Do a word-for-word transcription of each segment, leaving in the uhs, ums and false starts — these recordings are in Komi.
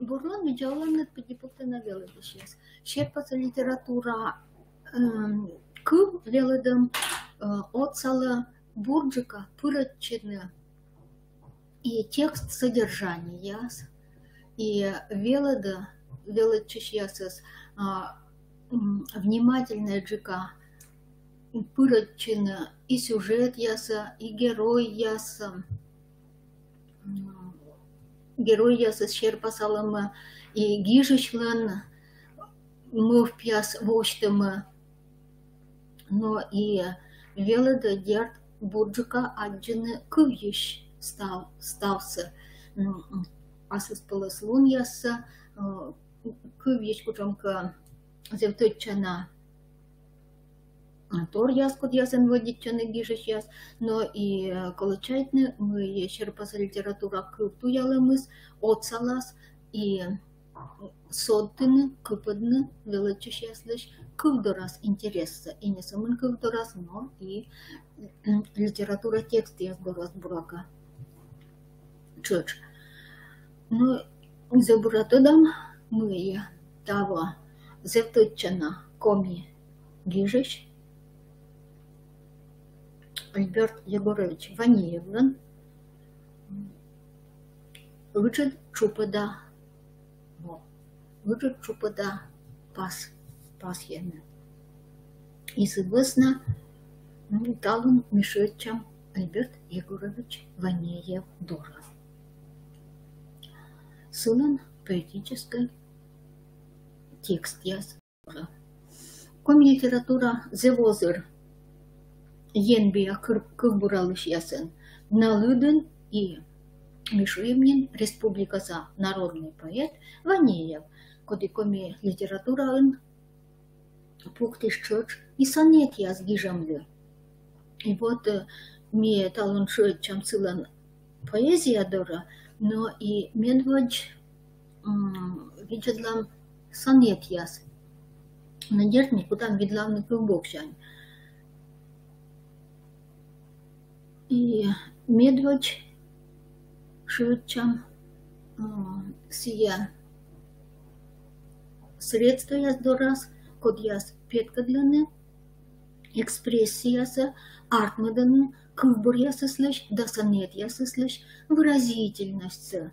Бурлун видза оланныд, пыдди пуктана велӧдысьяс. Серпасӧ литература, эм, кыв велӧдӧм, э, отсалӧ бурджыка пырӧдчыны и текст содержанияас, и велӧдӧ велӧдчысьясыс, а, м, внимательнӧйджыка пырӧдчыны и сюжетъясӧ, и геройясӧ, м, геройясӧс серпасалӧмӧ и гижысьлӧн мӧвпъяс восьтӧмӧ. Но и велӧдӧ, дерт, бурджыка аддзыны кывйысь став-, ставсӧ, м, аслыспӧлӧслунъяссӧ, э, кывйысь кутшӧмкӧ зэв тӧдчана, а, торъяс, кодъясӧн вӧдитчӧны гижысьяс, но и, э, колӧ чайтны, мый серпасӧ литература кыв туялӧмыс отсалас и содтыны, кыпӧдны велӧдчысьяслысь кыв дорас интерессӧ, и не сӧмын кыв дорас, но и, м, литература текстъяс дорас, буракӧ, тшӧтш. Но зэв бура тӧдам, мый таво зэв тӧдчана коми гижысь Альберт Егорович Ванеевлӧн ыджыд тшупӧда, во, ыджыд тшупӧда пас, пасйӧны. И сы вӧсна, м, талун ми шыӧдчам Альберт Егорович Ванеев дорӧ. Сылӧн поэтическӧй текстъяс. Коми литература зэв озыр енбиа кыр-, кывбуралысьясӧн на лыдын, и ми шуим нин республикаса народный поэт Ванеев, коді коми литератураын пуктіс тшӧтш и сонетъяс гижӧмлы. И вот, э, ми талун шыӧдчам сылӧн поэзия дорӧ, но и медводз, м, видзӧдлам сонетъяс. Но дерт, ми кутам видлавны кывбоксянь. И медводз шыӧдчам, м, сійӧ средствояс дорас, кодъяс петкӧдлӧны экспрессиясӧ, артмӧдӧны кывбуръясыслысь да сонетъясыслысь выразительностьсӧ.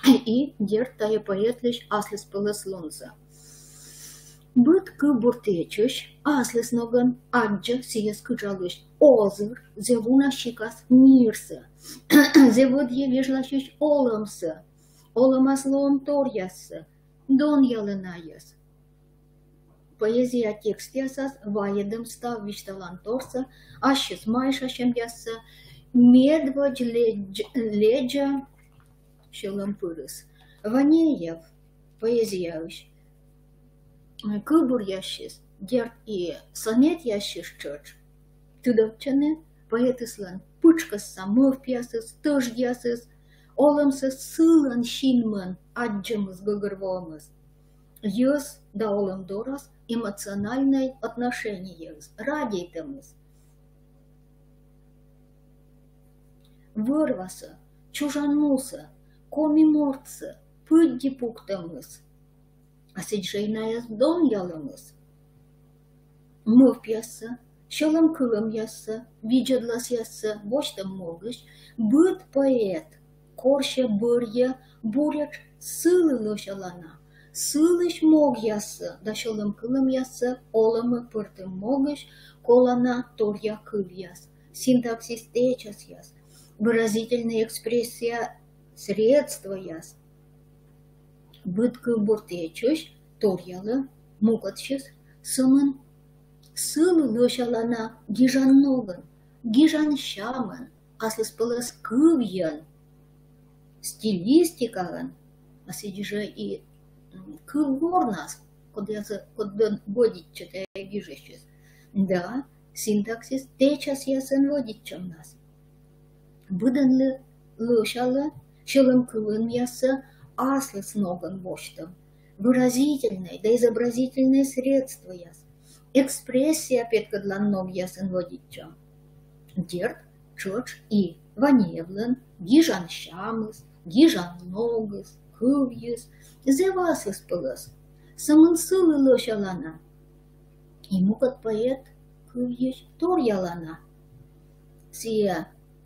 И, дерт, тайӧ поэтлысь аслыспӧлӧслунсӧ. Быд кывбур тэчысь аслыс ногӧн аддзӧ сійӧс кыдз олысь озыр, зэв уна сикас мирсӧ, зэв ӧдйӧ вежласьысь олӧмсӧ, олӧмас лоӧмторъяссӧ, донъялӧ найӧс. Поэзия текстъясас вайӧдӧм став висьталанторсӧ, ассьыс майшасьӧмъяссӧ, медводз лэдз-, лэдзӧ сьӧлӧм пырыс. Ванеев поэзияысь кывбуръяссьыс, дерт, и сонетъяссьыс тшӧтш тыдовтчӧны поэтыслӧн пытшкӧсса мӧвпъясыс, тӧждъясыс, олӧмсӧ сылӧн синмӧн аддзӧмыс, гӧгӧрвоӧмыс, йӧз да олӧм дорас эмоциональнӧй отношениеыс, радейтӧмыс. Вӧр-васӧ, чужан мусӧ, коми мортсӧ пыдди пуктӧмыс, а сідз жӧ и найӧс донъялӧмыс. Мӧвпъяссӧ, сьӧлӧмкылӧмъяссӧ, видзӧдласъяссӧ восьтӧм могысь быд поэт корсьӧ, бӧрйӧ буретш сылы лӧсялана, сылысь могъяссӧ да сьӧлӧмкылӧмъяссӧ олӧмӧ пӧртӧм могысь колана торъя кывъяс, синтаксис тэчасъяс, выразительнӧй экспрессия средствояс. Быд кывбур тэчысь торъялӧ мукӧдсьыс сӧмын сылы лӧсялана гижан ногӧн, гижан сямӧн, аслыспӧлӧс кывйӧн, стилистикаӧн, а сідз жӧ и, м, кывгорнас, кодъясӧ, кодӧн вӧдитчӧ тайӧ гижысьыс. Да, синтаксис тэчасъясӧн вӧдитчӧмнас. Быдӧнлы лӧсялӧ сьӧлӧмкылӧмъяссӧ аслыс ногӧн восьтӧм, выразительнӧй да изобразительнӧй средствояс, экспрессия петкӧдлан ногъясӧн вӧдитчӧм. Дерт, тшӧтш и Ванеевлӧн гижан сямыс, гижан ногыс, кывйыс, зэв аслыспӧлӧс, сӧмын сылы лӧсялана. И мукӧд поэт кывйысь торъялана сійӧ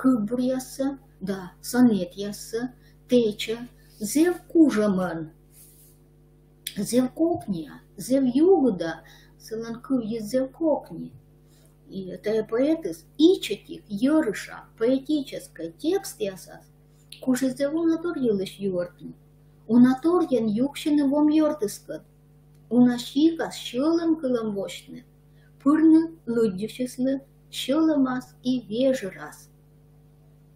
кывбуръяссӧ да сонетъяссӧ, тэча зэв кужӧмӧн, зэв кокниа, зэв югыда, сылӧн кывйыс зэв кокни. И тайӧ поэтыс ичӧтик йӧрыша поэтическӧй текстъясас кужи зэв уна тор йылысь юӧртны, уна торйӧн юксьыны вом ёртыскӧд, уна сикас сьӧлӧм кылӧм восьтны, пырны лыддьысьыслы сьӧлӧмас и вежӧрас.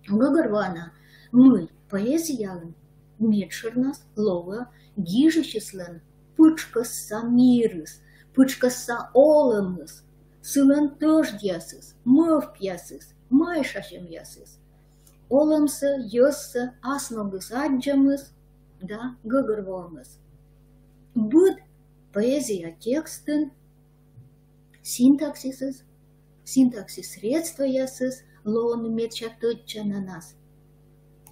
Гӧгӧрвоана, мый поэзияын медшӧрнас лоӧ гижысьыслӧн пытшкӧсса мирыс, пытшкӧсса олӧмыс, сылӧн тӧждъясыс, мӧвпъясыс, майшасьӧмъясыс, олӧмсӧ, йӧзсӧ ас ногыс аддзӧмыс да гӧгӧрвоӧмыс. Быд поэзия текстын синтаксисыс, синтаксис средствоясыс лоӧны медся тӧдчананас,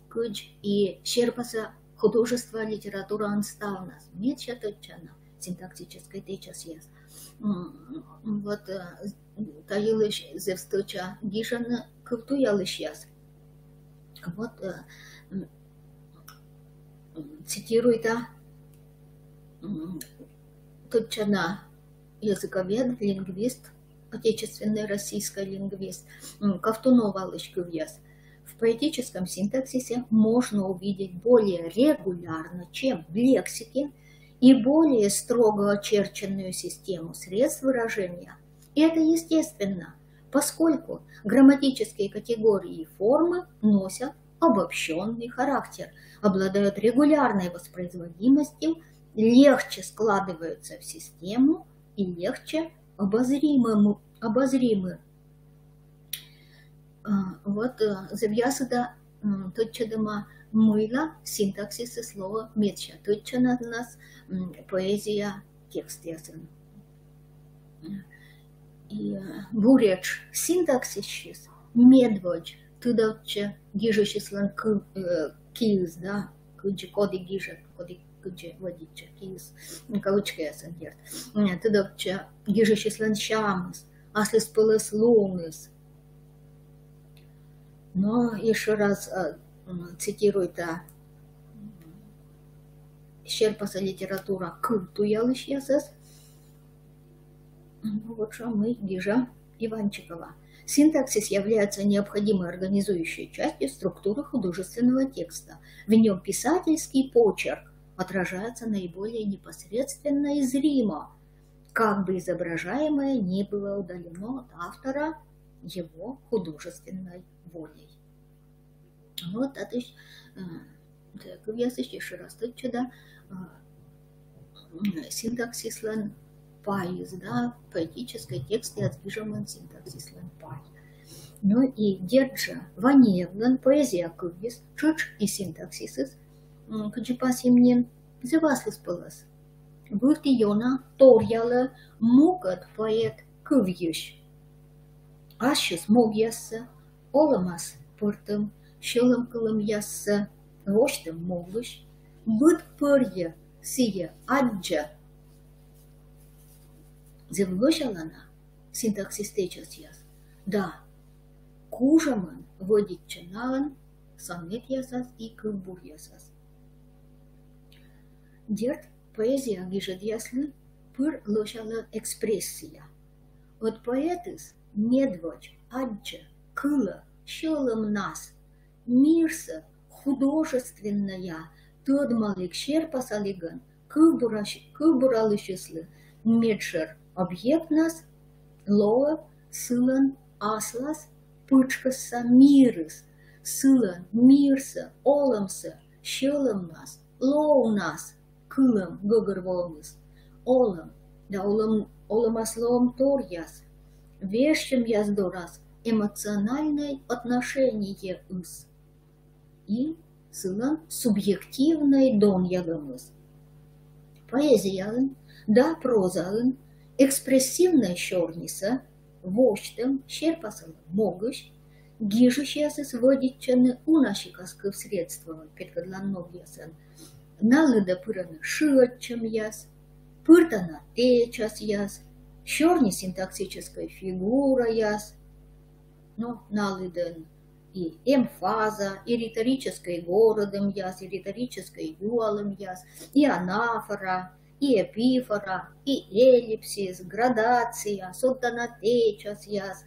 кыдз и серпаса художество литератураын ставнас медся тӧдчана синтаксическӧй тэчасъяс. М, вот, э, та йылысь зэв стӧча гижӧны кывтуялысьяс. Вот, э, м, м, цитируйта, м, тӧдчана языковед, лингвист, отечественный российский лингвист, м, Ковтуновалысь кывъяс. В поэтическом синтаксисе можно увидеть более регулярно, чем в лексике, и более строго очерченную систему средств выражения. И это естественно, поскольку грамматические категории и формы носят обобщённый характер, обладают регулярной воспроизводимостью, легче складываются в систему и легче обозримы, обозримы. А, вот, э, зэв ясыда, м, тӧдчӧдӧма, мыйла синтаксисыс лоӧ медся тӧдчананас, м, поэзия текстъясын. И, э, буретш синтаксиссьыс медводз тыдовтчӧ гижысьыслӧн кы-, э, киыс, да, кыдзи коді гижӧ, коді кыдзи вӧдитчӧ, киыс, кавычкаясӧн, дерт. М, тыдовтчӧ гижысьыслӧн сямыс, аслыспӧлӧслуныс. Но ещё раз, э, м, цитируйта, м, серпаса литература кывтуялысьясӧс. Ну, вот что мы гижа Иванчикова. Синтаксис является необходимой организующей частью структуры художественного текста. В нём писательский почерк отражается наиболее непосредственно и зримо, как бы изображаемое не было удалено от автора его художественной волей. Вот, татысь, э, кывъясысь ещё раз тӧдчӧда, э, м, синтаксислӧн пайыс, да, поэтическӧй текстъяс гижӧмын синтаксислӧн пай. Ну и дерт жӧ, Ванеевлӧн поэзия кывйыс тшӧтш и синтаксисыс, м, кыдзи пасйим нин, зэв аслыспӧлӧс. Вывті ёна торъялӧ мукӧд поэт кывйысь ассьыс могъяссӧ, олӧмас пӧртӧм, сьӧлӧмкылӧмъяссӧ восьтӧм могысь, быд пӧрйӧ сійӧ аддзӧ зэв лӧсялана синтаксис тэчасъяс да кужӧмӧн вӧдитчӧ наӧн сонетъясас и кывбуръясас. Дерт, поэзия гижӧдъяслы пыр лӧсялӧ экспрессия. Ӧд поэтыс медводз аддзӧ, кылӧ сьӧлӧмнас, мирсӧ художественнӧя тӧдмаліг, серпасалігӧн кывбурась-, кывбуралысьыслы медшӧр объектнас лоӧ сылӧн аслас пытшкӧсса мирыс, сылӧн мирсӧ, олӧмсӧ, сьӧлӧмнас, лоунас кылӧм, гӧгӧрвоӧмыс, олӧм да олӧм, олӧмас лоӧмторъяс, вежсьӧмъяс дорас эмоциональнӧй отношениеыс и сылӧн субъективнӧй донъялӧмыс. Поэзияын да прозаын экспрессивнӧй сёрнисӧ восьтӧм, серпасалӧм могысь гижысьясыс вӧдитчӧны уна сикас кыв средствоӧн, петкӧдлан ногъясӧн. На лыдӧ пырӧны шыӧдчӧмъяс, пыртана тэчасъяс, сёрни синтаксическӧй фигураяс, но на лыдын и эмфаза, и риторическӧй горӧдӧмъяс, и риторическӧй юалӧмъяс, и анафора, и эпифора, и эллипсис, градация, содтана тэчасъяс,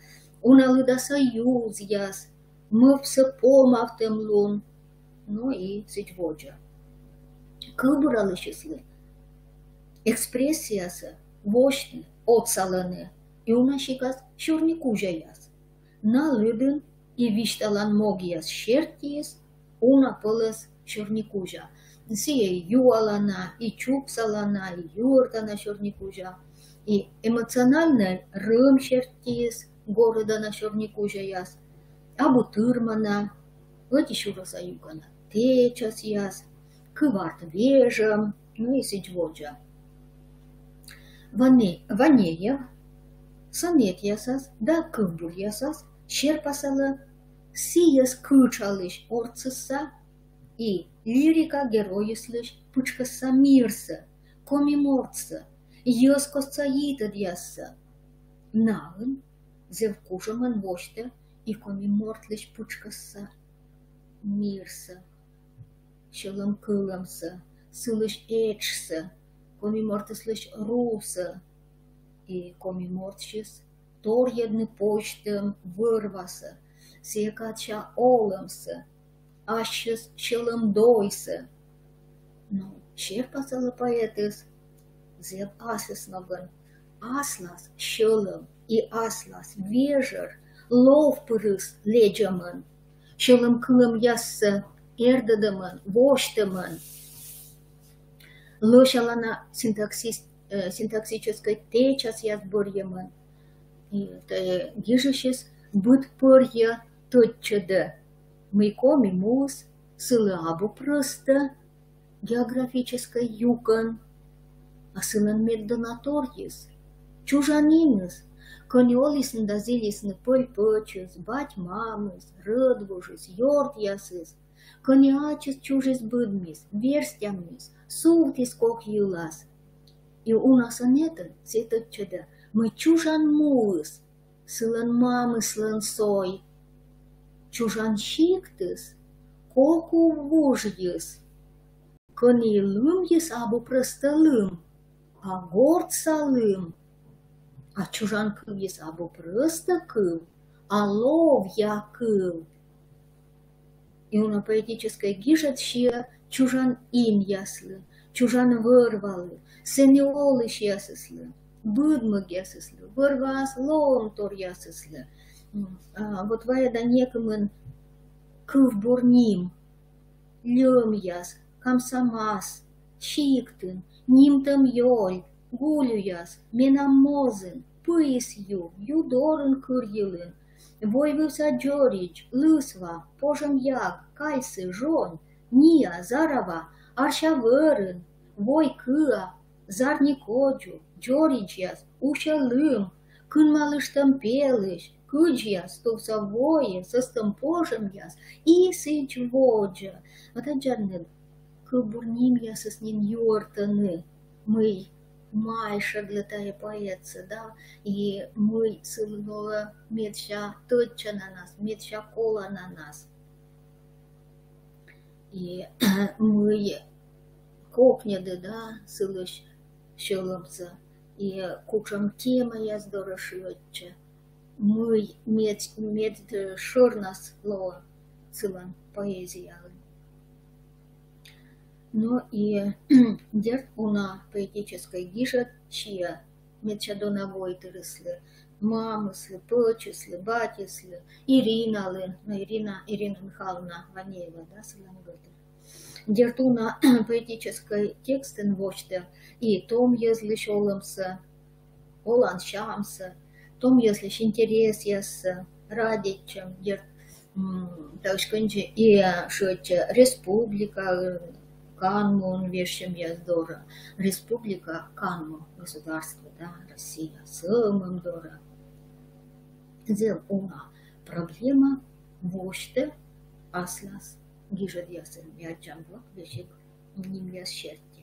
уна лыда союзъяс, мӧвпсӧ помавтӧмлун, но и сідз водзӧ. Кывбуралысьыслы экспрессиясӧ восьтны отсалӧны и уна сикас сёрникузяяс. На лыдын и висьталан могъяс сертиыс уна пӧлӧс сёрникузя. Сійӧ и юалана, и чупсалана, и юӧртана сёрникузя, и эмоциональнӧй рӧм сертиыс горӧдана сёрникузяяс, абу тырмана, ӧти сюрӧса юкӧна тэчасъяс, кыварт вежӧм, но и сідз водзӧ. Ване-, Ванеев сонетъясас да кывбуръясас серпасалӧ сійӧс кытшалысь ортсысса и лирика геройыслысь пытшкӧсса мирсӧ, коми мортсӧ, йӧзкостса йитӧдъяссӧ. Наын зэв кужӧмӧн восьтӧ и коми мортлысь пытшкӧсса мирсӧ, сьӧлӧм кылӧмсӧ, сылысь этшсӧ, коми мортыслысь русӧ. И коми мортсьыс торйӧдны позьтӧм вӧр-васӧ, сійӧ кадся олӧмсӧ, ассьыс сьӧлӧм дойсӧ. Но серпасалӧ поэтыс зэв аслысногӧн аслас сьӧлӧм и аслас вежӧр ловпырыс лэдзӧмӧн, сьӧлӧм кылӧмъяссӧ эрдӧдӧмӧн, восьтӧмӧн. Лӧсялана синтаксис-, э, синтаксическӧй тэчасъяс бӧрйӧмӧн. И тайӧ гижысьыс быд пӧрйӧ тӧдчӧдӧ, мый коми муыс сылы абу прӧстӧ географическӧй юкӧн, а сылӧн меддонаторйыс чужан иныс, кӧні олісны да зілисны пӧль-пӧчыс, бать-мамыс, рӧдвужыс, ёртъясыс, кӧні ачыс чужис-быдмис, верстяммис, сувтіс кок йылас. И уна сонетын сійӧ тӧдчӧдӧ, мый чужан муыс сылӧн мамыслӧн сой, чужан сиктыс кок ув вужйыс, кӧні лымйыс абу прӧстӧ лым, а гортса лым, а чужан кывйыс абу прӧстӧ кыв, а ловъя кыв. И уна поэтическӧй гижӧд сиӧ чужан инъяслы, чужан вӧр-валы, сэні олысьясыслы, быдмӧгъясыслы, вӧр-ваас лоӧмторъясыслы. М, а, вот вайӧда некымын кывбур ним, льӧмъяс, Камсамас, Сиктын, Нимтӧм ёль, Гулюяс, Менам мозын, Пыйыс ю, Ю дорын кыр йылын, Войвывса дзоридз, Лысва, Пожӧм яг, Кальсы, Жонь, Ния, Зарава, Арся вӧрын, Вой кыа, Зарни кодзув, Дзоридзьяс, Усьӧ лым, Кынмалыштӧм пелысь, Кыдзьяс, Тувса войӧ, Сӧстӧм пожӧмъяс и сідз водзӧ. Вот аддзанныд, кывбур нимъясыс нин юӧртӧны, мый майшӧдлӧ тайӧ поэтсӧ, да, и мый сылы лоӧ медся тӧдчананас, медся колананас. И мый кокньӧдӧ, да, сылысь сьӧлӧмсӧ, и кутшӧм темаяс дорӧ шыӧдчӧ, мый мед, мед, э, шӧрнас лоӧ сылӧн поэзияын. Но и, дерт, уна поэтическӧй гижӧд сиӧ медся дона войтырыслы, мамыслы, пӧчыслы, батьыслы, Ириналы, но Ирина, Ирина Михайловна Ванеева, да, сылӧн бӧртӧ. Дерт, уна поэтическӧй текстын восьтӧ и том йӧзлысь олӧмсӧ, олан сямсӧ, том йӧзлысь интересъяссӧ, радейтчӧм, дерт, м, таысь кындзи и, э, шыӧдчӧ республика, э, канмуын вежсьӧмъяс дорӧ, республика, канму, государство, да, Россия, сӧмын дорӧ. Зэв уна проблема, восьтӧ аслас гижӧдъясын, ме аддза вӧлі весиг нимъяс серти.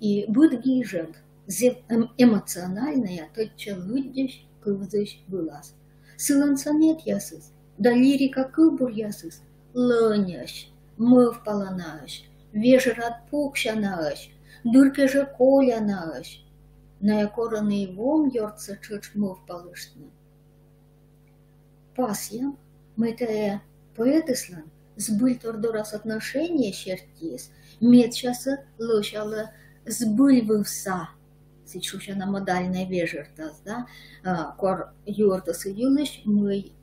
И быд гижӧд зэв эм-, эмоциональнӧя тӧдчӧ лыддьысь, кывзысь вылас. Сылӧн сонетъясыс да лирика кывбуръясыс лӧньӧсь, мӧвпаланаӧсь, вежӧрад пуксянаӧсь, дыр кежӧ колянаӧсь. Найӧ корӧны и вом ёртсӧ тшӧтш мӧвпалыштны. Пасйӧм, мый тайӧ поэтыслӧн збыльтор дорас отношение сертиыс медсясӧ лӧсялӧ збыльвывса, сідз шусяна, модальнӧй вежӧртас, да, а, кор юӧртісны йылысь, мый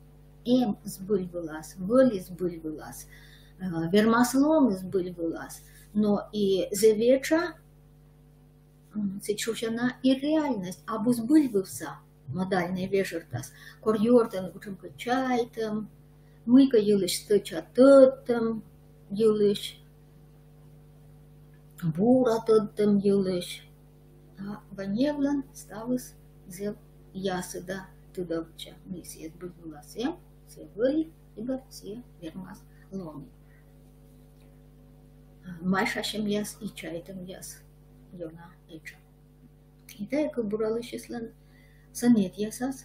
эм збыль вылас, вӧлі збыль вылас, а, вермас лоны збыль вылас, но и зэв этша, м, сідз шусяна, и реальность абу збыльвывса, модальнӧй вежӧртас. Кор юӧртӧны кутшӧмкӧ чайтӧм, мыйкӧ йылысь, стӧча тӧдтӧм йылысь, бура тӧдтӧм йылысь. А Ванеевлӧн ставыс зэв ясыда тыдовтчӧ, мый сійӧ збыль вылас эм, сійӧ вӧлі, и бӧр сійӧ вермас лоны. Майшасьӧмъяс и чайтӧмъяс ёна этша. И тайӧ кывбуралысьыслӧн сонетъясас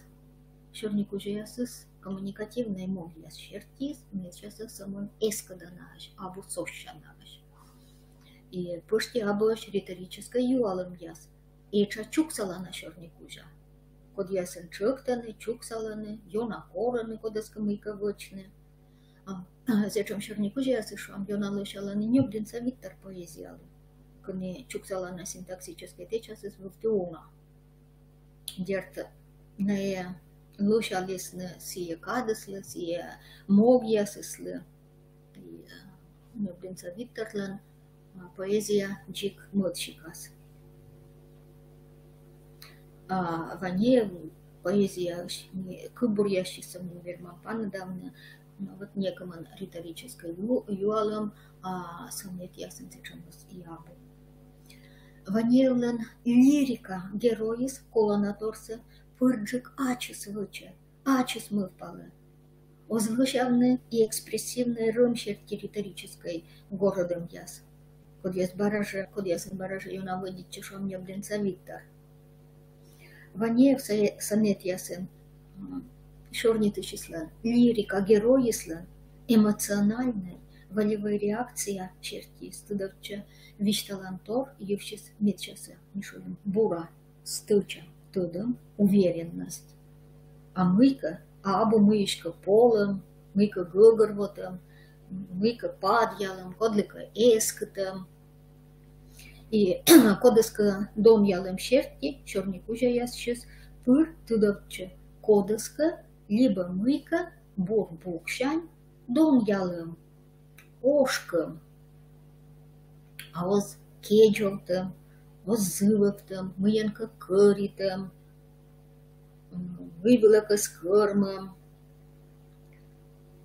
сёрникузяясыс коммуникативнӧй могъяс сертиыс медсясӧ сӧмын эскӧдӧнаӧсь, абу совсянаӧсь. И пӧшти абуӧсь риторическӧй юалӧмъяс, этша чуксалана сёрникузя. Кодъясӧн тшӧктӧны, чуксалӧны, ёна корӧны кодӧскӧ мыйкӧ вӧчны. А, сэтшӧм сёрникузяясыс, шуам, ёна лӧсялӧны Нёблинса Виктор поэзиялы, кӧні чуксалана синтаксическӧй тэчасыс вывті уна. Дерт, найӧ лӧсялісны сійӧ кадыслы, сійӧ могъясыслы. И, э, Нёблинса Викторлӧн, а, поэзия дзик мӧд сикас. А Ванеев поэзияысь, кывбуръясысь ми вермам паныдавны, но вот некымын риторическӧй ю-, юалӧм, а сонетъясын сэтшӧмыс и абу. Ванеевлӧн лирика геройыс коланаторсӧ пырджык ачыс вӧчӧ, ачыс мӧвпалӧ. Оз лӧсявны и экспрессивнӧй рӧм серти риторическӧй горӧдӧмъяс, кодъяс бара жӧ, кодъясӧн бара жӧ ёна вӧдитчӧ, шуам, Нёблинса Виктор. Ванеев со-, сонетъясын, м, сёрнитысьыслӧн, лирика геройыслӧн эмоциональнӧй, волевӧй реакция сертиыс тыдовтчӧ висьталан тор йывсьыс медсясӧ, ми шуам, бура, стӧча тӧдӧм, уверенность. А мыйкӧ, а абу мыйыськӧ полӧм, мыйкӧ гӧгӧрвотӧм, мыйкӧ падъялӧм, кодлыкӧ эскытӧм. И кодӧскӧ донъялӧм серти сёрникузяясысь пыр тыдовтчӧ кодӧскӧ либӧ мыйкӧ бур пуксянь донъялӧм, ошкӧм. А оз кедзовтӧм, оз зывовтӧм, мыйӧнкӧ кӧритӧм, м, мый вылӧ кӧ скӧрмӧм.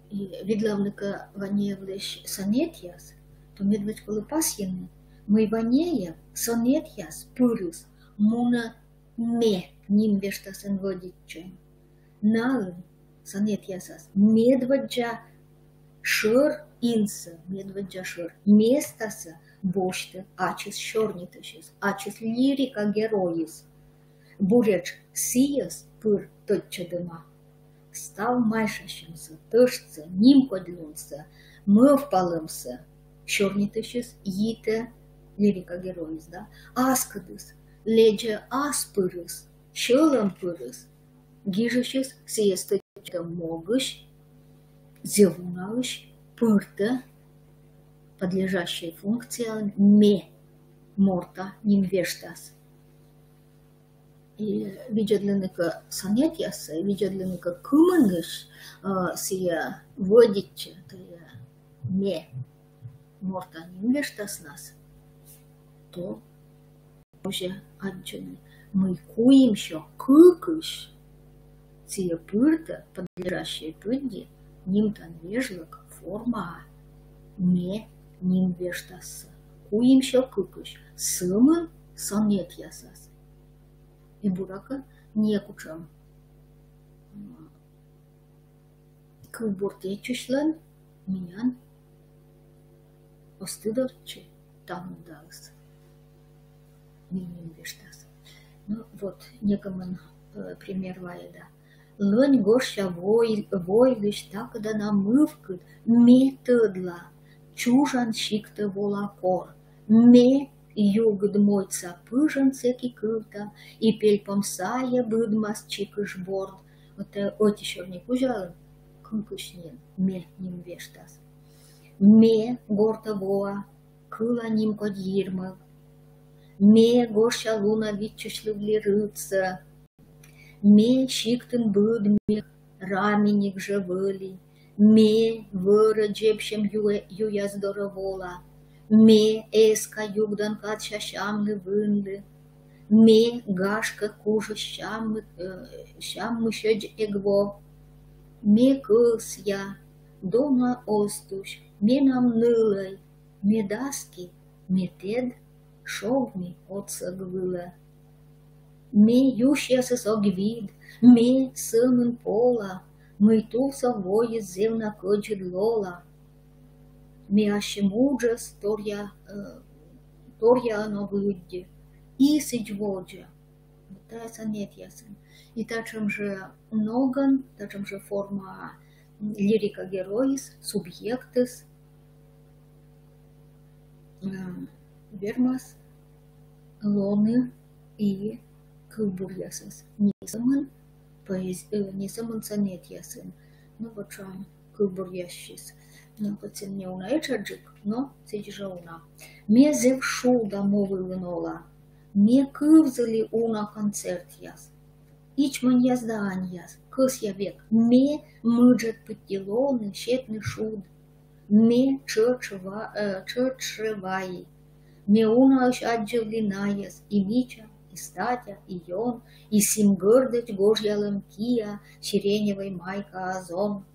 И видлавны кӧ Ванеевлысь сонетъяс, то медводз колӧ пасйыны, мый Ванеев сонетъяс пырыс мунӧ ме ним вештасӧн вӧдитчӧм. Налы, сонетъясас, медводдза шӧр инсӧ, медводдза шӧр местасӧ босьтӧ ачыс сёрнитысьыс, ачыс лирика геройыс. Буретш сійӧс пыр тӧдчӧдӧма. Став майшасьӧмсӧ, тӧждьсӧ, нимкодьлунсӧ, мӧвпалӧмсӧ сёрнитысьыс йитӧ, лирика геройыс, да, аскӧдыс, лэдзӧ ас пырыс, сьӧлӧм пырыс. Гижысьыс сійӧс тӧдчӧдӧм могысь, зэв унаысь пыртӧ подлежащӧй функцияын ме морта ним вештас. И видзӧдлыны кӧ сонетъяссӧ, видзӧдлыны кӧ, кымынысь, э, сійӧ вӧдитчӧ тайӧ ме морта ним вештаснас, то позьӧ аддзыны, мый куимсё кыкысь сійӧ пыртӧ подлежащӧй пыдди нимтан вежлӧк формаа ме ним вештассӧ. Куимсё кыкысь сӧмын сонетъясас. И буракӧ, некутшӧм, м, к кывбур течысьлӧн миян оз тыдовтчы та мундаыс, ми ним вештас. Ну вот, некымын, э, пример вайӧда. Лӧнь гожся вой-, войлысь такӧдана мывкыд, ме тӧдла, чужан сиктӧ вола кор. Ме югыд мойдса пыжӧн сэки кывта, и пельпом сайӧ быдмас чикыш борд. Вот, э, ӧти сёрникузяын кыкысь нин ме ним вештас. Ме гортӧ воа, кыла нимкодь йирмӧг. Ме гожся луна виччысьлывлі рытсӧ. Ме сиктын быдмиг, раминик жӧ вӧлі. Ме вӧрӧ дзебсьӧм юэ-, юяс дорӧ вола. Ме эска югдан кадся сямлы вынлы. Ме гашкӧ кужысь сяммы-, э, сяммысьӧдз эг во. Ме кӧсъя, дона оз тусь, менам нылӧй. Ме даски, ме тӧд, шогми отсӧг вылӧ. Ме юсьясыс ог вид, ме сӧмын пола, мый тусӧ воис зэв на кӧдзыд лола. Ме ассьым уджӧс торъя-, э, торъяӧн ог лыддьы, и сідз водзӧ. Вот тайӧ сонетъясын. И татшӧм жӧ ногӧн, татшӧм жӧ форма лирика геройыс, субъектыс, э, вермас лоны и кывбуръясас. Не сӧмын поэз-, э, не сӧмын сонетъясын. Ну, вот, э, кывбуръяссьыс. Но кӧть сэн не уна этшаджык, но сідз жӧ уна. Ме зэв шуда му вылын ола. Ме кывзылі уна концертъяс. Ичмоньяс да аньяс, кӧсъя век. Ме мыджӧд пыдди лоны, сетны шуд. Ме тшӧтш ва-, э, тшӧтш вайи. Ме унаысь аддзывлі найӧс, и мича, и статя, и ён, и сім гӧрдӧдз гожъялӧм киа, сиреневӧй майка азон.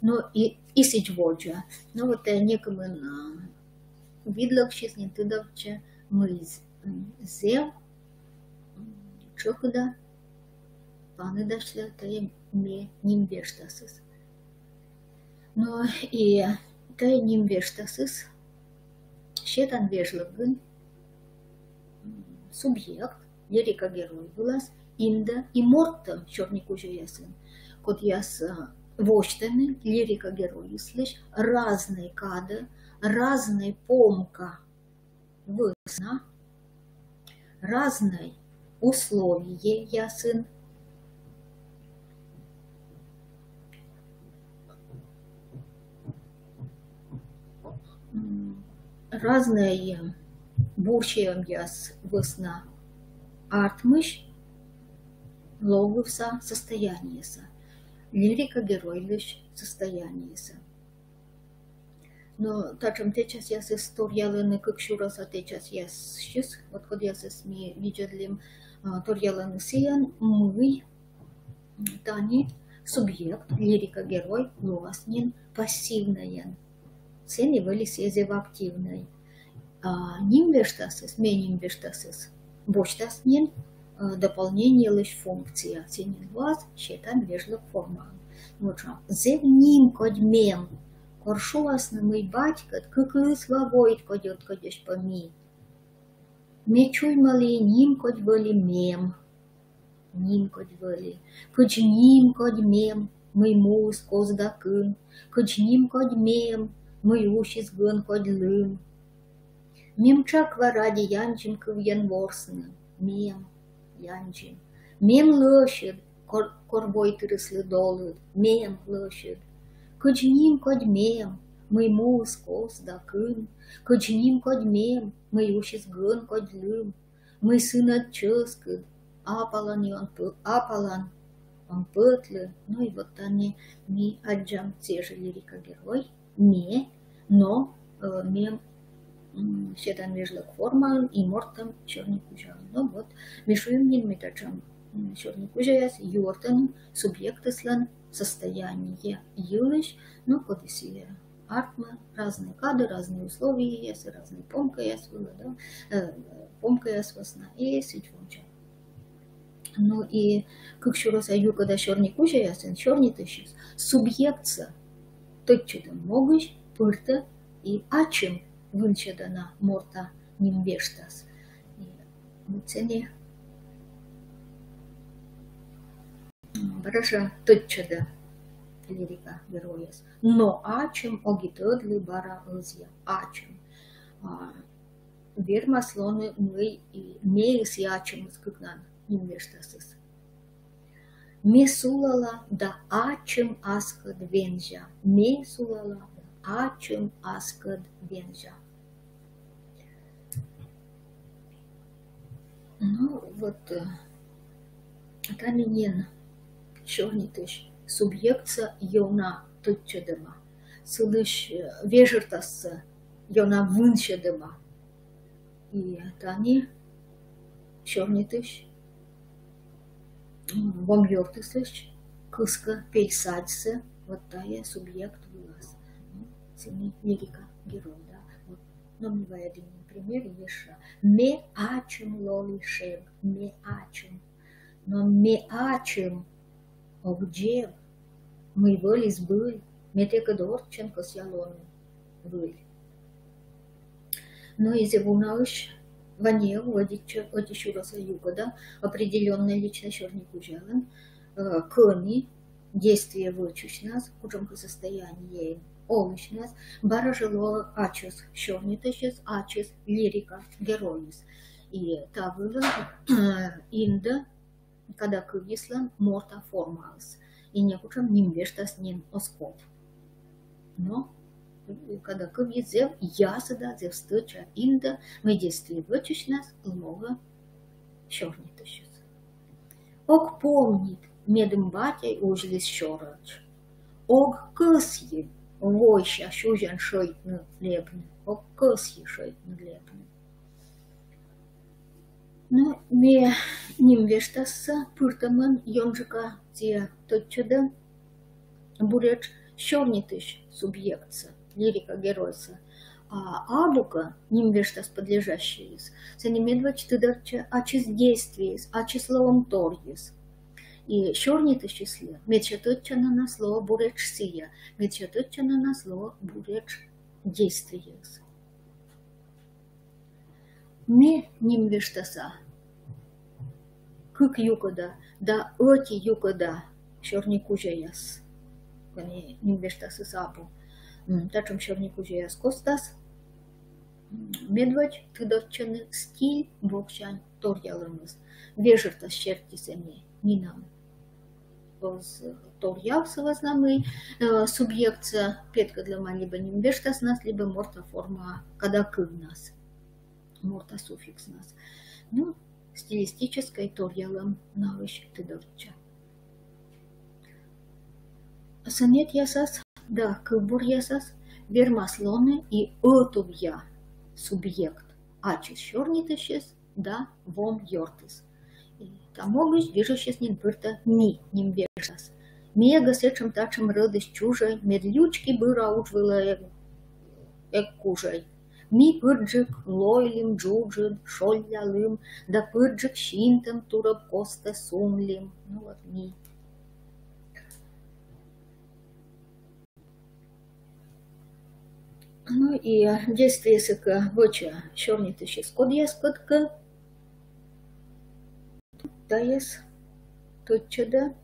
Но и, и сідз водзӧ. Но вот, э, некымын, э, видлӧксьыс нин тыдовтчӧ, мый з-, м, зэв, м, тшӧкыда паныдасьлӧ тайӧ ме ним вештасыс. Но и тайӧ ним вештасыс сетан вежлӧкын, м, субъект, лирика герой вылас, индӧ и мортӧм сёрникузяясын, кодъяс, э, восьтӧны лирика геройыслысь разнӧй кадӧ, разнӧй помка вӧсна, разнӧй условиеясын, м, разнӧй бурсиӧмъяс вӧсна артмысь ловывса состояниесӧ, лирика геройлысь состояниесӧ. Но татшӧм тэчасъясыс торъялӧны, кык сюрӧса тэчасъясыс, вот кодъясӧс ми видзӧдлім, а, торъялӧны сійӧн, мый, м, тані субъект, лирика герой, лоас нин пассивнӧйӧн. Сэні вӧлі сійӧ зэв активнӧй. А ним вештасыс, ме ним вештасыс босьтас нин, э, дополнениелысь функция. Сэні лоас сетан вежлӧк формаын. Вот жӧ, зэв нимкодь мем. Кор шуасны, мый батькӧд кык ызва воит кодь ӧткодьӧсь пӧ ми. Ме чуймалі, нимкодь вӧлі мем. Нимкодь вӧлі. Кыдз нимкодь мем, мый муыс коз да кын. Кыдз нимкодь мем, мый усис гӧн кодь лым. Мем тшак ва радеяндзим кывйӧн ворсны. Мем яндзим. Мем лӧсьыд, кор-, кор войтырыслы долыд. Мем лӧсьыд. Кыдз нимкодь мем, мый муыс коз да кын. Кыдз нимкодь мем, мый усис гӧн кодь лым. Мый сынӧд чӧскыд, апалан он пӧ-, апалан он пӧтлы. Ну и вот тані ми аддзам сійӧ жӧ лирика герой, ме, но, э, ме, м, сетан вежлӧк формаын и мортӧм сёрникузяын. Ну вот, ми шуим нин, мый татшӧм, м, сёрникузяяс юӧртӧны субъектыслӧн состояние йылысь, ну, кодъяс и артмӧ разнӧй кадӧ, разнӧй условиеясӧ, разнӧй помкаяс вылӧ, да, э, помкаяс вӧсна, и сідз водзӧ. Ну и кык сюрӧса юкӧда сёрникузяясын сёрнитысьыс субъектсӧ тӧдчӧдӧм могысь пыртӧ и ачым вынсьӧдӧ на морта ним вештас. И вот сэні бара жӧ тӧдчӧдӧ лирика геройӧс. Но ачым ог и тӧдлы бара ӧзйӧ. Ачым. А, вермас лоны, мый и меыс и ачымыс кыкнан ним вештасыс. Ме сулала да ачым аскӧд вензя. Ме сулала да ачым аскӧд вензя. Ну, вот, э, тані нин сёрнитысь субъектсӧ ёна тӧдчӧдӧма, сылысь, э, вежӧртассӧ ёна вынсьӧдӧма. И тані сёрнитысь, м, вом ёртыслысь кыскӧ пель садьсӧ вот тайӧ субъект вылас. М, сэні лирика герой, да. Вот. Но ми вайӧдім пример ещӧ. Ме ачым лолі шег, ме ачым. Но ме ачым ог дзеб, мый вӧлі збыль, ме тэкӧд орччӧн кӧсъя лоны выль. Но и зэв унаысь вань ӧти, ӧти сюрӧса юкӧда определённӧй личнӧй сёрникузялӧн, э, кӧні действие вӧчысьнас, кутшӧмкӧ состояниеын олысьнас, бара жӧ лоӧ ачыс сёрнитысьыс, ачыс лирика геройыс. И та вылын, э, индӧ кадакывйыслӧн морта формаыс. И некутшӧм ним вештас нин оз ков. Но кадакывйыс зэв ясыда, зэв стӧча индӧ, мый действие вӧчысьнас лоӧ сёрнитысьыс. Ог помнит, медым батьӧй узьліс сёрӧдз. Ог кӧсйы войся сюзян шӧйтны-лэбны. Ог кӧсйы шӧйтны-лэбны. Но ми ним вештассӧ пыртӧмӧн ёнджыка сійӧ тӧдчӧдӧ буретш сёрнитысь субъектсӧ, лирика геройсӧ. А абу кӧ ним вештас подлежащӧйыс, сэні медводз тыдовтчӧ ачыс действиеыс, ачыс лоӧмторйыс. И сёрнитысьыслы медся тӧдчанінас лоӧ буретш сійӧ, медся тӧдчанінас лоӧ буретш действиеыс. Ме ним вештаса кык юкӧда да ӧти юкӧда сёрникузяяс, кӧні ним вештасыс абу. М, татшӧм сёрникузяяс костас, м, медводз тыдовтчӧны стиль воксянь торъялӧмыс. Вежӧртас серти сэні нинӧм оз торъяв сы вӧсна, мый, э, субъектсӧ петкӧдлӧма либӧ ним вештаснас, либӧ морта форма кадакывнас, морта суффикснас. Ну, стилистическӧй торъялӧм наысь тыдовтчӧ. Сонетъясас да кывбуръясас вермас лоны и ӧтувъя субъект, ачыс сёрнитысьыс да вом ёртыс. И та могысь гижысьыс нин пыртӧ «ми» ним вештас. Ми эгӧ сэтшӧм-татшӧм рӧдысь чужӧй, мед лючки быра удж вылӧ эг, эг кужӧй. Ми пырджык лойлім, джуджыд, шоллялім, да пырджык синтӧм турӧб костӧ сунлім. Ну вот, «ми». Ну и действиесӧ кӧ вӧчӧ сёрнитысьыс кодъяскӧд кӧ, тайӧс тӧдчӧдӧ,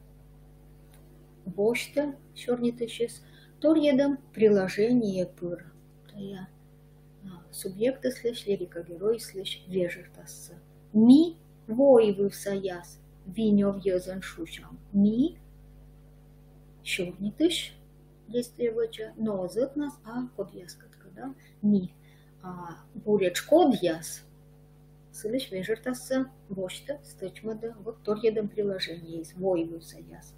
восьтӧ сёрнитысьыс торйӧдӧм приложение пыр. Тайӧ, а, субъектыслысь, лирика геройыслысь вежӧртассӧ. Ми войвывсаяс винёв йӧзӧн шусям. Ми сёрнитысь, действие вӧчӧ, но оз ӧтнас, а кодъяскӧд кӧ, да, ми. А буретш кодъяс, сылысь вежӧртассӧ восьтӧ, стӧчмӧдӧ, вот торйӧдӧм приложениеыс, войвывсаяс.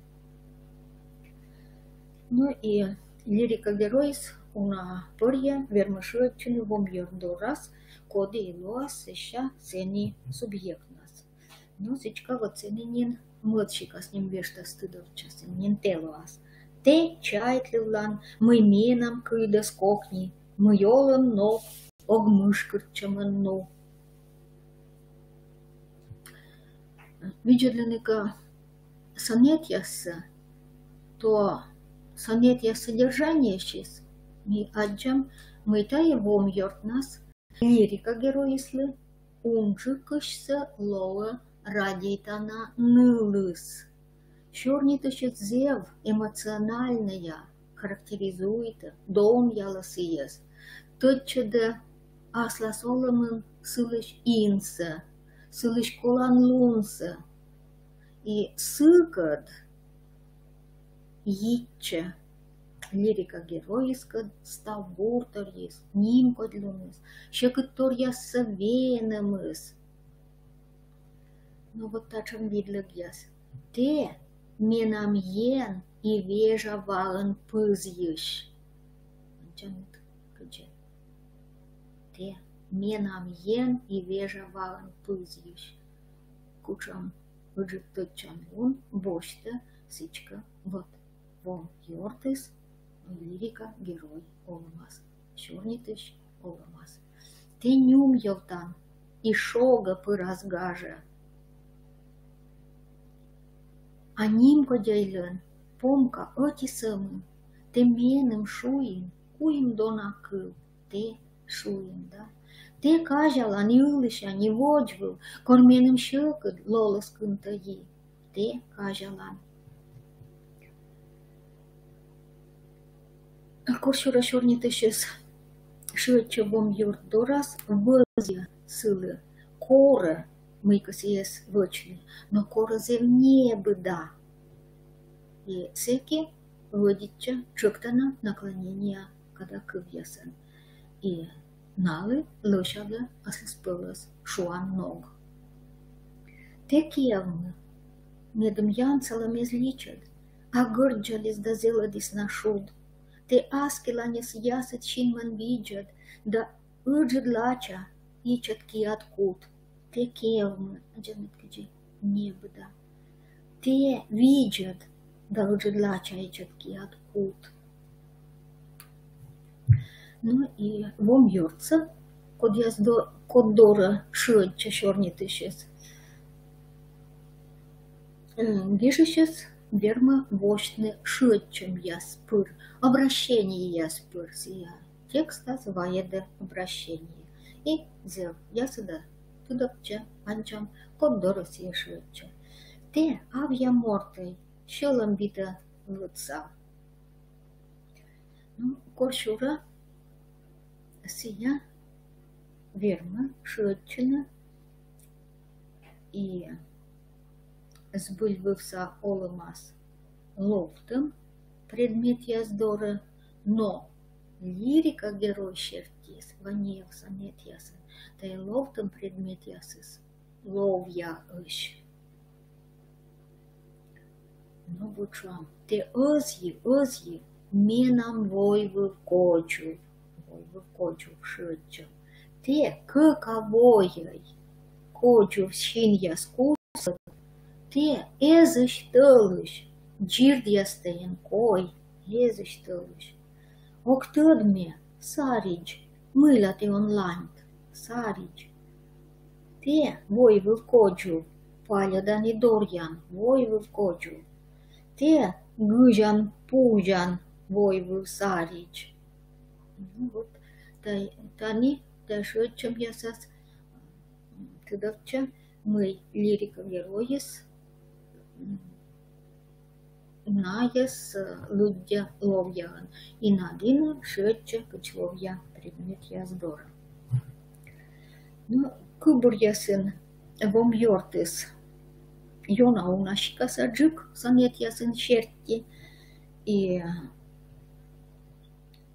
Ну и лирика геройыс уна пӧрйӧ вермӧ шыӧдчыны вом ёрт дорас, коді и лоас сэсся сэні субъектнас. Но сідзкӧ, вот сэні нин мӧд сикас ним вештас тыдовтчӧ, сэні нин тэ лоас. Тэ чайтлывлан, мый менам кыйдӧс кокни, мый олӧм ног ог мышкыртчӧмӧн ну. Видзӧдлыны кӧ сонетъяссӧ, то сонетъяс содержаниесьыс ми аддзам, мый тайӧ вом ёртнас лирика геройыслы унджыкысьсӧ лоӧ радейтана нылыс. Сёрнитысьыс зэв эмоциональнӧя, характеризуйтӧ, домъялӧ сійӧс, тӧдчӧдӧ аслас олӧмын сылысь инсӧ, сылысь коланлунсӧ. И сыкӧд йитчӧ лирика геройыскӧд став бурторйыс, нимкодьлуныс, сьӧкыдторъяссӧ венӧмыс. Но вот татшӧм видлӧгъяс. Тэ менам ен и вежа ваӧн пызйысь. Аддзанныд кыдзи? Тэ менам ен и вежа ваӧн пызйысь. Кутшӧм ыджыд тӧдчанлун босьтӧ сідзкӧ вот вом ёртыс лирика герой олӧмас, сёрнитысь олӧмас. Тэ нюмъявтан и шогӧ пырас гажӧ. А нимкодьӧйлӧн помка ӧти сӧмын. Тэ меным шуин куим дона кыв, тэ шуин, да. Тэ казялан и ылысянь и водзвыв, кор меным сьӧкыд лолӧс кынтӧ йи. Тэ казялан. Корсюра сёрнитысьыс шыӧдчӧ вом ёрт дорас, вӧзйӧ сылы, корӧ, мыйкӧ сійӧс вӧчны, но корӧ зэв небыда. И сэки вӧдитчӧ тшӧктана наклонения кадакывъясӧн. И налы лӧсялӧ аслыспӧлӧс шуан ног. Тэ киявмы, медым янсалӧм эз личӧд, а гӧрддзаліс да зэлӧдіс на шуд. Тэ аскиланьӧс ясыд синмӧн видзӧд да ыджыд лача ичӧт киад кут. Тэ киявмы, аддзанныд кыдзи, небыда. Тэ видзӧд да ыджыд лача ичӧт киад кут. Ну и вом ёртсӧ, кодъяс до-, код дорӧ шыӧдчӧ сёрнитысьыс, э, гижысьыс вермӧ восьтны шыӧдчӧмъяс пыр, обращениеяс пыр сійӧ. Текстас вайӧдӧ обращение. И зэв ясыда тыдовтчӧ, аддзам, код дорӧ сійӧ шыӧдчӧ. Тэ, авъя мортӧй, сьӧлӧм битӧ лыдса. Ну, корсюра сійӧ вермӧ шыӧдчыны и збыльвывса олӧмас ловтӧм предметъяс дорӧ, но лирика герой серти, Ванеев сонетъясын, тайӧ ловтӧм предметъясыс ловъяӧсь. Но вот шуам, тэ ӧзйы, ӧзйы менам войвыв кодзув, войвыв кодзув шыӧдчӧм. Тэ кӧка войӧй, кодзув синъяс кусӧ, тэ эзысь тӧлысь, дзирдъястӧ эн кой, эзысь тӧлысь. Ог тӧд ме, саридз, мыйла тэ он ланьт, саридз. Тэ, войвыв кодзув, пальӧдан и доръян, войвыв кодзув. Тэ, гызян-пузян, войвыв саридз. Ну вот, та-, тані, тайӧ шыӧдчӧмъясас тыдовтчӧ, мый лирика геройыс, м, найӧс, э, лыддьӧ ловъяӧн. И на дінӧ шыӧдчӧ кыдз ловъя предметъяс дорӧ. Ну, кывбуръясын вом ёртыс ёна уна сикасаджык сонетъясын серти. И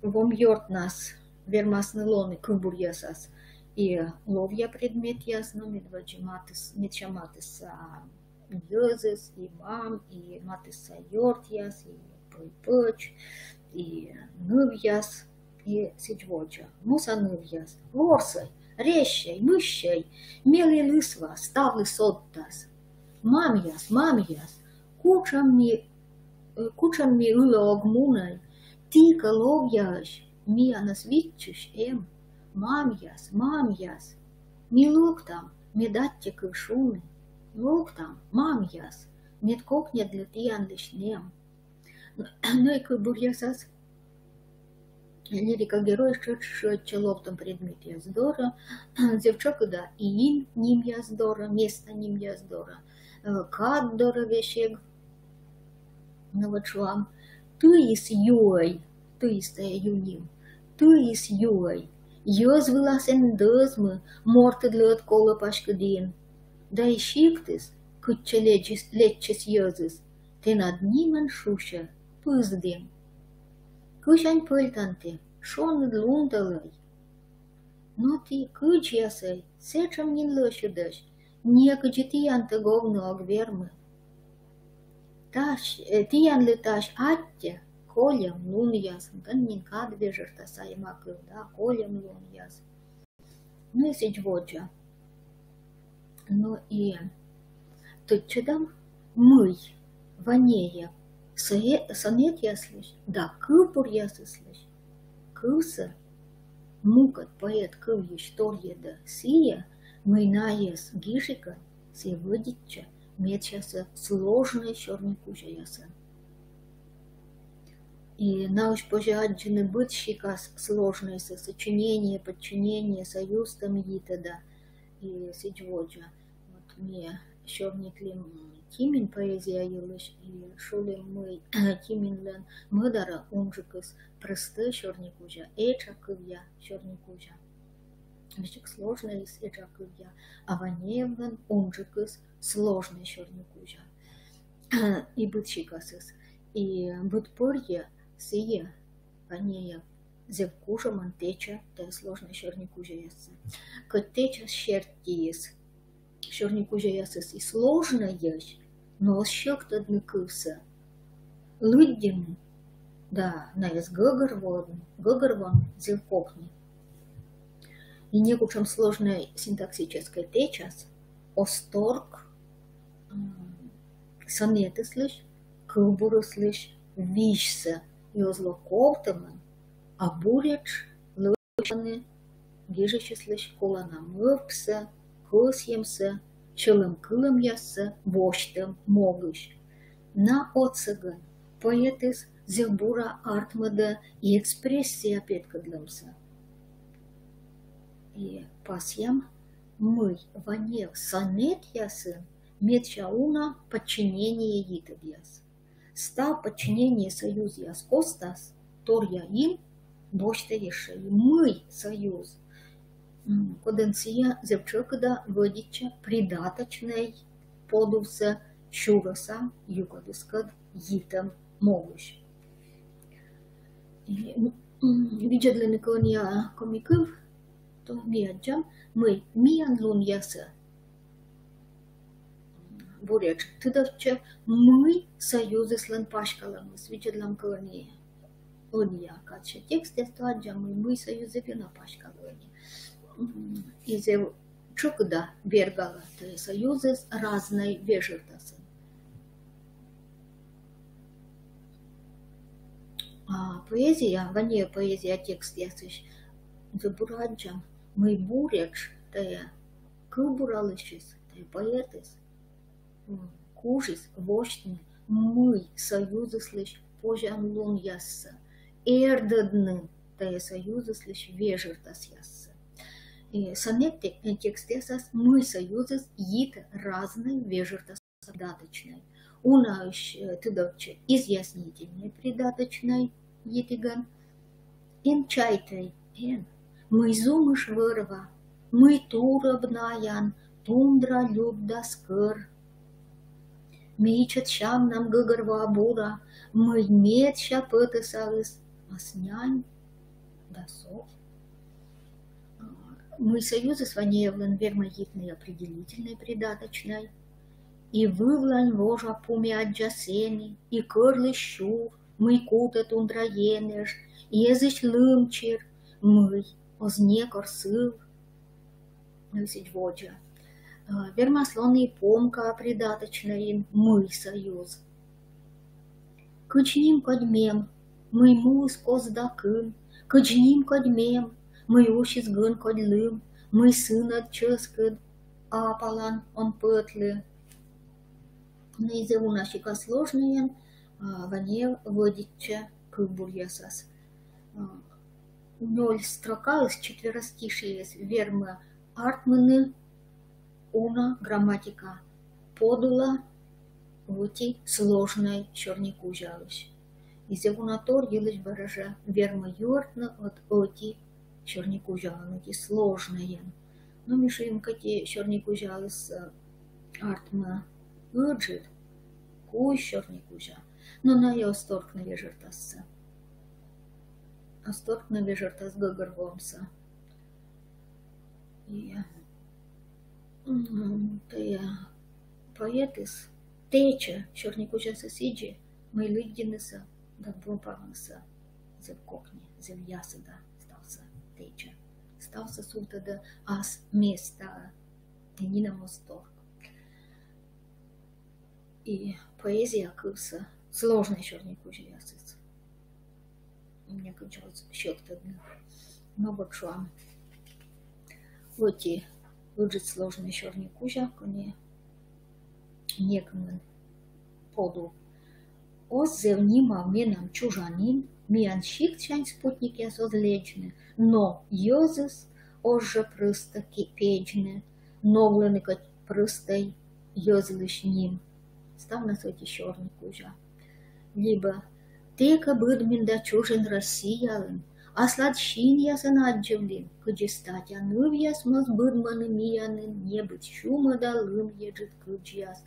вом ёртнас вермасны лоны кывбуръясас и ловъя предметъяс, но медводз матыс, медся матысса йӧзыс, и мам, и матысса ёртъяс, и пӧль-пӧч, и нывъяс, и сідз водзӧ. Муса нывъяс. Ворсӧй, резсьӧй, мыссьӧй, мелі лысва, ставлы содтас. Мамъяс, мамъяс, кутшӧм ми, э, кутшӧм ми ылӧ ог мунӧй, ті кӧ ловъяӧсь, миянӧс виччысь эм. Мамъяс, мамъяс, ми локтам, мед аттьӧ кыв шуны. Локтам, мамъяс, мед кокньӧдлы тіянлысь нэм. Но и кывбуръясас лирика геройяс тшӧтш шыӧдчӧ локтӧм предметъяс дорӧ, зэв тшӧкыда и ин нимъяс дорӧ, места нимъяс дорӧ, э, кад дорӧ весиг. Но вот шуам: тыис юӧй, тыис — тайӧ ю ним, тыис юӧй, йӧз вылас эн дӧзмы, мортыдлы ӧд колӧ паськыд ин. Да и сиктыс, кытчӧ лэччис, лэччис йӧзыс, тэнад нимӧн шусьӧ пыздім. Кысянь пӧльтан тэ, шоныд лун тӧлӧй. Но ті, кыдзъясӧй, сэтшӧм нин лӧсьыдӧсь, некыдзи тіянтӧг овны ог вермы. Тась, э, тіянлы тась аттьӧ кольӧм лунъяс. Тан нин кад вежӧртас сійӧ кыв, да, кольӧм лунъяс. Но и сідз водзӧ. Но и тӧдчӧдам, мый Ванеев со-, сонетъяслысь да кывбуръясыслысь кывсӧ мукӧд поэт кывйысь торйӧдӧ сійӧ, мый найӧс гижигӧн сійӧ вӧдитчӧ медсясӧ сложнӧй сёрникузяясӧн. И наысь позьӧ аддзыны быд сикас сложнӧйсӧ, сочинение, подчинение, союзтӧм йитӧ да и сідз водзӧ. Вот ми сёрнитлім Тимин поэзия йылысь и шулім, мый Тиминлӧн мӧдарӧ унджыкыс простӧй сёрникузя, этша кывъя сёрникузя. Весиг сложнӧйыс этша кывъя, а Ванеевлӧн унджыкыс сложнӧй сёрникузя. И быд сикасыс, и быд пӧрйӧ сійӧ, Ванеев, зэв кужӧмӧн тэча тайӧ сложнӧй сёрникузяяссӧ. Кӧть тэча сертиыс сёрникузяясыс и сложнӧйӧсь, но оз сьӧктӧдны кывсӧ. Лыддьыны да найӧс гӧгӧрвоны, гӧгӧрвоны зэв кокни. И некутшӧм сложнӧй синтаксическӧй тэчас оз торк, м, сонетыслысь, кывбурыслысь визьсӧ, и оз ло ковтӧмӧн, а буретш лӧсьӧдӧны гижысьыслысь колана мӧвпсӧ, кӧсйӧмсӧ, сьӧлӧм кылӧмъяссӧ восьтӧм могысь. На отсӧгӧн поэтыс зэв бура артмӧдӧ и экспрессия петкӧдлӧмсӧ. И пасъям, мый Ванеев сонетъясын медся уна подчинение йитӧдъяс. Став подчинение союзъяс костас торъя ин босьтӧ ещӧ и мый союз, м, кодӧн сійӧ зэв тшӧкыда вӧдитчӧ придаточнӧй подувсӧ сюрӧса юкӧдыскӧд йитӧм могысь. И, м, видзӧдлыны кӧ ӧнія коми кыв, то ми аддзам, мый миян лунъясӧ буретш тыдовтчӧ, мый союзыслӧн паськалӧмыс. Видзӧдлам кӧ ӧнія, ӧнія кадся текстъяс, то аддзам, мый, мый союзыс ёна паськалӧ ӧнія. М, и зэв тшӧкыда бергалӧ тайӧ союзыс разнӧй вежӧртасӧн. А поэзия, Ванеев поэзия текстъясысь зэв бура аддзам, мый буретш тайӧ кывбуралысьыс, тайӧ поэтыс, м, кужис восьтны мый союзыслысь позянлунъяссӧ, эрдӧдны тайӧ союзыслысь вежӧртасъяссӧ. И сонет те-, э, текстъясас мый союзыс йитӧ разнӧй вежӧртас придаточнӧй. Унаысь, э, тыдовтчӧ изъяснительнӧй придаточнӧй йитігӧн. Эн чайтӧй, эн, мый зумыш вӧр-ва, мый турӧб наян тундра люб да скӧр. Ми ичӧт сямнам гӧгӧрвоа бура, мый медся пӧтӧсаыс ас нянь да сов. Мый союзыс Ванеевлӧн вермӧ йитны определительнӧй, придаточнӧй. И вывлань вожа пу ме аддза сэні, и кӧрлысь сюр, мый кутӧ тундра енэж, и эзысь лым чир, мый оз некор сыв. Но и сідз водзӧ. А, вермас лоны и помка придаточнӧйын мый союз. Кыдз нимкодь мем, мый муыс коз да кын, кыдз нимкодь мем, мый усис гӧнкодь лым, мый сынӧд чӧскыд апалан он пӧтлы. Но и зэв уна сикас сложнӧйӧн, А, Ванеев вӧдитчӧ кывбуръясас. А, Нёль строкаыс, четверостишиеыс вермӧ артмыны уна грамматика подула ӧти сложнӧй сёрникузялысь. И зэв уна тор йылысь бара жӧ вермӧ юӧртны ӧт ӧти сёрникузялӧн, ӧти сложнӧйӧн. Но ми шуим, кӧть и сёрникузяыс, э, артмӧ ыджыд, кузь сёрникузя, но найӧ оз торкны вежӧртассӧ. Оз торкны вежӧртас гӧгӧрвоӧмсӧ. И, м, тайӧ поэтыс тэчӧ сёрникузясӧ сідзи, мый лыддьынысӧ да бопавнысӧ зэв кокни, зэв ясыда ставсӧ тэчӧ. Ставсӧ сувтӧдӧ ас местаӧ, и нинӧм оз торк. И поэзия кывсӧ сложнӧй сёрникузяясыс. Некыдз оз сьӧктӧдны. Но вот шуам, ӧти ыджыд сложнӧй сёрникузя, кӧні некымын подув. Оз зэв нимав менам чужанін, миян сиктсянь спутникъяс оз лэдзны, но йӧзыс оз жӧ прӧстӧ ки-, педзны, новлыны кӧть прӧстӧй йӧзлысь ним. Ставнас ӧти сёрникузя. Либӧ тэкӧ быдмин да чужин Россиялын, аслад синъясӧн аддзывлін, кыдзи статя нывъяс моз быдмӧны миянын небыд сюмӧда лым еджыд кыдзьяс.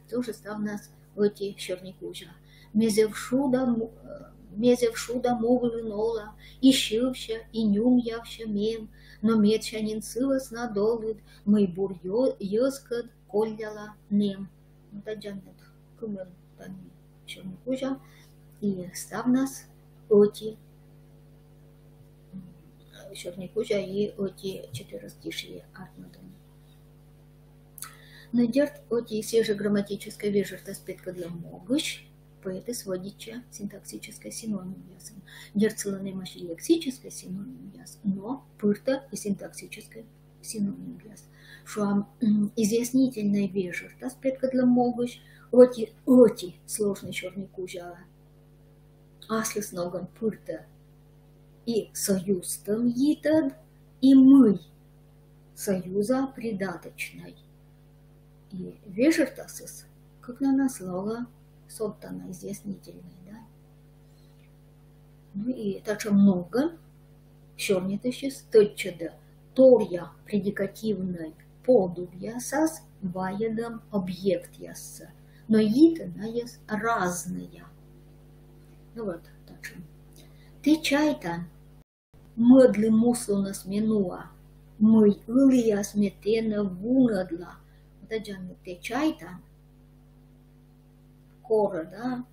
Тоже ставнас ӧти сёрникузя. Ме зэв шуда му-, э, ме зэв шуда муглын ола, и сьывсьӧ, и нюмъявсьӧ мем, но медся нин сы вӧсна долыд, мый бур йӧ-, йӧзкӧд колляла нэм. Но тадз жӧ кымын тані сёрникузя, и ставнас ӧти, м, сёрникузя и ӧти четверостишие артмӧдӧны. Но дерт, ӧти сійӧ жӧ грамматическӧй вежӧртас петкӧдлӧм могысь поэтыс вӧдитчӧ синтаксическӧй синонимъясӧн. Дерт, сылӧн эмӧсь и лексическӧй синонимъяс, но пыртӧ и синтаксическӧй синонимъяс. Шуам, м, изъяснительнӧй вежӧртас петкӧдлӧм могысь ӧти, ӧти сложнӧй сёрникузяӧ аслыс ногӧн пыртӧ и союзтӧм йитӧд, и мый союза придаточнӧй. И вежӧртасыс кыкнанас лоӧ содтана изъяснительнӧй, да. Ну и татшӧм ногӧн сёрнитысьыс тӧдчӧдӧ торъя предикативнӧй подувъясас вайӧдӧм объектъяссӧ, но йитӧ найӧс разнӧя. Ну вот, татшӧм. Тэ чайтан, мӧдлы муслунӧс ме нуа, мый ыліас ме тэнӧ вунӧдла. Вот тадз жӧ тэ чайтан, корӧ, да,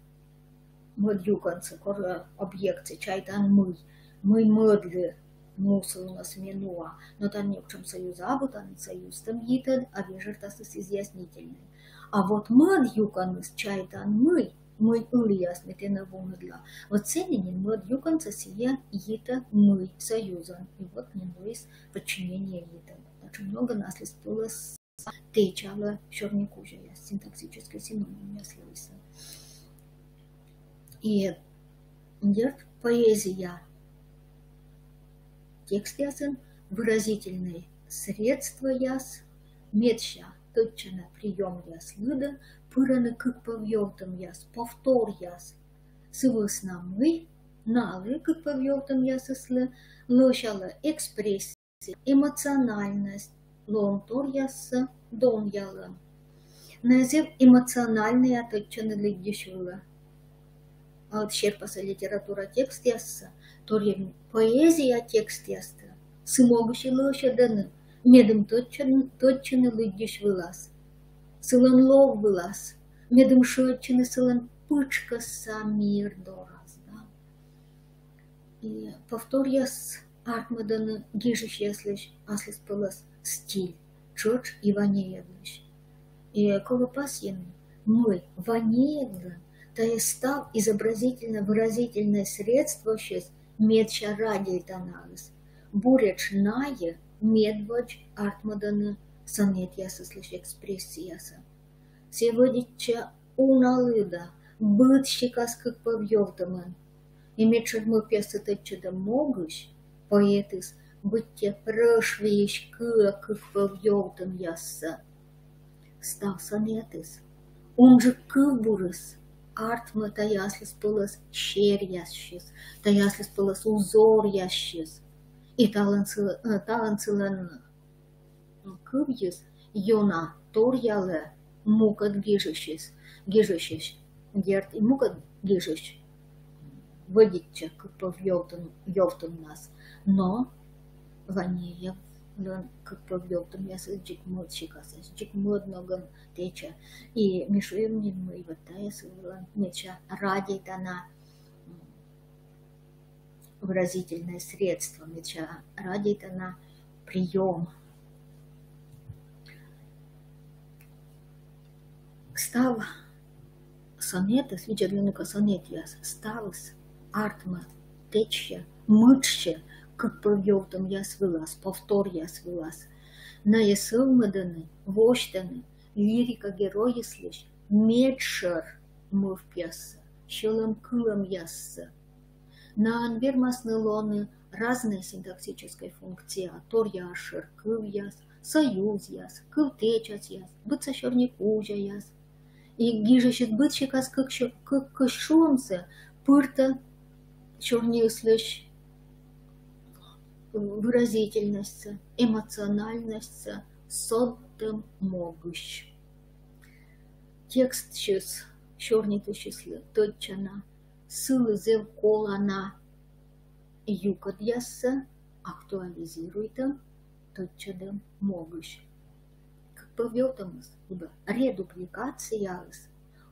мӧд юкӧнсӧ, корӧ объектсӧ, чайтан мый, мый мӧдлы муслунӧс ме нуа. Но тані некутшӧм союз абу, тані союзтӧм йитӧд, а вежӧртасыс изъяснительнӧй. А вот мӧд юкӧныс, чайтан мый, мый ыліас ме тэнӧ вунӧдла. Вот сэні нин мӧд юкӧнсӧ сійӧ йитӧ мый союзӧн. И вот нин лоис подчинение йитӧ. Татшӧм ногӧн аслыспӧлӧс тэчалӧ сёрникузяяс, синтаксическӧй синонимъяс лоисны. И дерт, поэзия текстъясын выразительнӧй средствояс, медся тӧдчана приёмъяс лыдын, пырӧны кык пӧв ёвтӧмъяс, повторъяс. Сы вӧсна мый налы, кык пӧв ёвтӧмъясыслы, лӧсялӧ экспрессия, эмоциональность, лоӧмторъяссӧ донъялӧм. Найӧ зэв эмоциональнӧя тӧдчӧны лыддьысь вылӧ. А вот серпасӧ литература текстъяссӧ, торйӧн поэзия текстъястӧ сы могысь и лӧсьӧдӧны, медым тӧдчӧн-, тӧдчӧны лыддьысь вылас, сылӧн лов вылас, медым шыӧдчыны сылӧн пытшкӧсса мир дорас, да. И повторъяс артмӧдӧны гижысьяслысь аслыспӧлӧс стиль, тшӧтш и Ванеевлысь. И колӧ пасйыны, мый Ванеевлӧн тайӧ став изобразительно-выразительнӧй средствосьыс медся радейтаналыс. Буретш найӧ медводз артмӧдӧны сонетъясыслысь экспрессиясӧ. Сійӧ вӧдитчӧ уна лыда, быд сикас кык пӧв ёвтымын. И медшӧр мӧвпъяссӧ тӧдчӧдӧм могысь поэтыс быттьӧ прӧшвиысь кыӧ кык пӧв ёвтымъяссӧ. Став сонетыс, унджык кывбурыс, артмӧ тайӧ аслыспӧлӧс серъясысь, тайӧ аслыспӧлӧс узоръясысь. И талун сылӧн, э, талун сылӧн кывйыс ёна торъялӧ мукӧд гижысьыс, гижысьыс, дерт, и мукӧд гижысь вӧдитчӧ кык пӧв ёвтым, ёвтымнас. Но Ванеевлӧн кык пӧв ёвтымъясыс дзик мӧд сикасӧсь, дзик мӧд ногӧн тэчӧ. И ми шуим нин, мый вот тайӧ сылӧн медся радейтана выразительное средство, медся радейтана приём. Став сонетыс, видзӧдлыны кӧ сонетъяс, ставыс артмӧ, тэчсьӧ, мытшсьӧ кык пӧв ёвтымъяс вылас, повторъяс вылас. Найӧ сӧвмӧдӧны, восьтӧны лирика геройыслысь медшӧр мӧвпъяссӧ, сьӧлӧм кылӧмъяссӧ. Наӧн вермасны лоны разнӧй синтаксическӧй функция, торъя асшӧр кывъяс, союзъяс, кывтэчасъяс, быдса сёрни кузяяс. И гижысьыс быд сикас кык сё-, кык кызь шуӧмсӧ пыртӧ сёрниыслысь выразительностьсӧ, эмоциональностьсӧ содтӧм могысь. Текстсьыс сёрнитысьыслы тӧдчана, сылы зэв колана юкӧдъяссӧ актуализируйтӧм, тӧдчӧдӧм могысь. Кык пӧв ёвтымыс, либӧ редубликацияыс,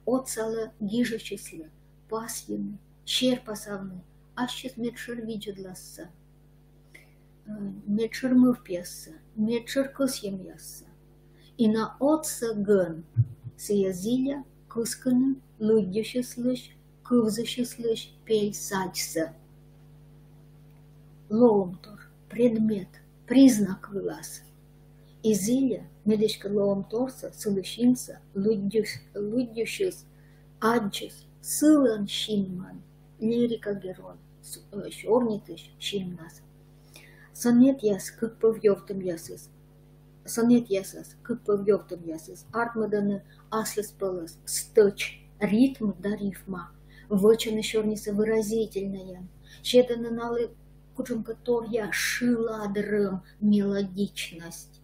отсалӧ гижысьыслы пасйыны, серпасавны ассьыс медшӧр видзӧдлассӧ, э, медшӧр мӧвпъяссӧ, медшӧр кӧсйӧмъяссӧ. И на отсӧгӧн сійӧ зільӧ кыскыны лыддьысьыслысь, кывзысьыслысь пель садьсӧ. Лоӧмтор, предмет, признак вылас. И зільӧ, мед эськӧ лоӧмторсӧ, сылысь инсӧ лыддьыс-, лыддьысьыс аддзис сылӧн синмӧн, лирика герой, с-, э, сёрнитысь синмас. Сонетъяс кык пӧв ёвтымъясыс, сонетъясас кык пӧв ёвтымъясыс артмӧдӧны аслыспӧлӧс стӧч, ритм да рифма, вӧчӧны сёрнисӧ выразительнӧйӧн, сетӧны налы кутшӧмкӧ торъя шыладрӧм, мелодичность.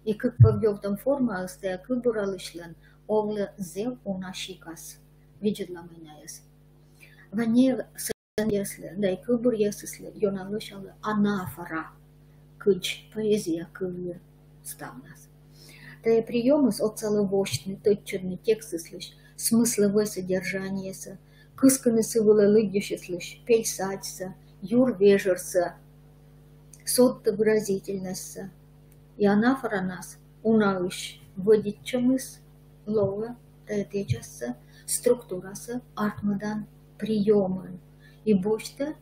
И кык пӧв ёвтӧм формаыс тайӧ кывбуралысьлӧн овлӧ зэв уна сикас. Видзӧдлам найӧс. Ванеев сонетъяслы да и кывбуръясыслы ёна лӧсялӧ анафора, кыдз поэзия кывйыс ставнас. Тайӧ приёмыс отсалӧ восьтны, тӧдчӧдны текстыслысь смыслӧвӧй содержаниесӧ, кыскыны сы вылӧ лыддьысьыслысь пель садьсӧ, юр вежӧрсӧ, содтӧ выразительностьсӧ. И анафоранас унаысь вӧдитчӧмыс лоӧ тайӧ тэчассӧ, структурасӧ артмӧдан приёмӧн и босьтӧ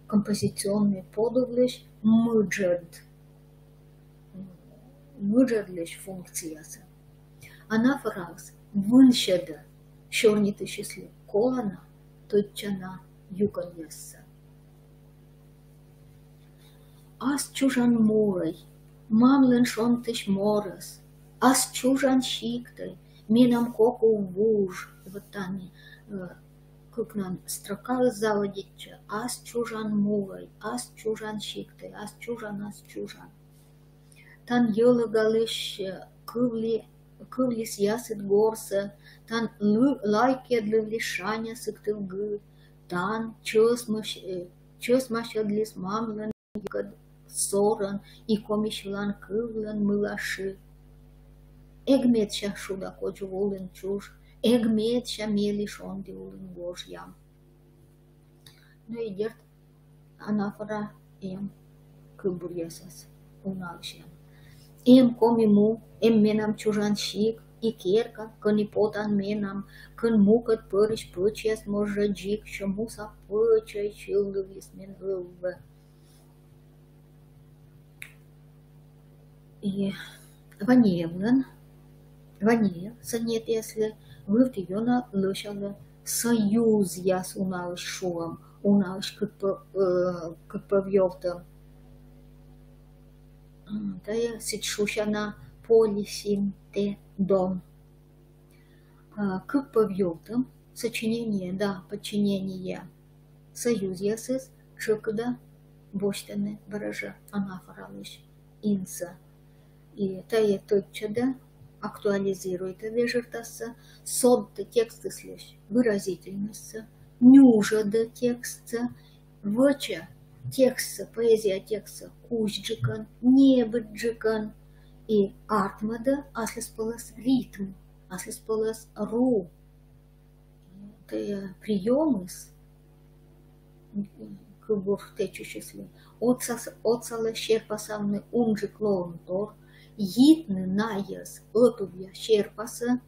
композиционнӧй подувлысь мыджӧд, мыджӧдлысь функциясӧ. Анафораыс вынсьӧдӧ сёрнитысьыслы колана, тӧдчана юкӧнъяссӧ. Ас чужан муӧй, мамлӧн шонтысь морӧс, ас чужан сиктӧй, менам кок у вуж. Вот тані, э, кыкнан строкаыс заводитчӧ: ас чужан муӧй, ас чужан сиктӧй, ас чужан, ас чужан. Тан йӧлӧгалысь, э, кывлі-, кывліс ясыд горсӧ, тан лы-, лай кедлывліс шаня Сыктывкыр, тан чӧсмась-, э, чӧсмасьӧдліс мамлӧн йӧгыд сорӧн и коми сьылан кывлӧн мыла шы. Эг медся шуда кодзув улын чуж, эг медся мелі шонді улын гожъям. Но и дерт, анафора эм кывбуръясас унаысь. Эм коми му, эм менам чужан сикт и керка, кӧні потан менам, кӧн мукӧд пӧрысь пӧчьяс моз жӧ дзик, сё муса пӧчӧй сьывлывліс мен ылвӧ. И Ванеевлӧн, Ванеев сонетъяслы вывті ёна лӧсялӧ союзъяс унаысь шуӧм, унаысь кык пӧв-, э, кык пӧв ёвтӧм. М, тайӧ сідз шусяна полисинтедон. А, кык пӧв ёвтӧм, сочинение да подчинение союзъясыс тшӧкыда босьтӧны бара жӧ анафоралысь инсӧ. И тайӧ тӧдчӧдӧ, актуализируйтӧ вежӧртассӧ, содтӧ текстыслысь выразительностьсӧ, нюжӧдӧ текстсӧ, вӧчӧ текстсӧ, поэзия текстсӧ кузьджыкӧн, небыдджыкӧн и артмӧдӧ аслыспӧлӧс ритм, аслыспӧлӧс ру. Тайӧ приёмыс кывбур тэчысьыслы отсас-, отсалӧ серпасавны унджык лоӧмтор, йитны найӧс ӧтувъя серпасӧ,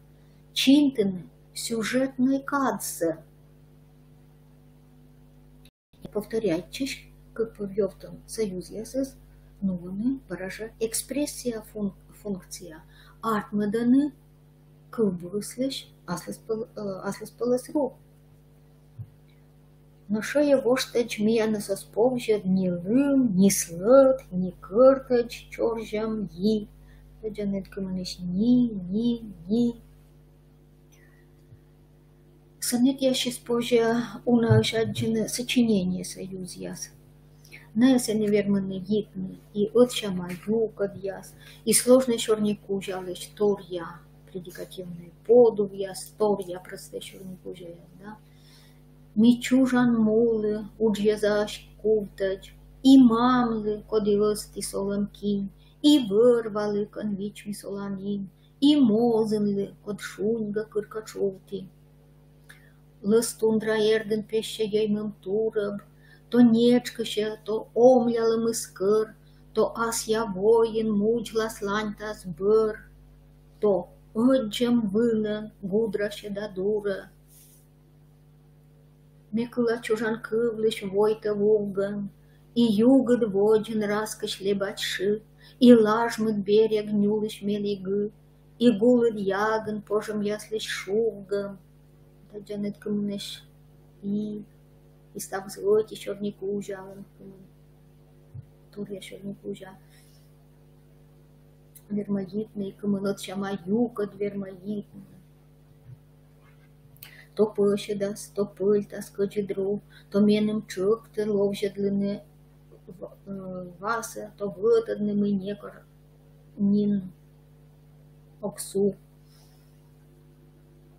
чинтыны сюжетнӧй кадсӧ. Повторяйтчысь кык пӧв ёвтӧм союзъясыс нуӧны бара жӧ экспрессия фун-, функция, артмӧдӧны кывбурыслысь аслыспӧл-, э, аслыспӧлӧс ру. Но шӧйӧвоштӧдз миянӧс оз повзьӧд ни лым, ни слӧт, ни кӧртӧдз чорзьӧм йи. Тӧдзанныд, кымынысь ни, ни, ни. Сонетъясысь позьӧ унаысь аддзыны сочинение союзъяс. Найӧс сэні вермӧны йитны и ӧтсяма юкӧдъяс, и сложнӧй сёрникузялысь торъя предикативнӧй подувъяс, торъя простӧй сёрникузяяс, да. Ми чужан мулы удж йӧзаысь кувтӧдз, и мамлы, коді ӧзті солӧм кинь, и вӧр-валы, кӧн вичмис оланін, и мозынлы, код шуньга кырка чувті. Лӧз тундра эрдын пессьӧ йӧймӧм турӧб, то нетшкысьӧ, то омлялӧмыс кӧр, то асъя войын мудзлас ланьтас бӧр, то ӧддзӧм вынӧн гудрасьӧ да дурӧ. Ме кыла чужан кывлысь войтӧ вувгӧн, и югыд водзын раскысь лэбач шы, и лажмыд берег нюлысь мелигы, и гулыд ягын пожӧмъяслысь шувгӧм. Тӧдзанныд, кымынысь и, и ставыс ӧти сёрникузялӧн, кымын торъя сёрникузя. Верма йитны, и кымын ӧтсяма юкӧд верма йитны. То пӧсьӧдас, то пӧльтас кӧдзыд ру, то меным тшӧктӧ ловзьӧдлыны в-, э, васӧ, то вӧтӧдны, мый некор нин ог су.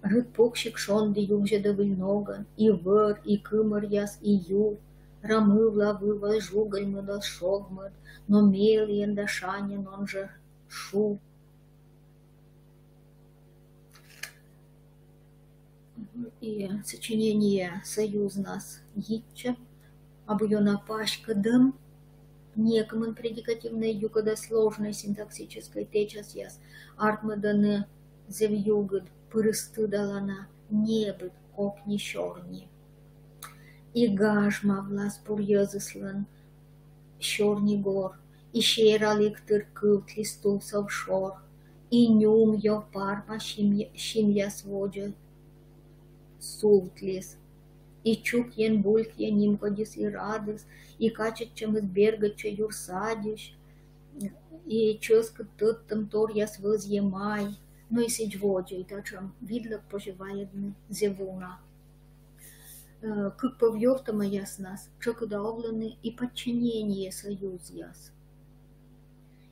Рыт пуксьы шонді югзьӧдӧ выль ногӧн, и вӧр, и кымӧръяс, и ю. Рамывла вывас жугыльмӧд, оз шогмӧд, но меліӧн да шаньӧн он жӧ шу. И сочинение союзнас йитчӧ, абу ёна паськӧдӧм, некымын предикативнӧй юкӧдӧ сложнӧй синтаксическӧй тэчасъяс артмӧдӧны зэв югыд, пырыс тыдалана, небыд кокни сёрни. И гажмавлас бур йӧзыслӧн сёрни гор, и сералігтыр кывтліс тулсов шор, и нюм йӧв парма синъя-, синъяс водзӧ сувтліс, и чукйӧн булькйӧ нимкодьыс и радыс, и качӧдчӧмыс бергӧдчӧ юр садьысь, и чӧскыд тӧдтӧм торъяс вӧзйӧ май. Но и сідз водзӧ, и татшӧм видлӧг позьӧ вайӧдны зэв уна. Э, кык пӧв ёвтӧмаяснас тшӧкыда овлӧны и подчинение союзъяс.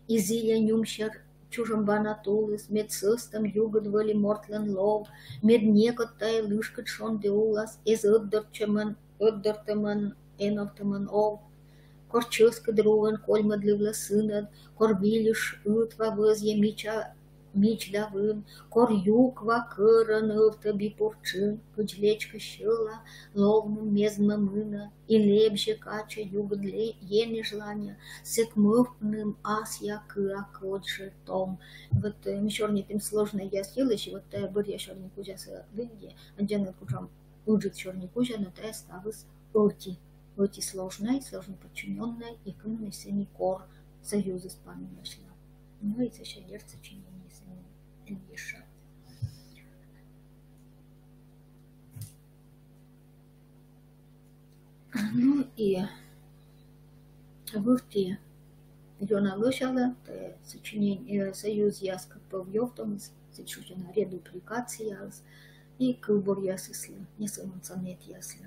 И зільӧ нюмсьӧр чужӧм бана тулыс, мед сӧстӧм югыд вӧлі мортлӧн лов, мед некод тайӧ лышкыд шонді улас эз ӧтдортчӧмӧн, ӧтдортӧмӧн, эновтӧмӧн ов. Кор чӧскыд руӧн кольмӧдлывлӧ сынӧд, кор вильыш ытва вӧзйӧ мича мич да вын, кор юква кӧрӧн ӧвтӧ би пур тшын, кыдз лечкӧ сьӧла, ловным мездмӧ мынӧ, и лэбзьӧ качӧ югыд ле-, енэжланьӧ, сэк мӧвпным асъя кыа кодь жӧ том. Вот, э, ми сёрнитім сложнӧйяс йылысь, и вот тайӧ бӧръя сёрникузясӧ лыдди, аддзанныд, кутшӧм ыджыд сёрникузя, но тайӧ ставыс ӧти, ӧти сложнӧй, сложно подчинённӧй, и кымынысь сэні кор союзыс панӧмасьлӧ. Но и сэсся, дерт, сочинение сэні эн ещӧ. Ну и вывті ёна лӧсялӧ, э, сочинение, э, союзъяс кык пӧв ёвтӧмыс, сідз шусяна редупликацияыс, и кывбуръясыслы, не сӧмын сонетъяслы.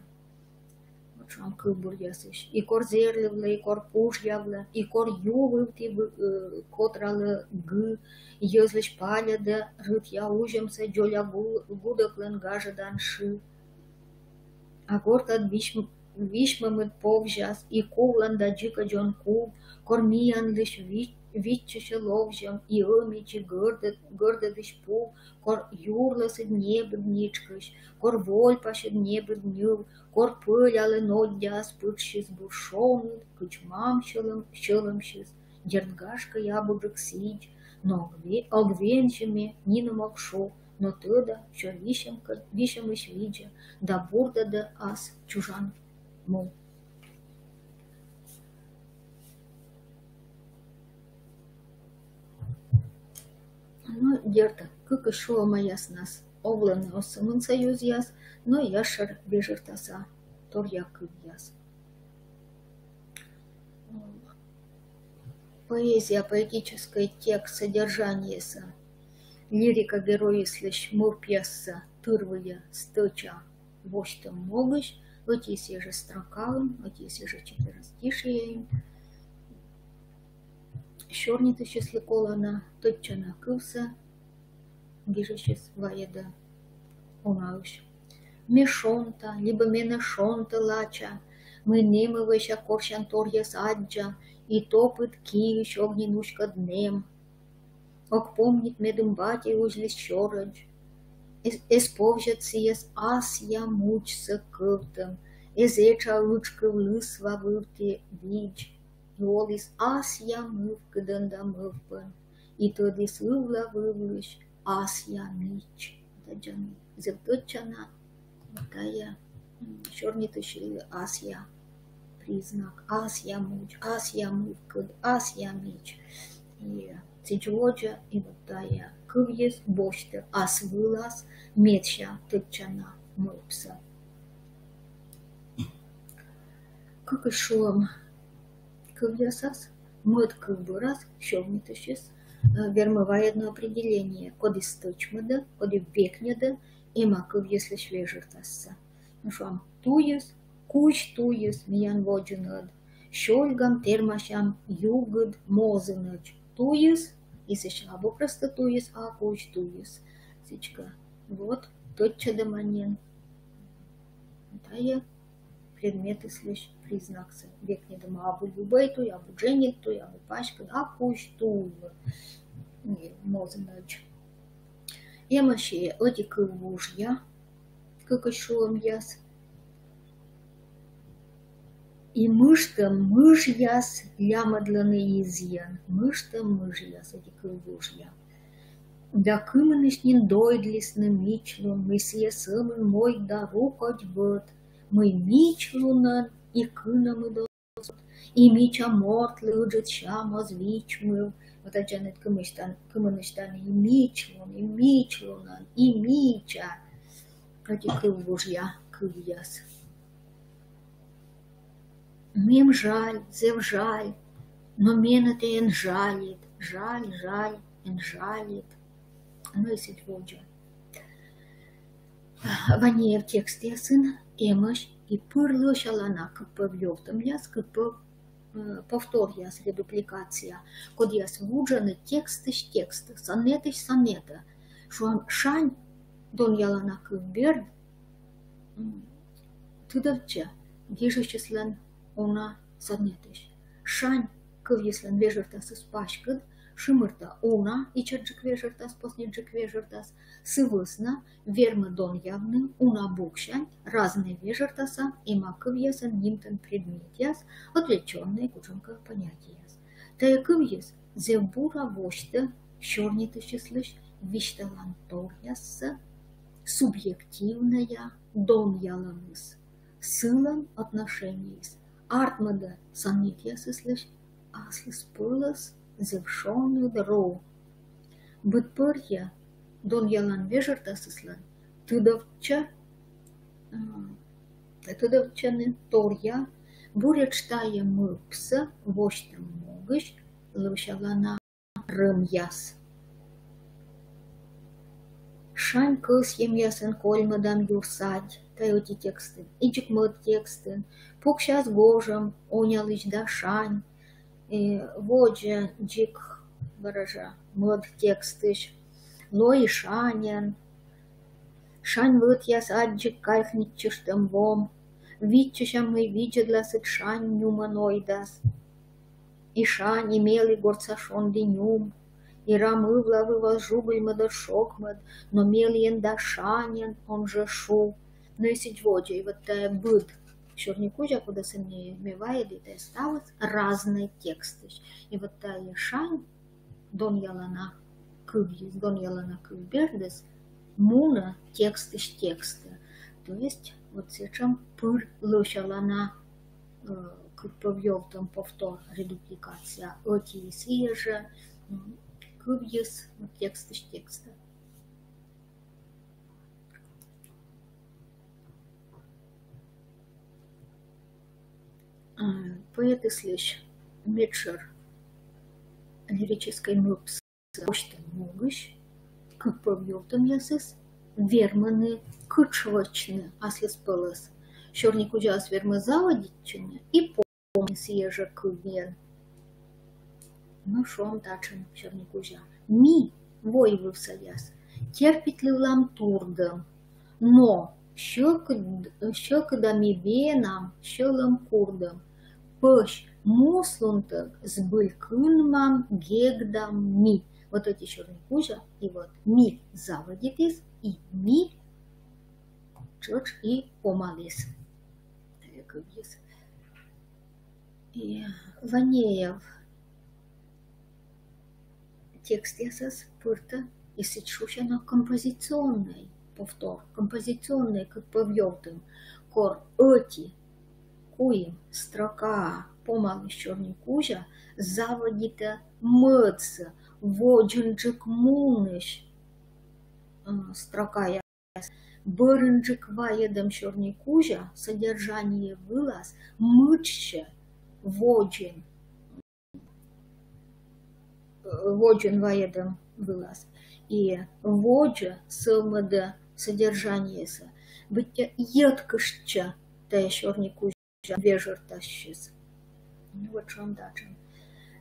Вот шуам кывбуръясысь. И кор зэрлывлӧ, и кор пужъявлӧ, и кор ю вывті вы-, э, котралӧ гы, йӧзлысь пальӧдӧ рытъя узьӧмсӧ дзоля гу-, гудӧклӧн гажӧдан шы. А гортад висьм-, висьмӧмыд повзяс, и кувлан да дзикӧдз он кув, кор миянлысь ви-, виччысьӧ ловзьӧм, и ӧмидз, и гӧрдӧд-, гӧрдӧдысь пув, кор юрлӧсыд небыд нитшкысь, кор вольпасьыд небыд ньыв, кор пӧлялӧ ноддяас пытшсьыс бур шоныд, кыдз мам сьӧлӧм-, сьӧлӧмсьыс, дерт, гашкӧ, и абуджык сідз, но ог ве-, ог вензьы ме, нинӧм ог шу, но тӧда, сёр висьӧм кӧ-, висьӧмысь видзӧ, да бурдӧдӧ ас чужан му. Но, дерт, кыкысь шуӧмаяснас овлӧны оз сӧмын союзъяс, но яшар вежӧртаса торъя кывъяс. Поэзия, поэтическӧй текст содержаниесӧ, лирика геройыслысь мӧвпъяссӧ тырвыйӧ стӧча восьтӧм могысь, ӧти и сійӧ жӧ строкаӧн, ӧти и сійӧ жӧ четверостишиеӧн. Сёрнитысьыслы колана тӧдчана кывсӧ, гижысьыс вайӧдӧ унаысь. Ме шонта, либӧ менӧ шонтӧ лача, мый нэмӧвӧйся корсянторъяс аддза, и топыд киысь ог нин уськӧд нэм. Ог помнит, медым батьӧ узьліс сёрӧдз. Эз, эз повзьӧд сійӧс асъя мудзсӧ кӧвтӧм, эз этша ытшкыв лысва вывті видз. И оліс асъя мывкыдӧн да мӧвпӧн, и тӧдіс ывла вывлысь асъя мич. Тадзи зэв тӧдчана тайӧ, м, сёрнитысьлы асъя признак, асъя мудз, асъя мывкыд, асъя мич. И сідз водзӧ, и вот тайӧ кывйыс босьтӧ ас вылас медся тӧдчана мӧвпсӧ. Кыкысь шуӧм кывъясас мӧд кывбурас сёрнитысьыс, э, вермӧ вайӧдны определение, коді стӧчмӧдӧ, коді векньӧдӧ эм-а кывйыслысь вежӧртассӧ. Но шуам, туйыс, кузь туйыс миян водзын ӧд, сёльгам тэрмасям югыд мозынӧдз. Туйыс, и сэсся абу просто туйыс, а кузь туйыс. Сідзкӧ, вот, тӧдчӧдӧма нин тайӧ предметыслысь признаксӧ. Векньӧдӧма абу любӧй туй, абу дженьыд туй, абу паськыд, а кузь туй мозынӧдз. Эмӧсь ӧти кыввужъя, кыкысь шуӧмъяс. И мыжтӧм мыжъяс лямӧдлӧны изйӧн, мыжтӧм мыжъяс, ӧти кыввужъя. Да кымынысь нин дойдлісны мичлун, мый сійӧ сӧмын мойд да рукодь вӧт, мый мичлунӧн и кынӧмыд оз, и мича мортлы ыджыд сям оз вичмыв. Вот аддзанныд, кымынысь тані, кымынысь тані и мичлун, и мичлунӧн, и мича. Ӧти кыввужъя кывъяс. Мем жаль, зэв жаль, но менӧ тэ эн жалит, жаль, жаль, эн жалит. Но и сідз водзӧ. Ваньмӧ текстъясын эмӧсь и пыр лӧсялана кык пӧв ёвтӧмъяс, кык пӧв, э, повторъяс, редупликация, кодъяс вуджӧны текстысь текстӧ, сонетысь сонетӧ. Шуам, шань донъялана кыв берд, м, тыдовтчӧ гижысьыслӧн уна сонетысь. Шань кывйыслӧн вежӧртасыс паськыд, шымыртӧ уна ичӧтджык вежӧртас, посньыдджык вежӧртас, сы вӧсна вермӧ донъявны уна буксянь разнӧй вежӧртаса эм-а кывъясӧн нимтӧм предметъяс, отвлечённӧй кутшӧмкӧ понятиеяс. Тайӧ кывйыс зэв бура восьтӧ сёрнитысьыслысь висьталанторъяссӧ субъективнӧя донъялӧмыс, сылӧн отношениеыс артмӧдӧ сонетъясыслысь аслыспӧлӧс зэв шоныд ру. Быдпӧрйӧ донъялан вежӧртасыслӧн тыдовтчӧ, м, тыдовтчӧны торъя Буретш тайӧ мӧвпсӧ восьтӧм могысь лӧсялана рӧмъяс. Шань кӧсйӧмъясӧн кольмӧдам юрсадь, тайӧ ӧти текстын, и дзик мӧд текстын, пуксяс гожӧм онялысь да шань, э, водзӧ дзик бара жӧ мӧд текстысь, лои шаньӧн, шань вӧтъяс аддзӧ кайхнитчыштӧм вом, виччысям, мый видзӧдласыд шань нюмӧн ойдас. И шань, и мел, и гортса шонді нюм, и рам ывла вывас жугыльмӧд ӧд шогмӧд, но меліӧн да шаньӧн он жӧ шу. Но и сідз водзӧ, и вот тайӧ быд сёрникузя, кодӧс ме, ме вайӧді, тайӧ ставыс разнӧй текстысь. И вот тайӧ шань донъялана кывйыс, донъялана кывбердыс мунӧ текстысь текстӧ. То есть вот сэтшӧм пыр лӧсялана, э, кык пӧв ёвтӧм, повтор, редупликация, ӧти и сійӧ жӧ, м, кывйыс, ну, текстысь текстӧ. А, поэтыслысь медшӧр лирическӧй мӧвпсӧ восьтӧм могысь кык пӧв ёвтӧмъясыс вермӧны кытш вӧчны аслыспӧлӧс. Сёрникузяыс вермӧ заводитчыны и помны сійӧ жӧ кывйӧн. Но шуам татшӧм сёрникузя. Ми, войвывсаяс, терпитлывлам турдӧм, но сьӧкыд-, сьӧкыда ми венам сьӧлӧм курдӧм. Пӧсь муслунтӧг збыль кынмам, гегдам ми. Вот ӧти сёрникузя, и вот ми заводитіс, и ми тшӧтш и помаліс. Тайӧ кывйыс. И Ванеев текстъясас пыртӧ и сідз шусяна композиционнӧй, повтор, композиционнӧй кык пӧв ёвтӧм, кор ӧти куим строка помалысь сёрникузя заводитӧ мӧдсӧ, водзынджык мунысь, э, строкаяс. Бӧрынджык вайӧдӧм сёрникузя содержание вылас мытшсьӧ водзын, э, водзын вайӧдӧм вылас. И водзӧ сӧвмӧдӧ содержаниесӧ, быттьӧ йӧткыштчӧ тайӧ сёрникузя вежӧртассьыс. Ну вот шуам татшӧм.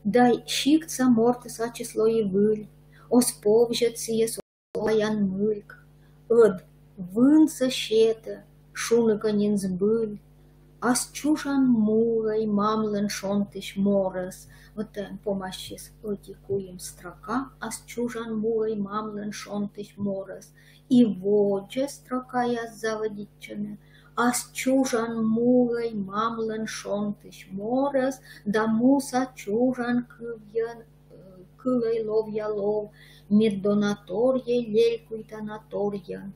Да сиктса мортыс ачыс лои выль, оз повзьӧд сійӧс олаян мыльк, ӧд вынсӧ сетӧ, шуны кӧ нин збыль, ас чужан муӧй мамлӧн шонтысь морӧс. Вот тайӧн помасьӧ ӧти куим строка, ас чужан муӧй мамлӧн шонтысь морӧс. И водзӧ строкаяс заводитчӧны: ас чужан муӧй мамлӧн шонтысь морӧс, да муса чужан кывйӧн, э, кылӧй ловъя лов, мед донаторйӧй лелькуйтана торйӧн.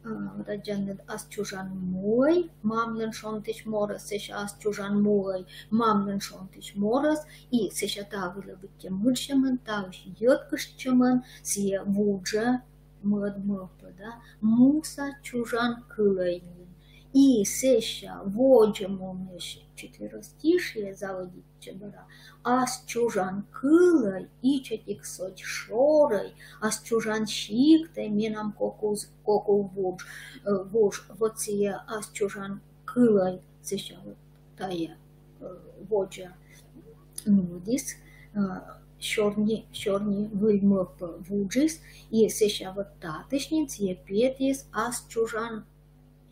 А, вот аддзанныд, ас чужан муӧй мамлӧн шонтысь морӧс, сэсся ас чужан муӧй мамлӧн шонтысь морӧс, и сэсся та вылӧ быттьӧ мытшсьӧмӧн, таысь йӧткыштчӧмӧн сійӧ вуджӧ мӧд мӧвпӧ, да, муса чужан кылӧй нин. И сэсся водзӧ мунысь четверостишие заводитчӧ бара: ас чужан кылӧй ичӧтик содь шорӧй, ас чужан сиктӧй менам кок ув-, кок ув вуж, э, вуж. Вот сійӧ ас чужан кылӧй, сэсся вот тайӧ, э, водзӧ нуӧдіс, э, сёрни, сёрни выль мӧвпӧ вуджис, и сэсся вот татысь нин сійӧ петіс ас чужан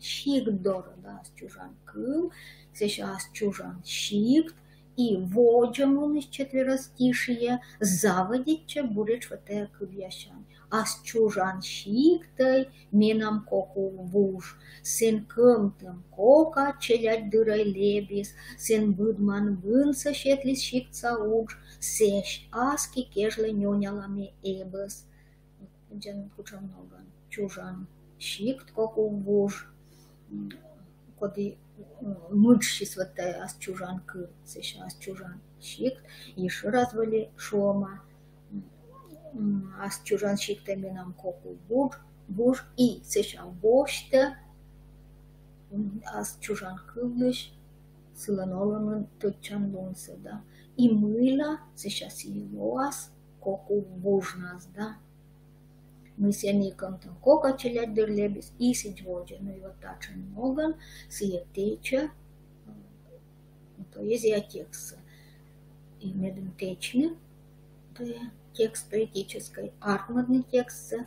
сикт дорӧ, да, ас чужан кыл, сэсся ас чужан сикт, и водзӧ мунысь четверостишие заводитчӧ буретш вот тайӧ кывъясянь. Ас чужан сиктӧй менам кок ув вуж, сэн кӧмтӧм кока челядь дырӧй лэбис, сэн быдман вынсӧ сетліс сиктса удж, сэсь аски кежлӧ нёняла ме эбӧс. Аддзанныд, кутшӧм ногӧн чужан сикт, кок ув вуж, м, коді, м, мытшсьыс вот тайӧ ас чужан кыл, сэсся ас чужан сикт, и ещӧ раз вӧлі шуӧма, м, ас чужан сиктӧй менам кок ув вуж, вуж, и сэсся восьтӧ, м, ас чужан кылысь сылӧн олӧмын тӧдчан лунсӧ, да. И мыйла сэсся сійӧ лоас кок ув вужнас, да. Мый сійӧ некымын кокӧд челядь дыр лэбис, и сідз водзӧ. Ну и вот татшӧм ногӧн сійӧ тэчӧ поэзия текстсӧ. И медым тэчны тайӧ текст поэтическӧй, артмӧдны текстсӧ,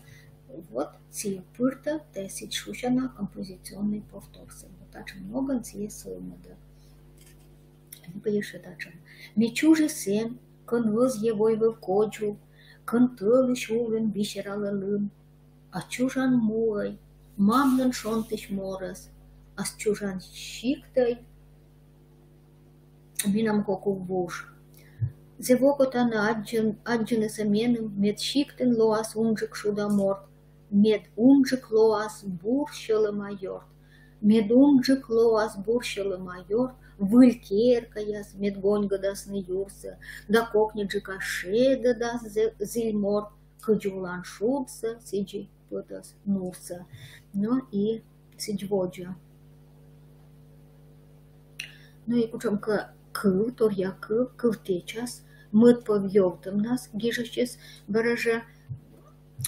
вот сійӧ пыртӧ тайӧ сідз шусяна композиционнӧй повторсӧ. Вот татшӧм ногӧн сійӧ сӧвмӧдӧ. Либӧ ещӧ татшӧм. Ме чужис эм, кӧн ӧзйӧ войвыв кодзув, кӧн тӧлысь улын бисералӧ лым. А чужан муӧй мамлӧн шонтысь морӧс, ас чужан сиктӧй менам кок ув вуж. Зэв окотана аддзын-, аддзынысӧ меным, мед сиктын лоас унджык шуда морт, мед унджык лоас бур сьӧлӧма ёрт, мед унджык лоас бур сьӧлӧма ёрт, выль керкаяс, мед гоньгӧдасны юрсӧ, да кокниджыка шедӧдас зэ-, зіль морт, кыдз улан шудсӧ, сідзи пӧтӧс нурсӧ. Но и сідз водзӧ. Но и кутшӧмкӧ кыв, торъя кыв, кыв тэчас, мӧд пӧв йӧвтӧмнас гижысьыс, бара жӧ,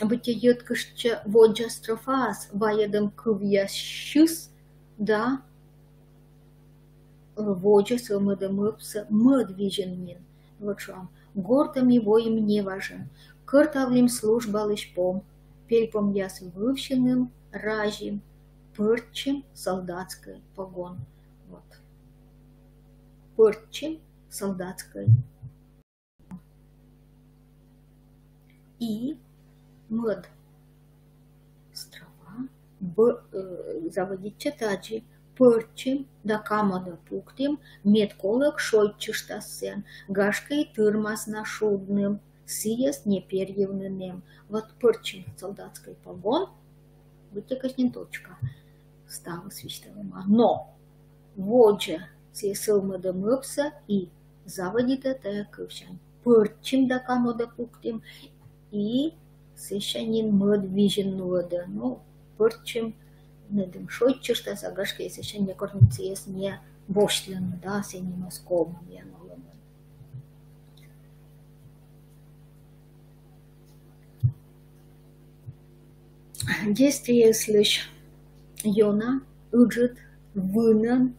быттьӧ йӧткыштчӧ воддза строфаас вайӧдӧм кывъясысь, да, э, водзӧ сӧвмӧдӧ мӧвпсӧ мӧд визьын нин. Вот шуам: гортӧ ми воим неважӧн, кӧртавлім службалысь пом, пельпомъяс вывсьыным разим, пӧрччим солдатскӧй погон. Вот. Пӧрччим солдатскӧй. И мӧд строфа б-, э, заводитчӧ тадзи: пӧрччим да камодӧ пуктім, мед колӧк шойччыштас сэн, гашкӧ и тырмас на шудным, сійӧс не перйывны нэм. Вот пӧрччим солдатскӧй погон, быттьӧкӧ нин точка. Ставыс висьталӧма. Но водзӧ сійӧ сӧвмӧдӧ мӧвпсӧ и заводитӧ тайӧ кывсянь. Пӧрччим да камодӧ пуктім, и сэсся нин мӧд визьын нуӧдӧ. Ну, пӧрччим, медым шойччыштас, а гашкӧ и сэсся некор нин сійӧс не босьтлӧны, да, сійӧ нимӧс ковмӧ миян олӧмын. Действиеыслысь ёна, ыджыд, вынӧн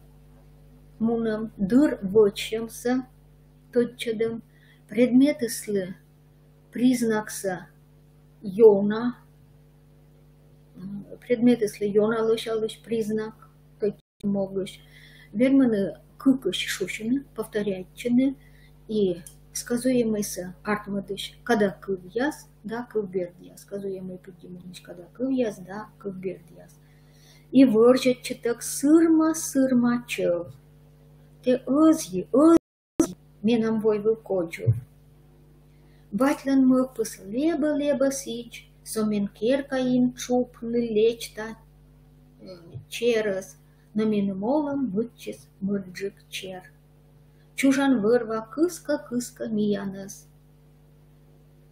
мунӧм, дыр вӧчсьӧмсӧ тӧдчӧдӧм, предметыслы признаксӧ ёна, м, предметыслы ёна лӧсялысь признак, тӧдчӧм могысь. Вермӧны кыкысь шусьыны, повторяйтчыны, и сказуемӧйсӧ артмӧдысь кадакывъяс да кывбердъяс. Сказуемӧй пыдди мунысь кадакывъяс да кывбердъяс. И вӧрзьӧдчытӧг сырма-сырма чӧв. Тэ ӧзйы, ӧзйы, менам войвыв кодзув. Батьлӧн мӧвпыс лэбӧ-лэбӧ сідз, со мен керкаын тшупны лэчта, э, черӧс, но меным олӧм мыччис мырджык чер. Чужан вӧр-ва кыскӧ-кыскӧ миянӧс.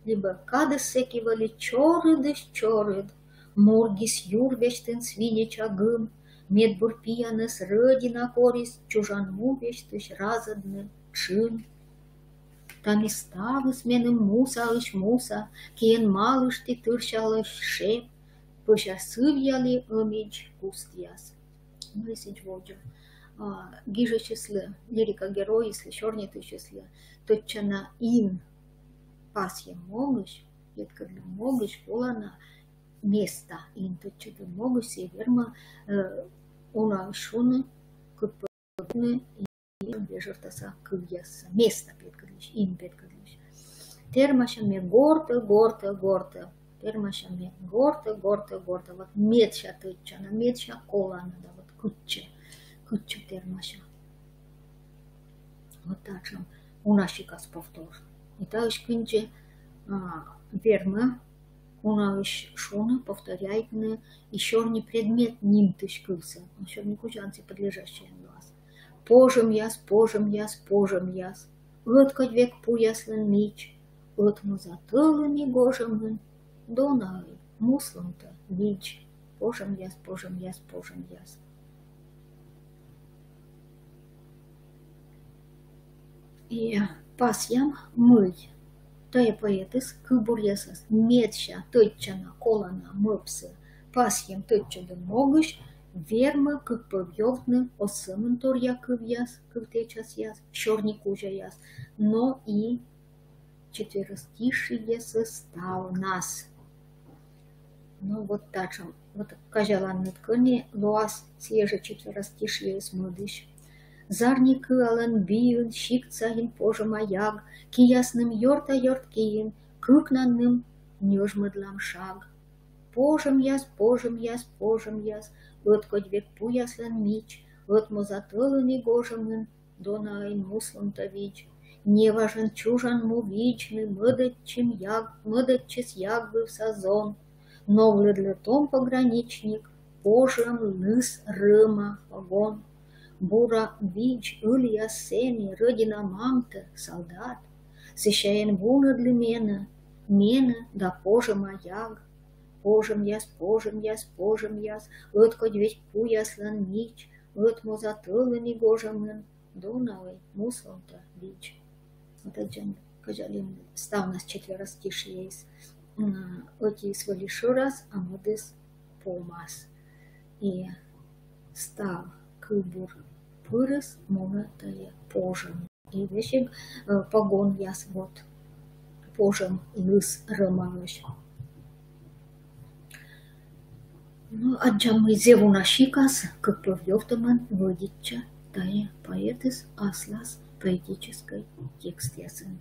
Либӧ кадыс сэки вӧлі чорыдысь чорыд, моргис юр весьтын свинеча гым, медбур пиянӧс рӧдина корис чужан му весьтысь разӧдны тшын. Тані ставыс меным мусаысь муса, киӧн малышті тырсялысь шеп, пӧся сывъялі ӧмидз кустъяс. Ну и сідз водзӧ. А, гижысьыслы, лирика геройыслы, сёрнитысьыслы тӧдчана ин пасйӧм могысь, петкӧдлӧм могысь колана места, ин тӧдчӧдӧм могысь, сійӧ вермӧ, э, унаысь шуны, кыдз пӧ- и вежӧртаса кывъяссӧ. Места петкӧдлысь, ин петкӧдлысь. Тэрмася ме гортӧ, гортӧ, гортӧ. Тэрмася ме гортӧ, гортӧ, гортӧ. Вот медся тӧдчана, медся колана, да вот кытчӧ, кытчӧ тэрмася. Вот татшӧм уна сикас повтор. И таысь кындзи, а, вермӧ унаысь шуны, повторяйтны и сёрни предмет нимтысь кывсӧ. Но сёрни кузянсӧ подлежащее лоас. Пожӧмъяс, пожӧмъяс, пожӧмъяс. Ӧткодь век пуяслӧн мич, ӧтмоза тӧлын и гожӧмын, донаӧй, муслунтӧ видз. Пожӧмъяс, пожӧмъяс, пожӧмъяс. И пасъям, мый тайӧ поэтыс кывбуръясӧс медся тӧдчана, колана мӧвпсӧ пасйӧм тӧдчӧдӧм могысь вермӧ кык пӧв ёвтны оз сӧмын торъя кывъяс, кывтечасъяс, сёрникузяяс, но и четверостишиесӧ ставнас. Но вот татшӧм, вот казяланныд кӧні лоас сійӧ жӧ четверостишиеыс мӧдысь. Зарни кыалӧн биын сиктса ин пожӧма яг, киясным ёрта-ёрт киын, кыкнанным ньӧжмӧдлам шаг. Пожӧмъяс, пожӧмъяс, пожӧмъяс, ӧткодь век пуяслӧн мич, ӧтмоза тӧлын и гожӧмын, донаӧй муслунтӧ видз. Неважӧн чужан му видзны мӧдӧдчим яг, мӧдӧдчис ягвывса зон. Новлӧдлӧ том пограничник, пожӧм лыс рӧма погон. Бура видз ыльяс сэні, Рӧдина мамтӧ, солдат. Сэсся эн вунӧдлы менӧ, менӧ да пожӧма яг. Пожӧмъяс, пожӧмъяс, пожӧмъяс, ӧткодь век пуяслӧн мич, ӧтмоза тӧлын и гожӧмын, донаӧй муслунтӧ видз. Вот аддзан, казялім, ставнас четверостишиеыс, м, ӧтиыс вӧлі шӧрас, а мӧдыс помас. И став кывбур пырыс мунӧ тайӧ пожӧм. И весиг, э, погонъяс, вот, пожӧм лыс рӧмаӧсь. Ну, аддзам, мый зэв уна сикас кык пӧв ёвтӧмӧн вӧдитчӧ тайӧ поэтыс аслас поэтическӧй текстъясын.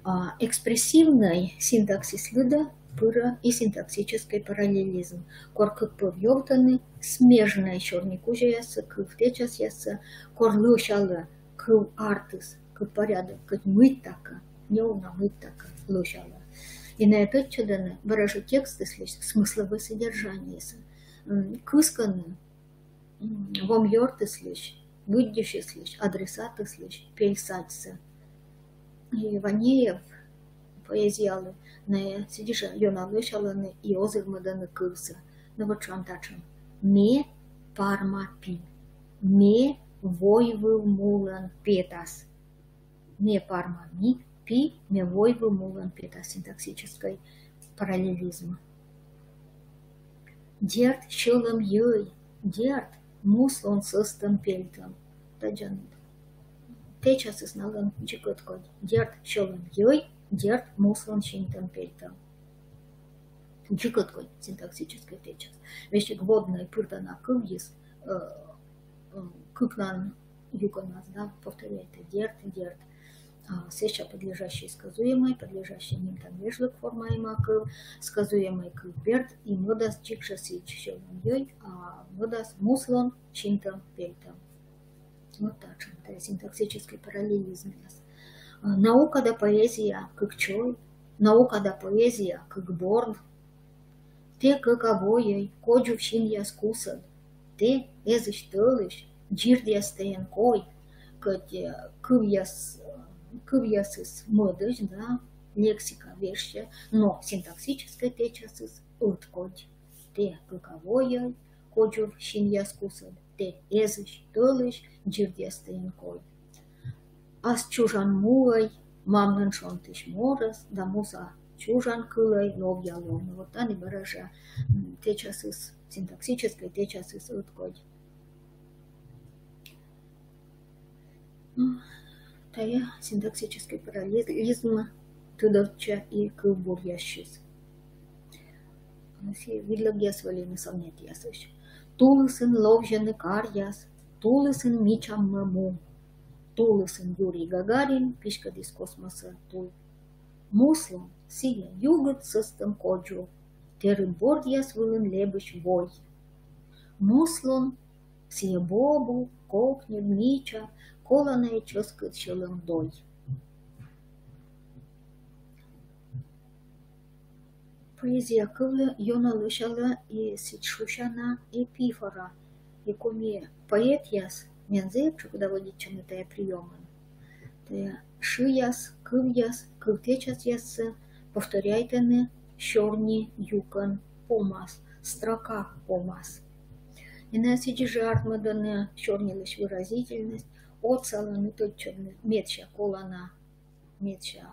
А экспрессивнӧй синтаксис лыдӧ пырӧ и синтаксическӧй параллелизм, кор кык пӧв ёвтӧны смежнӧй сёрникузяяссӧ, кывтечасъяссӧ, кор лӧсялӧ кыв артыс, кыв порядок, кӧть мыйтакӧ, неуна мыйтакӧ лӧсялӧ. И найӧ тӧдчӧдӧны бара жӧ текстыслысь смысловӧй содержаниесӧ. М, кыскӧны, м, вом ёртыслысь, лыддьысьыслысь, адресатыслысь пель садьсӧ. И Ванеев поэзиялы найӧ сідзи жӧ ёна лӧсялӧны и озырмӧдӧны кывсӧ. Но вот шуам татшӧм: ме парма пи, ме войвыв мулӧн петас. Ме парма ми, пи, ме войвыв мулӧн петас, синтаксическӧй параллелизм. Дерт, сьӧлӧм йӧй, дерт, муслун сӧстӧм пельтӧм. Тадзи течасыс налӧн дзик ӧткодь. Дерт, сьӧлӧм йӧй, дерт, муслун синтӧм пельтӧм. Дзик ӧткодь синтаксическӧй течас. Весиг вводнӧй пыртана кывйыс, э, э, кыкнан юкӧнас, да, повторяйтӧ: дерт, дерт. А сэсся подлежащӧй, сказуемӧй, подлежащӧй нимтан вежлык формаӧма кыв, сказуемӧй кыв берд, и мӧдас дзик жӧ сідз: сьӧлӧм йӧй, а мӧдас муслун синтӧм пельтӧм. Вот татшӧм тайӧ синтаксическӧй параллелизмъяс. А, наука да поэзия кык чой, наука да поэзия кык борд. Тэ, кӧка войӧй, кодзув синъяс кусӧд, тэ, эзысь тӧлысь, дзирдъястӧ эн кой. Кӧть, э, кывъяс, кывъясыс мӧдӧсь, да, лексика вежсьӧ, но синтаксическӧй течасыс ӧткодь. Тэ, кӧка войӧй, кодзув синъяс кусӧд, тэ, эзысь тӧлысь, дзирдъястӧ эн кой. Ас чужан муӧй мамлӧн шонтысь морӧс, да муса чужан кылӧй ловъя ловны. Вот тані бара жӧ, м, течасыс, синтаксическӧй течасыс ӧткодь. М, тайӧ синтаксическӧй параллелизм тыдовтчӧ и кывбуръясысь. Сійӧ видлӧгъяс вӧліны сонетъясысь. Тулысын ловзьӧны каръяс, тулысын мичаммӧ му. Тулысын Юрий Гагарин писькӧдіс космосӧ туй. Муслун сійӧ югыд сӧстӧм кодзув, тэрыб бордъяс вылын лэбысь вой. Муслун сійӧ бобу, кокньыд, мича, колана и чӧскыд сьӧлӧм дой. Поэзия кывлы ёна лӧсялӧ и сідз шусяна эпифора. И коми поэтъяс мензы чукда вӧдитчӧны тайӧ приёмӧн. Тайӧ шыяс, кывъяс, кывтечасъяссӧ повторяйтӧны сёрни юкӧн помас, строка помас. И найӧ сідзи жӧ артмӧдӧны сёрнилысь выразительность, отсалӧны тӧдчӧдны медся колана, медся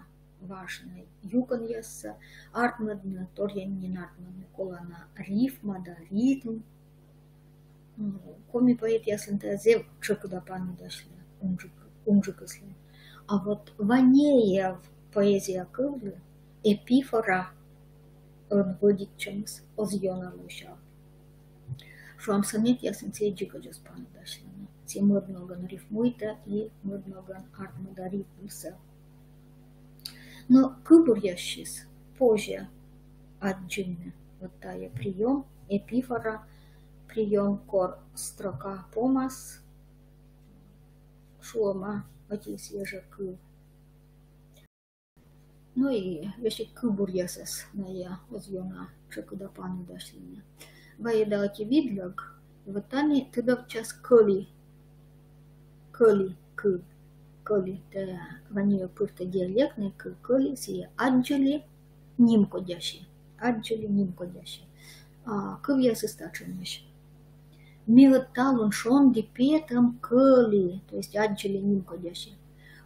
важнӧй юкӧнъяссӧ, артмӧдны, торйӧн нин артмӧдны колана рифма да ритм. М, коми поэтъяслӧн тайӧ зэв тшӧкыда паныдасьлӧ унджык-, унджыкыслӧн. А вот Ванеев поэзия кывлы эпифора ӧд вӧдитчӧмыс оз ёна лӧсяв. Шуам, сонетъясын сійӧ дзикӧдз оз паныдасьлыны. Сійӧ мӧд ногӧн рифмуйтӧ и мӧд ногӧн артмӧдӧ ритмсӧ. Но кывбуръясысь позьӧ аддзывны вот тайӧ приём, эпифора приём, кор строка помас, шуӧма ӧти сійӧ жӧ кыв. Но и весиг кывбуръясас найӧ оз ёна тшӧкыда паныдасьлыны. Вайӧда ӧти видлӧг, вот тані тыдовтчас кӧли, кӧли кыв, кӧли, тайӧ Ванеев пыртӧ диалектнӧй кыв кӧли, сійӧ аддзылі нимкодясьӧ, аддзылі нимкодясьӧ. А кывъясыс татшӧмӧсь. Ме ӧд талун шонді петӧм кӧли, то есть аддзылі нимкодясьӧ.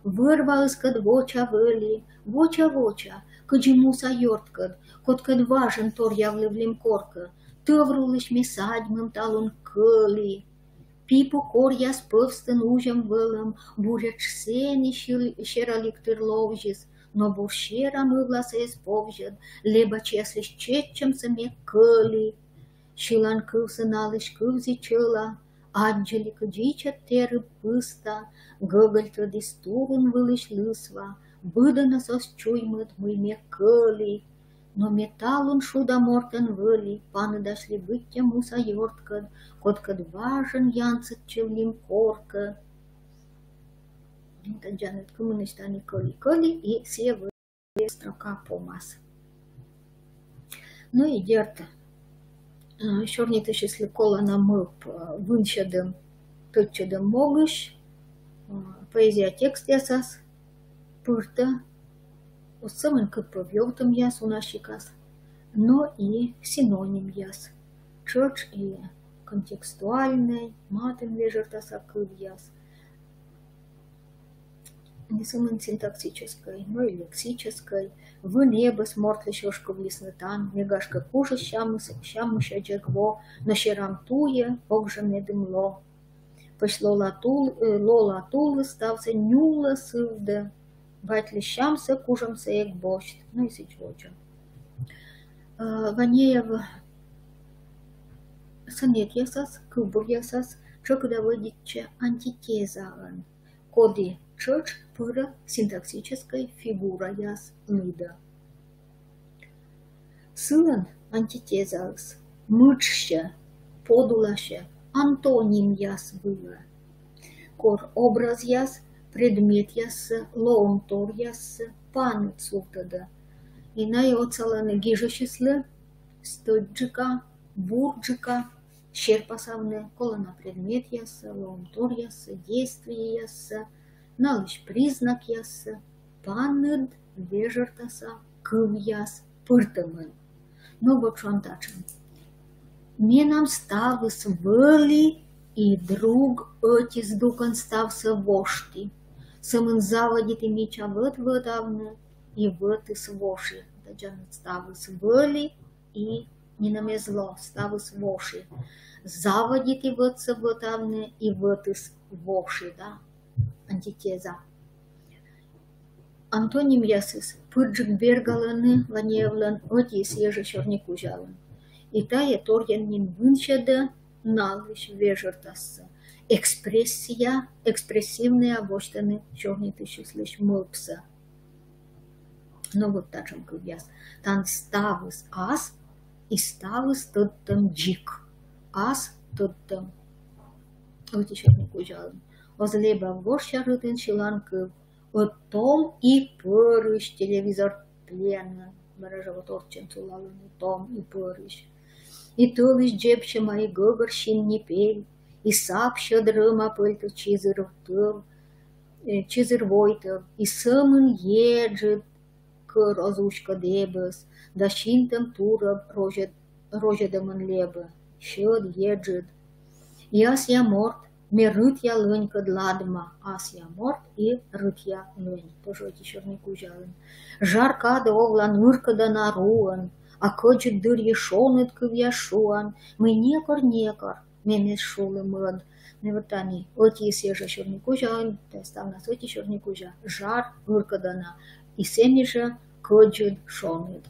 Вӧр-ваыскӧд воча вӧлі, воча, воча, кыдзи муса ёрткӧд, кодкӧд важӧн торъявлывлім коркӧ. Тӧврулысь ме садьмим талун кӧли. Пипу коръяс пӧвстын узьӧм вӧлӧм, буретш сэні сьыл-, сералігтыр ловзис, но бур серам ывласӧ эз повзьӧд, лэбачьяслысь чеччӧмсӧ ме кӧли. Сьылан кывсӧ налысь кывзі чӧла, аддзылі, кыдз ичӧт тэрыб пыста, гӧгыльтӧдіс турун вылысь лысва, быдӧнӧс оз чуймӧд, мый ме кӧли. Но ме талун шуда мортӧн вӧлі, паныдасьлі быттьӧ муса ёрткӧд, кодкӧд важӧн янсӧдчывлім коркӧ. Тадзи, кымынысь тані кӧли, кӧли, и сійӧ вӧлі строка помас. Но и дерт, э, сёрнитысьыслы колана мӧвп, э, вынсьӧдӧм, тӧдчӧдӧм могысь, э, поэзия текстъясас пыртӧ оз сӧмын кык пӧв ёвтӧмъяс уна сикас, но и синонимъяс, тшӧтш и контекстуальнӧй, матын вежӧртаса кывъяс. Не сӧмын синтаксическӧй, но и лексическӧй. Вын эбӧс мортлысь ӧшкывлісны тан, ме, гашкӧ, кужис сямыс-, сямысьӧдзӧг во, но серам туйӧ ог жӧ медым ло. Пӧсь лола тул-, э, лола тулыс ставсӧ нюлӧ сывдӧ, батьлысь сямсӧ, кужӧмсӧ эг босьт. Но и сідз водзӧ. Э, Ванеев сонетъясас, кывбуръясас тшӧкыда вӧдитчӧ антитезаӧн, коді тшӧтш пырӧ синтаксическӧй фигураяс лыдӧ. Сылӧн антитезаыс мытшсьӧ, подуласьӧ антонимъяс вылӧ, кор образъяс предметъяссӧ, лоӧмторъяссӧ паныд сувтӧдӧ. И найӧ отсалӧны гижысьыслы стӧчджыка, бурджыка серпасавны колана предметъяссӧ, лоӧмторъяссӧ, действиеяссӧ, налысь признакъяссӧ, паныд вежӧртаса кывъяс пыртӧмӧн. Но вот шуам татшӧм. Менам ставыс вӧлі, и друг ӧти здукӧн ставсӧ вошті. Сӧмын заводиті мича вӧт вӧтавны, и вӧтыс воші. Тадзи ставыс вӧлі, и нинӧм эз ло, ставыс воші. Заводиті вӧтсӧ вӧтавны, и вӧтыс воші, да, антитеза. Антонимъясыс пырджык бергалӧны Ванеевлӧн ӧти сійӧ жӧ сёрникузяын. И тайӧ торйӧн нин вынсьӧдӧ налысь вежӧртассӧ. Экспрессия, экспрессивнӧя босьтӧны сёрнитысьыслысь мӧвпсӧ. Но вот татшӧм кывъяс. Тан ставыс ас, и ставыс тӧдтӧм дзик. Ас тӧдтӧм. Ӧти сёрникузяын. Оз лэбав вошъя рытын сьылан кыв. Ӧд том и пӧрысь телевизор пленын. Бара жӧ вот орччӧн сулалӧны том и пӧрысь. И тӧлысь дзебсьӧма и гӧгӧр син ни пель, и сап сьӧд рӧма пӧльтӧ чизыр тӧв, э, чизыр войтӧв, и сӧмын еджыд кӧр оз уськӧд эбӧс, да синтӧм турӧб розьӧд-, розьӧдӧмӧн лэбӧ, сьӧд, еджыд. И асъя морт Ме рытъя лӧнькӧд ладма, асъя морт и рытъя лӧнь. Тоже ӧти сёрни кузяын. Жар кадӧ овлан ыркӧдана руӧн, а кӧдзыд дырйи шоныд кывъяс шуан, мый некор, некор мем эз шулы мӧд. Ме вот тані ӧти сійӧ жӧ сёрни кузяын, тайӧ ставнас ӧти сёрни кузя, жар ыркӧдана, и сэні жӧ кӧдзыд шоныд.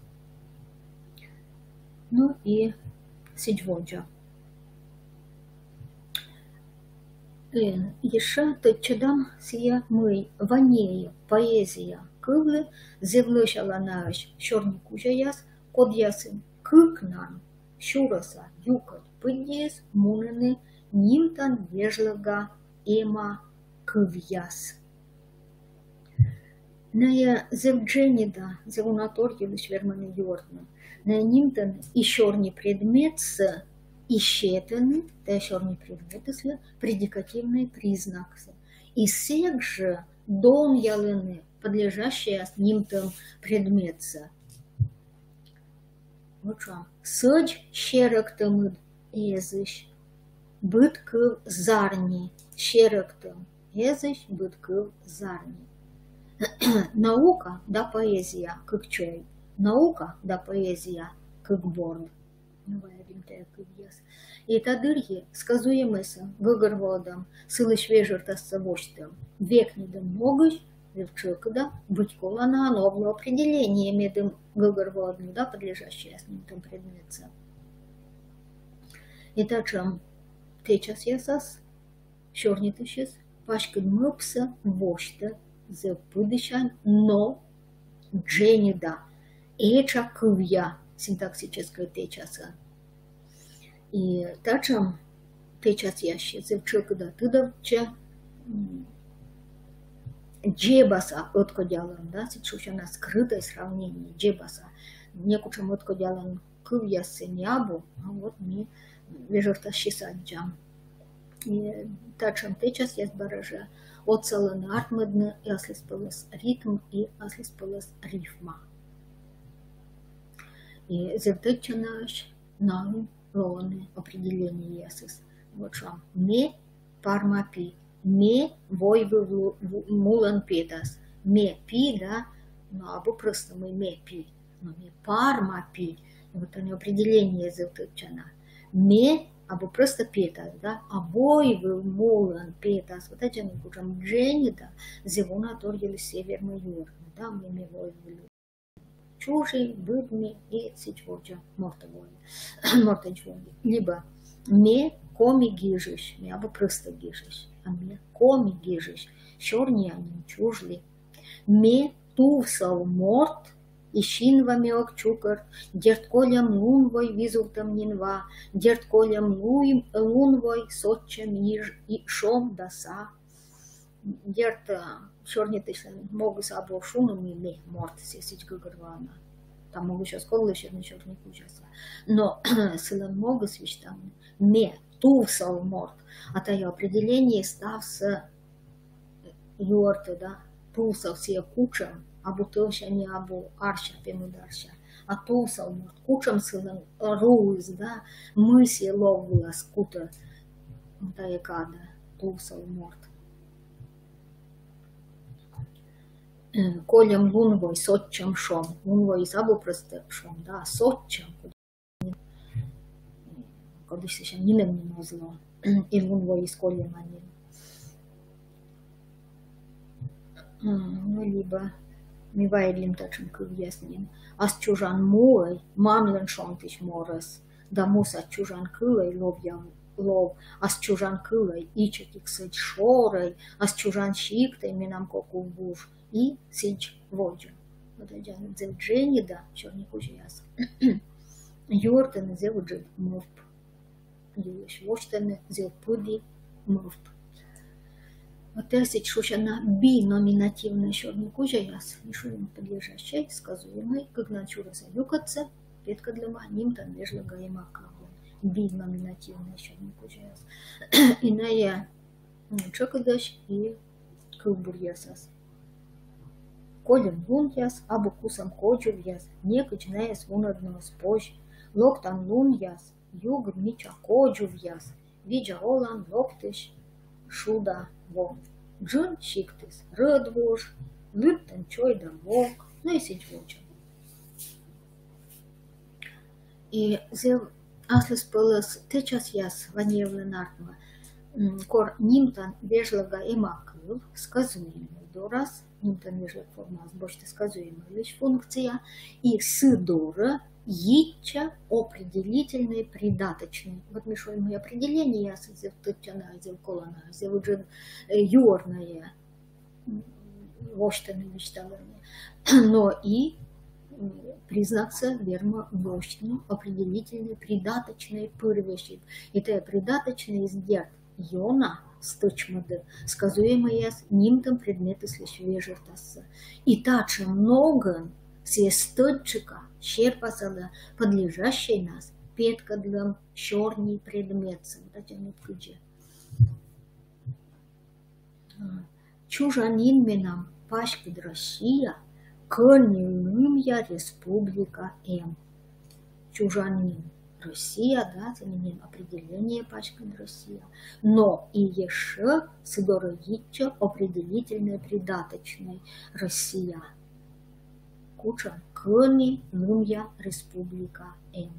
Ну и сідз водзӧ. Э, ещӧ тӧдчӧдам сійӧ, мый Ванеев поэзия кывлы зэв лӧсяланаӧсь сёрни кузяяс, кодъясын кыкнан сюрӧса юкӧд пыддиыс мунӧны нимтӧм вежлӧга эма кывъяс. Найӧ зэв дженьыда, зэв уна тор йылысь вермӧны юӧртны. Найӧ нимтӧны и сёрни предметсӧ, и сетӧны тайӧ сёрни предметыслы предикативнӧй признаксӧ. И сэк жӧ донъялӧны подлежащееяс нимтӧм предметсӧ. Вот шуам, сӧдз серӧктӧмыд эзысь быд кыв зарни, серӧктӧм эзысь быд кыв зарни. Наука да поэзия кык чой, наука да поэзия кык борд. Ну, вайӧдім тайӧ кывъяс. И та дырйи сказуемӧйсӧ гӧгӧрвоӧдам сылысь вежӧртассӧ восьтӧм. Векньыдӧм могысь зэв тшӧкыда быть колана, но овлӧ определение, медым гӧгӧрвоӧдны да подлежащеяс нимтӧм предметсӧ. И татшӧм тэчасъясас сёрнитысьыс паськыд мӧвпсӧ восьтӧ зэв пыдісянь, но дженьыда, этша кывъя синтаксическӧй тэчасӧн. И татшӧм тэчасъяс зэв тшӧкыда тыдовтчӧ, м, дзебаса ӧткодялӧм, да, сідз шусяна скрытое сравнение, дзебаса, некутшӧм ӧткодялӧм кывъяссӧ не абу, а вот ми вежӧртасьыс аддзам. И татшӧм тэчасъяс бара жӧ отсалӧны артмӧдны и аслыспӧлӧс ритм, и аслыспӧлӧс рифма. И зэв тӧдчанаӧсь налы лоӧны определениеясыс. Вот шуам, ме парма пи. Ме войвыв лу-, ву-, мулӧн петас. Ме пи, да, но абу прӧста, мый ме пи. Но ме парма пи. И вот ӧні определение зэв тӧдчана. Ме абу прӧста петас, да, а войвыв мулӧн петас. Вот аддзанныд, кутшӧм дженьыда, зэв уна тор йылысь сійӧ вермӧ юӧртны, да, мый ме войвыв чужи, быдми и сідз водзӧ мортӧ вой. Мортӧ вой. Либӧ ме коми гижысь, ме абу прӧста гижысь, а ме коми гижысь, сёрниа нин чужли. Ме тувсов морт, и синва ме ог чукӧрт, дерт кольӧм лунвой визувтӧм нин ва, дерт кольӧм луй-, лунвой сотчӧм и ж-, и шом да са. Дерт, э, сёрнитысьлӧн могыс абу шуны, мый ме морт, сійӧ сідз гӧгӧрвоана. Та могысь оз ков лӧсьӧдны сёрни кузясӧ. Но сылӧн могыс висьтавны: ме тувсов морт. А тайӧ определение ставсӧ юӧртӧ, да, тувсов сійӧ кутшӧм, абу тӧвся ни абу арся, пемыд арся. А тувсов морт, кутшӧм сылӧн руыс, да, мый сійӧ лов вылас кутӧ тайӧ кадӧ, тувсов морт. Э, кольӧм лунвой сотчӧм шом. Лунвойыс абу прӧста шом, да, сотчӧм. Кодысь сэсся нинӧм нин оз ло. И лунвойыс кольӧма нин. М, ну, либӧ ми вайӧдлім татшӧм кывъяс нин. Ас чужан муӧй мамлӧн шонтысь морӧс. Да муса чужан кылӧй ловъя лов, ас чужан кылӧй ичӧтик сӧдз шорӧй, ас чужан сиктӧй менам кок ув вуж, и сідз водзӧ. Вот аддзанныд, зэв дженьыда сёрни кузяяс юӧртӧны зэв ыджыд мӧвп. Йылысь восьтӧны зэв пыді мӧвп. Вот тайӧ сідз шусяна биноминативнӧй сёрни кузяяс, и шуӧны подлежащӧй, сказуемӧй, кыкнан сюрӧса юкӧдсӧ петкӧдлӧма нимтан вежлӧгаема кывлӧн. Биноминативнӧй сёрни кузяяс. И найӧ, м, тшӧкыдӧсь и кывбуръясас. Кольӧм лунъяс, абу кусӧм кодзувъяс, некыдз найӧс вунӧдны оз позь. Локтан лунъяс, югыд мича кодзувъяс, видза олан локтысь шуда вом. Джын сиктыс рӧдвуж, лыдтӧм чой да вок, ну и сідз водзӧ. И зэв аслыспӧлӧс тэчасъяс Ванеевлӧн артмӧ, м, кор нимтан вежлӧга эмакыв, сказуемӧй дорас, нимтан вежлӧг формаас босьтӧ сказуемӧйлысь функция, и сы дорӧ йитчӧ определительнӧй, придаточнӧй. Вот ми шуим, и определениеяс зэв тӧдчана, зэв колана, зэв ыджыд, э, юӧр найӧ, м, восьтыны, висьталыны. Но и, м, признаксӧ вермӧ восьтны определительнӧй, придаточнӧй пыр весиг. И тайӧ придаточнӧйыс, дерт, ёна стӧчмӧдӧ сказуемӧйяс нимтӧм предметыслысь вежӧртассӧ. И татшӧм ногӧн сійӧ стӧчджыка серпасалӧ подлежащӧйнас петкӧдлӧм сёрни предметсӧ. Татшӧм кыдзи. Чужанін менам паськыд Россия, кӧні лымъя республика эм. Чужанін Россия, да, сы нин определение паськыд Россия. Но и ещӧ сы дорӧ йитчӧ определительнӧй, придаточнӧй Россия. Кутшӧм? Кӧні лымъя республика эм.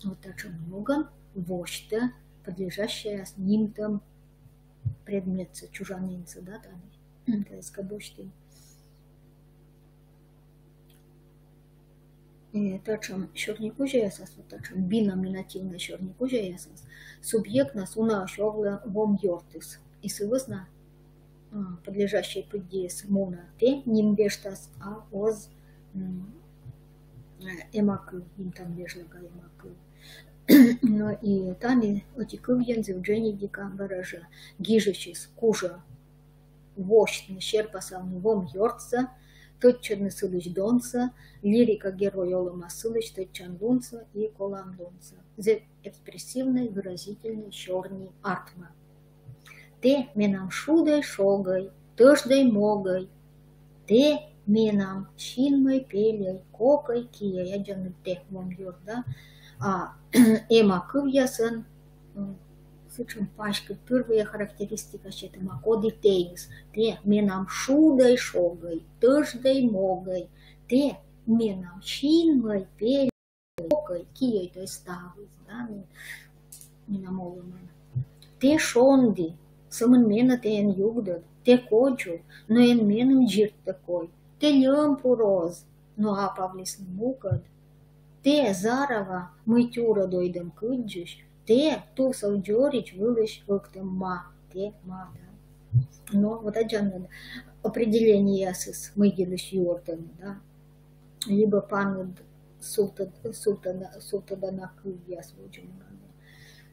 Вот татшӧм ногӧн восьтӧ подлежащӧйяс нимтӧм предметсӧ, чужанінсӧ, да, тані. М, тайӧс кӧ босьтны. Э, татшӧм сёрникузяясас, вот татшӧм биноминативнӧй сёрникузяясас субъектнас унаысь овлӧ вомъёртыс. И сы вӧсна, а, подлежащӧй пыддиыс мунӧ тэ ним вештас, а оз, м, э, эмакыв, нимтан вежлӧга эмакыв. Но и тані ӧти кывйӧн зэв дженьыдика бара жӧ гижысьыс кужӧ восьтны, серпасалны вомъёртсӧ, тӧдчӧдны сылысь донсӧ, лирика герой олӧмас сылысь тӧдчанлунсӧ и коланлунсӧ. Зэв экспрессивнӧй, выразительнӧй сёрни артмӧ. Тэ менам шудӧй-шогӧй, тӧждӧй-могӧй, тэ менам синмӧй-пельӧй, кокӧй-киӧй. Аддзанныд, тэ вомъёрт, да? А эмакывъясӧн, м, сэтшӧм паськыд, пыр вӧлі характеристика сетӧма, коді тэйыс. Тэ менам шудӧй-шогӧй, тӧждӧй-могӧй, тэ менам синмӧй-пельӧй, кокӧй-киӧй, то есть ставыс, да, ну, менам олӧмын. Тэ шонді, сӧмын менӧ тэ эн югдӧд, тэ кодзув, но эн меным дзирдтӧ кой, тэ льӧм пур оз, но апавлісны мукӧд. Тэ зарава, мый тюрӧ дойдӧм кыдзысь, тэ тусов дзоридз вылысь ӧктӧм ма, тэ ма, да. Но вот аддзанныд, определениеясыс мый йылысь юӧртӧны, да. Либӧ паныд сувтӧд-, сувтӧда-, сувтӧдана кывъяс водзӧ мунӧны.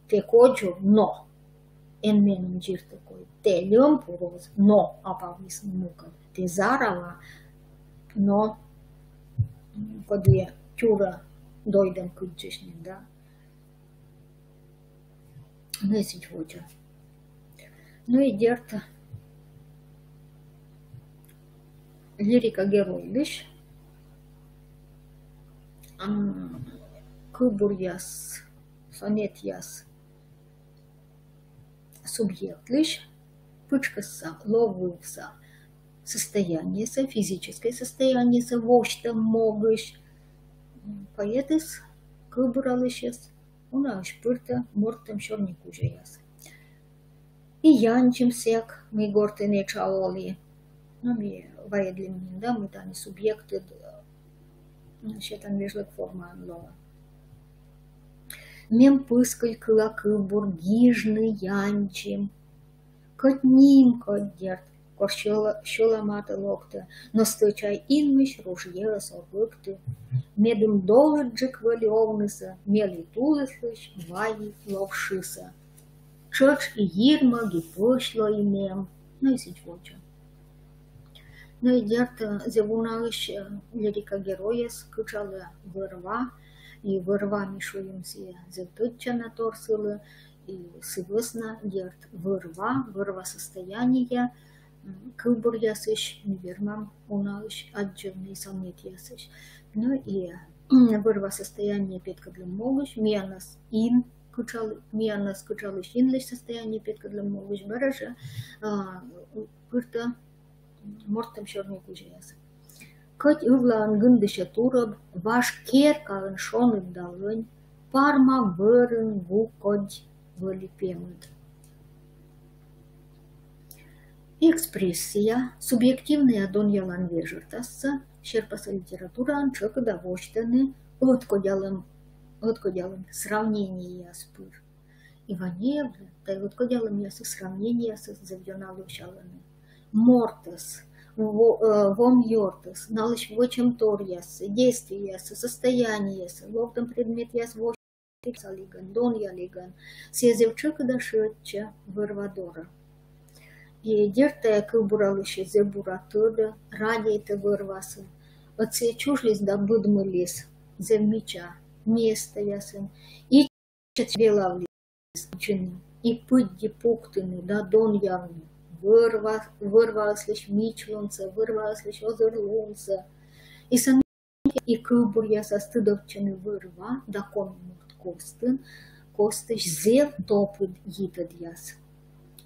Тэ кодзув, но эн меным дзирдтӧ кой. Тэ льӧм пур оз, но апавлісны мукӧд. Тэ зарава, но, м, коді тюрӧ дойдӧм кыдзысь нин, да. Ну и сідз водзӧ. Ну и дерт, лирика геройлысь, м, кывбуръяс, сонетъяс субъектлысь пытшкӧсса, ловвывса состояниесӧ, физическӧй состояниесӧ восьтӧм могысь, м, поэтыс, кывбуралысьыс унаысь пыртӧ мӧрттӧм сёрникузяяс. И яндзим сэк, мый гортын этша олі. Но ми вайӧдлім нин да, мый тані субъектыд, э, сетан вежлӧг формаӧн лоӧ. Мем пыскыль кыла кывбур гижны яндзим. Кӧть нимкодь, дерт, кор сьӧла-, сьӧла матӧ локтӧ, но стӧча инмысь ружьеыс ог ӧкты. Медым долыдджык вӧлі овнысӧ, мелі тулыслысь вайи лов шысӧ. Тшӧтш и йирмӧг, и пӧсь лои мем. Ну и сідз водзӧ. Ну и дерт, зэв унаысь, э, лирика геройӧс кытшалӧ вӧр-ва, и вӧр-ва, ми шуим, сійӧ зэв тӧдчана тор сылы, и сы вӧсна, дерт, вӧр-ва, вӧр-ва состояние, м, кывбуръясысь ми вермам унаысь аддзывны, сонетъясысь. Ну и, м, вӧр-ва состояние петкӧдлӧм могысь миянӧс ин кытшал-, миянӧс кытшалысь инлысь состояние петкӧдлӧм могысь, бара жӧ, а, пыртӧ мортӧм сёрни кузяясӧ. Кӧть ывлаын гындысьӧ турӧб, важ керкаын шоныд да лӧнь, парма вӧрын гу кодь вӧлі пемыд. Экспрессия, субъективнӧя донъялан вежӧртассӧ серпасъя литератураын тшӧкыда восьтӧны ӧткодялӧм, ӧткодялӧм, сравнениеяс пыр. И Ванеевлӧн тайӧ ӧткодялӧмъясыс, сравнениеясыс зэв ёна лӧсялӧны. Мортӧс, во-, э, вом ёртӧс, налысь вӧчӧмторъяссӧ, действиеяссӧ, состояниесӧ, ловтӧм предметъяс вӧчӧмсӧ лигӧн, донъялігӧн, сійӧ зэв тшӧкыда шыӧдчӧ вӧр-ва дорӧ. И дерт, тайӧ кывбуралысь зэв бура тӧдӧ, радейтӧ вӧр-васӧ. Ӧд сійӧ чужис да быдмыліс зэв мича местаясын. И велавліс чини и пыдди пуктыны да донъявны вӧр-ва-, вӧр-ваыслысь мичлунсӧ, вӧр-ваыслысь озырлунсӧ. И сэн и кывбуръясас тыдовтчӧны вӧр-ва да коми морт костын, костысь зэв топыд йитӧдъяс.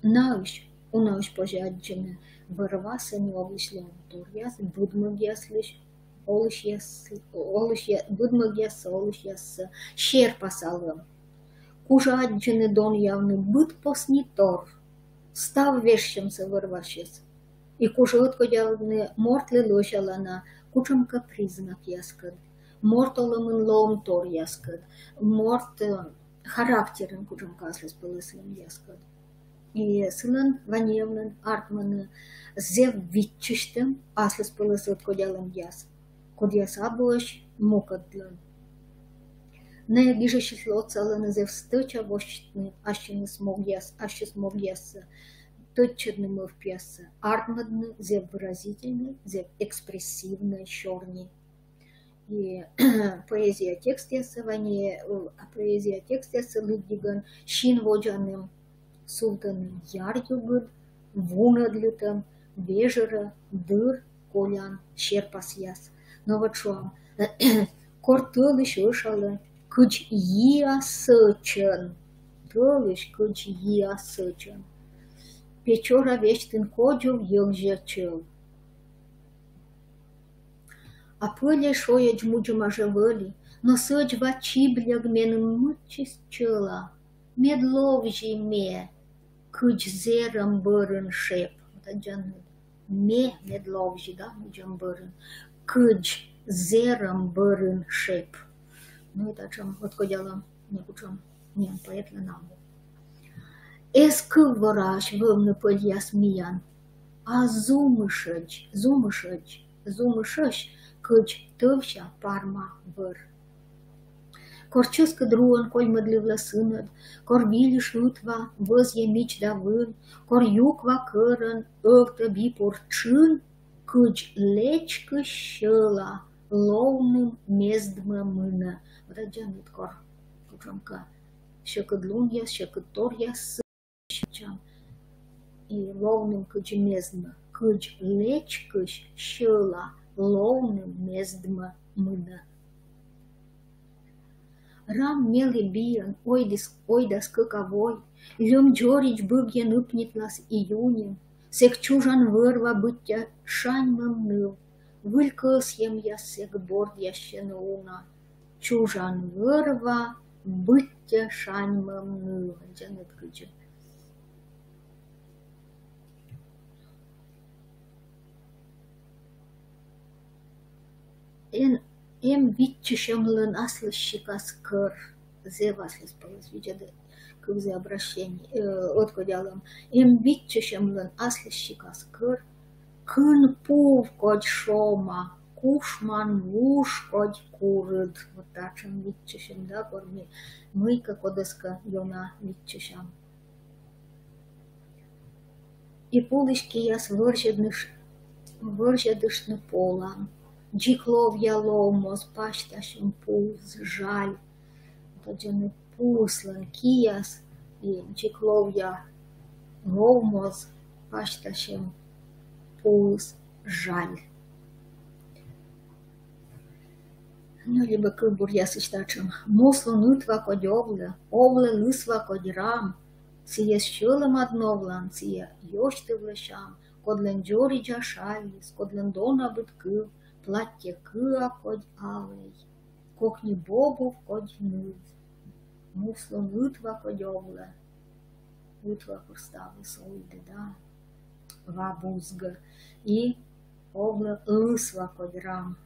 Наысь, унаысь позьӧ аддзыны вӧр-васӧ нёлысь лоӧмторъяс, быдмӧгъяслысь олысьяс-, олысья-, быдмӧгъяссӧ, олысьяссӧ серпасалӧм. Кужӧ аддзыны, донъявны быд посни тор, став вежсьӧмсӧ вӧр-ваысь. И кужӧ ӧткодявны мортлы лӧсялана кутшӧмкӧ признакъяскӧд, морт олӧмын лоӧмторъяскӧд, морт, э, характерын кутшӧмкӧ аслыспӧлӧслунъяскӧд. И сылӧн, Ванеевлӧн, артмӧны зэв виччысьтӧм аслыспӧлӧс ӧткодялӧмъяс, кодъяс абуӧсь мукӧдлӧн. Найӧ гижысьлы отсалӧны зэв стӧча восьтны ассьыныс могъяс-, ассьыс могъяссӧ, тӧдчӧдны мӧвпъяссӧ, артмӧдны зэв выразительнӧй, зэв экспрессивнӧй сёрни. И поэзия текстъяссӧ, Ване-, э, поэзия текстъяссӧ лыддигӧн син водзаным сувтӧны яръюгыд, вунӧдлытӧм, вежӧрӧ дыр колян серпасъяс. Но вот шуам, кор тӧлысь ӧшалӧ кыдз йиа сӧчӧн, тӧлысь кыдз йиа сӧчӧн, Печора весьтын кодзув йӧгзьӧ чӧв. А пӧльӧй шойӧдз мудзӧма жӧ вӧлі, но сӧдз ва чибльӧг меным мыччис чӧла. Мед ловзьӧ ме, кыдз зэрӧм бӧрын шеп. Вот аддзанныд. Ме мед ловзьӧ, да, мудзӧм бӧрын. Кыдз зэрӧм бӧрын шеп. Ну, и татшӧм ӧткодялӧм некутшӧм миян поэтлӧн абу. Эз кыввораӧсь вӧвны пӧльяс миян, а зумышӧсь, зумышӧсь, зумышӧсь, кыдз тӧвся парма вӧр. Кор чӧскыд руӧн кольмӧдлывлӧ сынӧд, кор вильыш ытва вӧзйӧ мич да вын, кор юква кӧрӧн ӧвтӧ бипур тшын, кыдз лечкысь сьӧла ловным мездмӧ мынӧ. Вот аддзанныд, кор кутшӧмкӧ сьӧкыд лунъяс, сьӧкыд торъяс сэтчӧ. И ловным кыдз мездмӧ, кыдз лечкысь сьӧла ловным мездмӧ мынӧ. Рам мелі биӧн ойдас, ойдас кӧка вой, льӧм дзоридз быгйӧн ыпнитлас июньын, сэк чужан вӧр-ва быттьӧ шаньмӧм ныв, выль кӧсйӧмъяс сэк бордъясьӧны уна. Чужан вӧр-ва быттьӧ шаньмӧм ныв. Аддзанныд, кыдзи. Эн, эм виччысьӧмлӧн аслыссикас кӧр. Зэв аслыспӧлӧс, видзӧдӧ, кывзӧ обращение, э, ӧткодялӧм. Эм виччысьӧмлӧн аслыссикас кӧр, кын пув кодь шома, кушман вуж кодь курыд. Вот татшӧм виччысьӧм, да, кор ми мыйкӧ кодӧскӧ ёна виччысям. И пулысь кияс вӧрзьӧдыш-, вӧрзьӧдыштны полан. Дзик ловъя лоӧмӧс пасьтасьӧм пуыс жаль. Тӧдзӧны пуыслӧн кияс, и дзик ловъя лоӧмӧс пасьтасьӧм пуыс жаль. Ну, либӧ кывбуръясысь татшӧм. Муслун ытва кодь овлӧ, овлӧ лысва кодь рам, сійӧс сьӧлӧмад новлан, сійӧ ёсьтывлӧ сям, кодлӧн дзоридза шайыс, кодлӧн дона быд кыв, платтьӧ кыа кодь алӧй, кокни бобув кодь ныв. Муслун ытва кодь овлӧ, ытва пыр ставыс ойдӧ да ва бузгӧ, и овлӧ лысва кодь рам.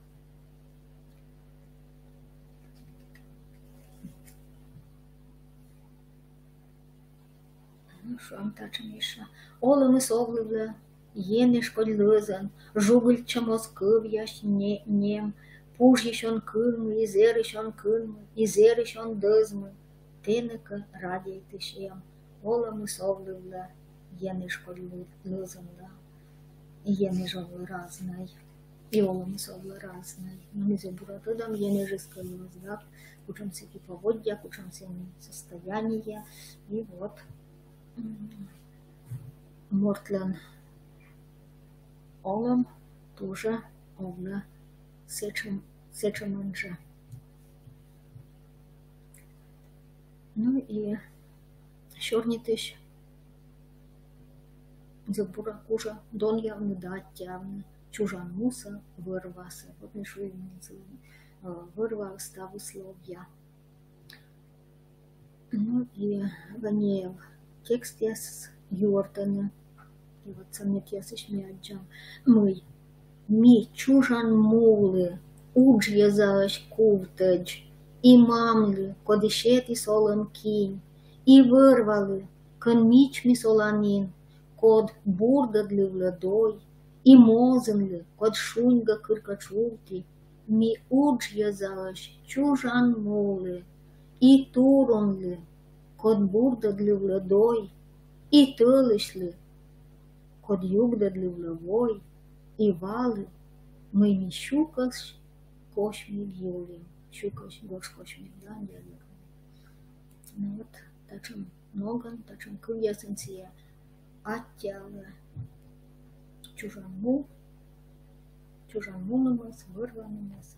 Ну, шуам татшӧм ещӧ. Олӧмыс овлывлӧ енэж кодь лӧзӧн, жугыльтчӧ моз кывъясь не-, нем, пужйысь он кынмы, и зэрысь он кынмы, и зэрысь он дӧзмы, тэнӧ кӧ радейтысь эм. Олӧмыс овлывлӧ енэж кодь лӧ-, лӧзӧн да. Енэж овлӧ разнӧй. И олӧмыс овлӧ разнӧй. Но ми зэв бура тӧдам енэжыс кӧ лӧз да, кутшӧм сэки поводдя, кутшӧм сэки состояние. И вот, м, мортлӧн олӧм тоже овлӧ сэтшӧм, сэтшӧмӧн жӧ. Ну и сёрнитысь зэв бура кужӧ донъявны да аттьӧавны чужан мусӧ, вӧр-васӧ. Вот ми шуим нин сылӧн, э, вӧр-ва ставыс ловъя. Ну и Ванеев текстъяс юӧртӧны. И вот сонетъясысь ми аддзам, мый: ми чужан мулы удж йӧзаӧсь кувтӧдз, и мамлы, коді сетіс олӧм кинь, и вӧр-валы, кӧн мичмис оланін, код бурдӧдлывлӧ дой, и мозынлы, код шуньгӧ кыркӧтш увті, ми удж йӧзаӧсь чужан мулы, и турунлы, код бурдӧдлывлӧ дой, и тӧлысьлы, код югдӧдлывлӧ вой, и валы, мый ми сюкӧсь косьмиг юлім, сюкӧсь гож косьмиг, да, диалект. Ну вот, татшӧм ногӧн, татшӧм кывъясӧн сійӧ аттьӧалӧ чужан му, чужан мунымӧс, вӧр-ванымӧс.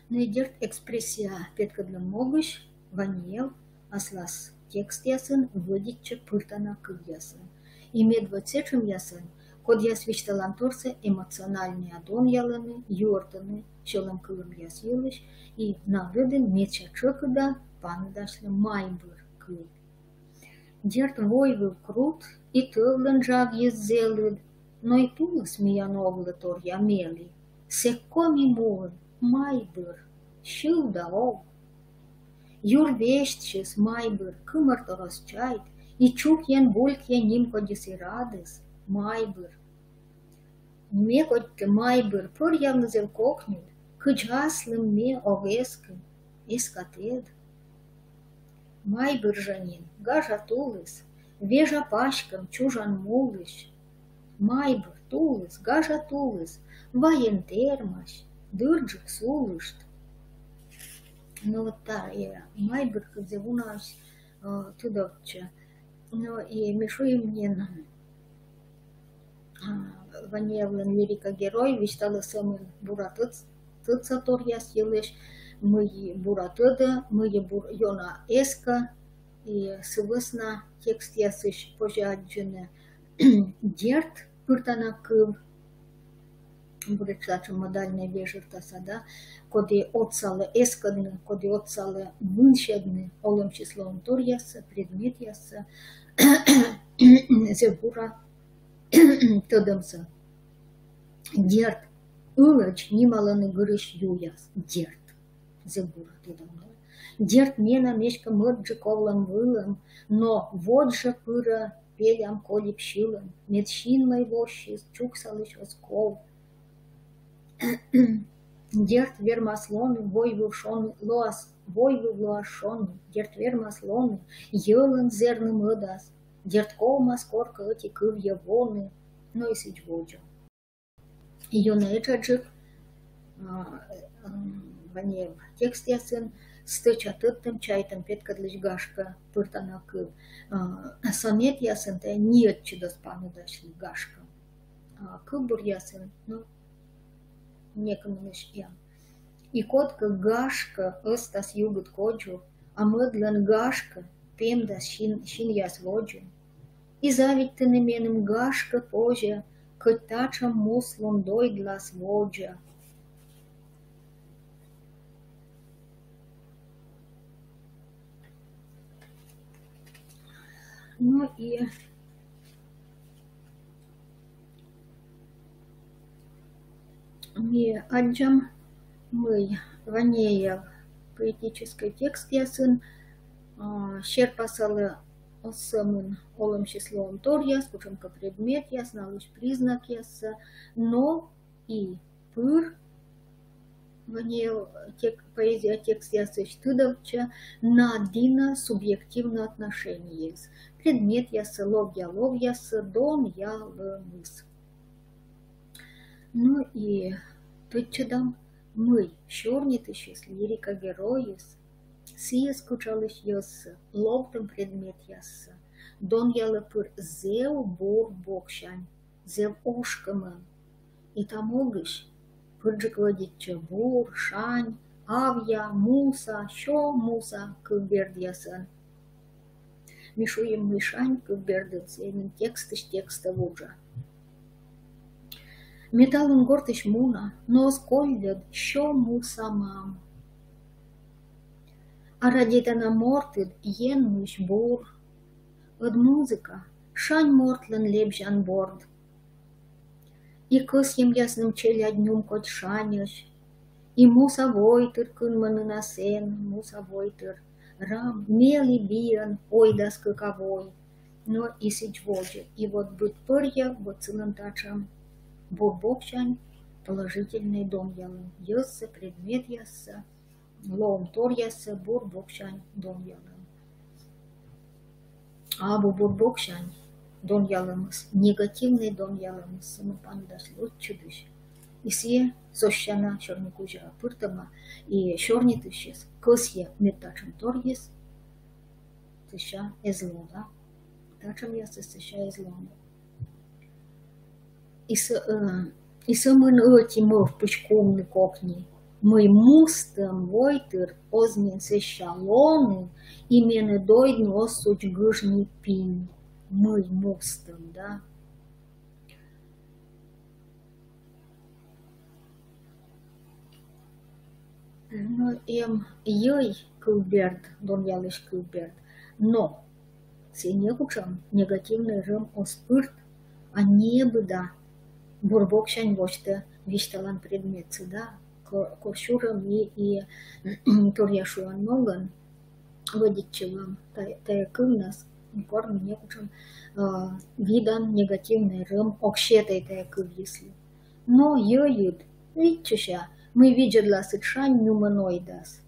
Но и дерт, экспрессия петкӧдлӧм могысь Ванеев аслас текстъясын вӧдитчӧ пыртана кывъясӧн. И медводз сэтшӧмъясӧн, кодъяс висьталанторсӧ эмоциональнӧя донъялӧны, юӧртӧны сьӧлӧмкылӧмъяс йылысь, и на лыдын медся тшӧкыда паныдасьлӧ «Майбыр» кыв. Дерт, войвыв крут, и тӧвлӧн жагйыс зэлыд, но и тулыс миян овлӧ торъя мелі. Сэк коми муын майбыр, сьыв да ов. Юр весьтсьыс майбыр, кымӧртор оз чайт, и чукйӧн-булькйӧн нимкодьыс и радыс майбыр. Ме кодь кӧ, майбыр, пӧръявны зэв кокньыд, кыдз аслым ме ог эскы, эска тэд. Майбыр жӧ нин, гажа тулыс, вежа паськӧм чужан мулысь. Майбыр, тулыс, гажа тулыс, вайӧн тэрмась, дырджык сулышт. Но вот та, э, майбыр кыв зэв унаысь, э, тыдовтчӧ. Но и ми шуим нин, а, Ванеевлӧн лирика герой висьталӧ сӧмын бура тӧд-, тӧдса торъяс йылысь, мый бура тӧдӧ, мый бур ёна эскӧ, и сы вӧсна текстъясысь позьӧ аддзыны. Дерт, пыртана кыв буретш татшӧм модальнӧй вежӧртаса, да, коді отсалӧ эскӧдны, коді отсалӧ вынсьӧдны олӧм числоын торъяссӧ, предметъяссӧ, зэв бура тӧдӧмсӧ. Дерт, ылӧдз нималӧны гырысь юяс, дерт, зэв бура тӧдӧм, да. Дерт, менам эськӧ мӧдджык овлӧм вылӧм, но водз жӧ пырӧ пелям кольып сьылӧм, мед синмӧй воссьыс чуксалысь оз ков. Дерт, вермас лоны войвыв шоны, лоас, войвыв лоас шоны, дерт, вермас лоны йӧлӧн зэрны мӧдас, дерт, ковмас коркӧ ӧти кывйӧ воны, но и сідз водзӧ. Ёна этшаджык, а, м, Ванеев текстъясын стӧча тӧдтӧм, чайтӧм петкӧдлысь, гашкӧ, пыртана кыв. А, сонетъясын тайӧ ни ӧтчыд оз паныдасьлы, гашкӧ. А кывбуръясын, ну, некымынысь эм. И кодкӧ, гашкӧ, ӧзтас югыд кодзув, а мӧдлӧн, гашкӧ, пемдас син-, синъяс водзын. И завидьтӧны меным, гашкӧ, позьӧ, кӧть татшӧм муслун дойдлас водзӧ. Ну и ми аддзам, мый Ванеев поэтическӧй текстъясын, а, серпасалӧ оз сӧмын олӧмсьыс лоӧмторъяс, кутшӧмкӧ предметъяс, налысь признакъяссӧ, но и пыр Ванеев тек-, поэзия текстъясысь тыдовтчӧ на дина субъективнӧй отношениеыс предметъяссӧ, ловъя ловъяссӧ, донъялӧмыс. Ну и тӧдчӧдам, мый сёрнитысьыс, лирика геройыс, сійӧс кытшалысь йӧзсӧ, ловтӧм предметъяссӧ, донъялӧ пыр зэв бур боксянь, зэв ошкӧмӧн. И та могысь пырджык вӧдитчӧ бур, шань, авъя, муса, сё муса кывбердъясӧн. Ми шуим, мый шань кывбердын сійӧ нин текстысь текстӧ вуджӧ. Ме талун гортысь муна, но оз кольӧд сё муса мам. А радейтана мортыд енмысь бур. Ӧд музыка — шань мортлӧн лебзян борд. И кӧсйӧмъясным челядь нюмкодь шаньӧсь. И муса войтыр кынмӧны на сэн, муса войтыр. Рам, мел и биӧн, ойдас кыка вой. Но и сідз водзӧ. И вот быд пӧръя вот сылӧн татшӧм бур боксянь положительнӧй донъялӧм йӧзсӧ, предметъяссӧ, лоӧмторъяссӧ бур боксянь донъялӧм. Абу бур боксянь донъялӧмыс, негативнӧй донъялӧмыс, сӧмын паныдасьлы ӧтчыдысь. И сійӧ сосяна сёрни кузя пыртӧма, и сёрнитысьыс кӧсйӧ мед татшӧм торйыс сэсся эз ло да. Татшӧмъясыс сэсся эз ло. И сӧ-, э, и сӧмын ӧти мӧвпысь кувны кокни, мый мустӧм войтыр оз нин сэсся лоны, и менӧ дойдны оз судз гыж ни пинь. Мый мустӧм, да. Но эм йӧй кывберд, донъялысь кывберд. Но сійӧ некутшӧм негативнӧй рӧм оз пырт, а небыда бур боксянь восьтӧ висьталан предметсӧ, да, ко-, кор сюрӧм и, и торъя шуан ногӧн вӧдитчӧ вӧлӧм тайӧ, тайӧ кывнас, кор некутшӧм, а, видан негативнӧй рӧм ог сетӧй тайӧ кывйыслы. Но йӧйыд виччыся, мый видзӧдласыд шань нюмӧн ойдас.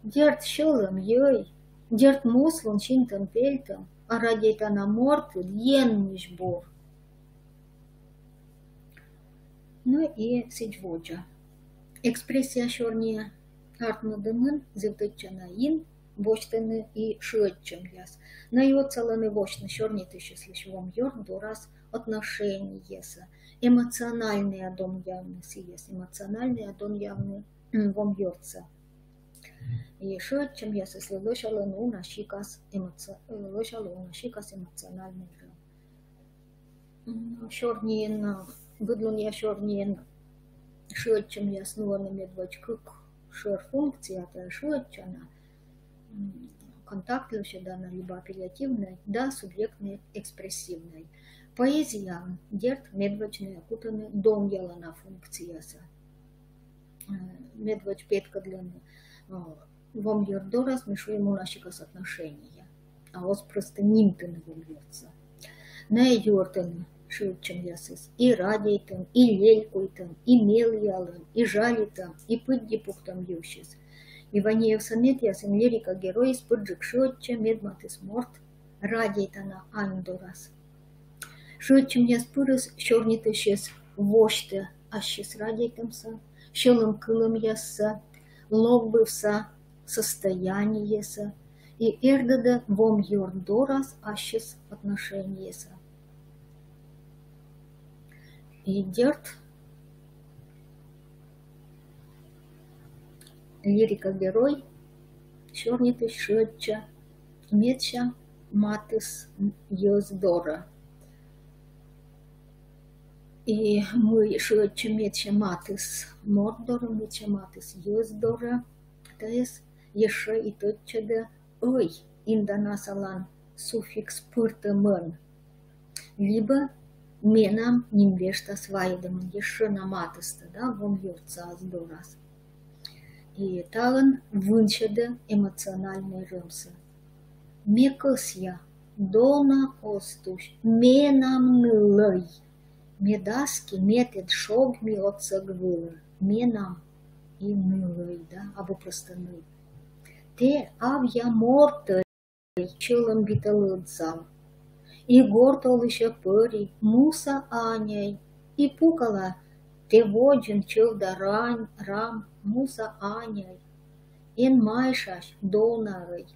Дерт, сьӧлӧм йӧй, дерт, муслун синтӧм-пельтӧм, а радейтана мортыд енмысь бур. Ну и сідз водзӧ. Экспрессия сёрниӧ артмӧдӧмын зэв тӧдчана ин босьтӧны и шыӧдчӧмъяс. Найӧ отсалӧны босьтны сёрнитысьыслысь вомъёрт дорас отношениесӧ. Эмоциональнӧя донъявны сійӧс, эмоциональнӧя донъявны, м, вомъёртсӧ. И шыӧдчӧмъясыслы лӧсялӧны уна сикас эмоци-, лӧсялӧ уна сикас эмоциональнӧй рӧм. М, сёрниын, быдлунъя сёрниын шыӧдчӧмъяс нуӧны медводз кык шӧр функция, тайӧ шыӧдчана, м, контакт лӧсьӧдана либӧ апеллятивнӧй да субъектнӧй-экспрессивнӧй. Поэзияын, дерт, медводз найӧ кутӧны донъялана функциясӧ. Э, медводз петкӧдлӧны, э, вомъёрт дорас, ми шуим, уна сикас отношения, а оз прӧстӧ нимтыны вомъёртсӧ. Найӧ юӧртӧны шыӧдчӧмъясыс и радейтӧм, и лелькуйтӧм, и меліялӧм, и жалитӧм, и пыдди пуктӧм йывсьыс. И Ванеев сонетъясын лирика геройыс пырджык шыӧдчӧ, мед матыс морт радейтана ань дорас. Шыӧдчӧмъяс пырыс сёрнитысьыс восьтӧ ассьыс радейтӧмсӧ, сьӧлӧмкылӧмъяссӧ, ловбывса состояниесӧ и эрдӧдӧ вомъёрт дорас ассьыс отношениесӧ. И дерт, лирика герой сёрнитысь шыӧдчӧ медся матыс йӧз дорӧ. И мый шыӧдчӧ медся матыс морт дорӧ, медся матыс йӧз дорӧ, тайӧс ещӧ и тӧдчӧдӧ «ӧй» инданасалан суффикс пыртӧмӧн, либӧ «менам» нин вештас вайӧдӧмӧн, ещӧ на матыстӧ, да, вом ёртсӧ ас дорас. И таын вынсьӧдӧ эмоциональнӧй рӧмсӧ. Ме кӧсъя, дона оз тусь, менам нылӧй. Ме дас ки, ме тэд шог ми отсӧг вылӧ. Менам и нылӧй, да, абу просто ныл. Тэ авъя мортӧй, сьӧлӧм битӧ лыдзав. И гортолысьӧ пӧри муса аньӧй, и пукала тэ водзын чӧвда рань, рам, муса аньӧй. Эн майшась, донаӧй.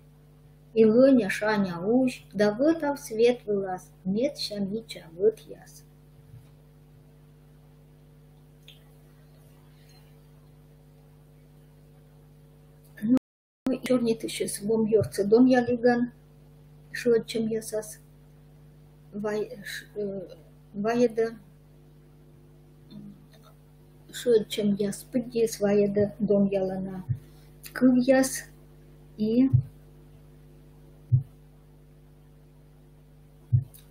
И лӧня шаня узь да вӧтав свет вылас медся мича вӧтъяс. Ну, сёрнитысьыс вом ёртсӧ донъялігӧн шыӧдчӧмъясас вай-, ш-, э, вайӧдӧ, шыӧдчӧмъяс пыддиыс вайӧдӧ донъялана кывъяс и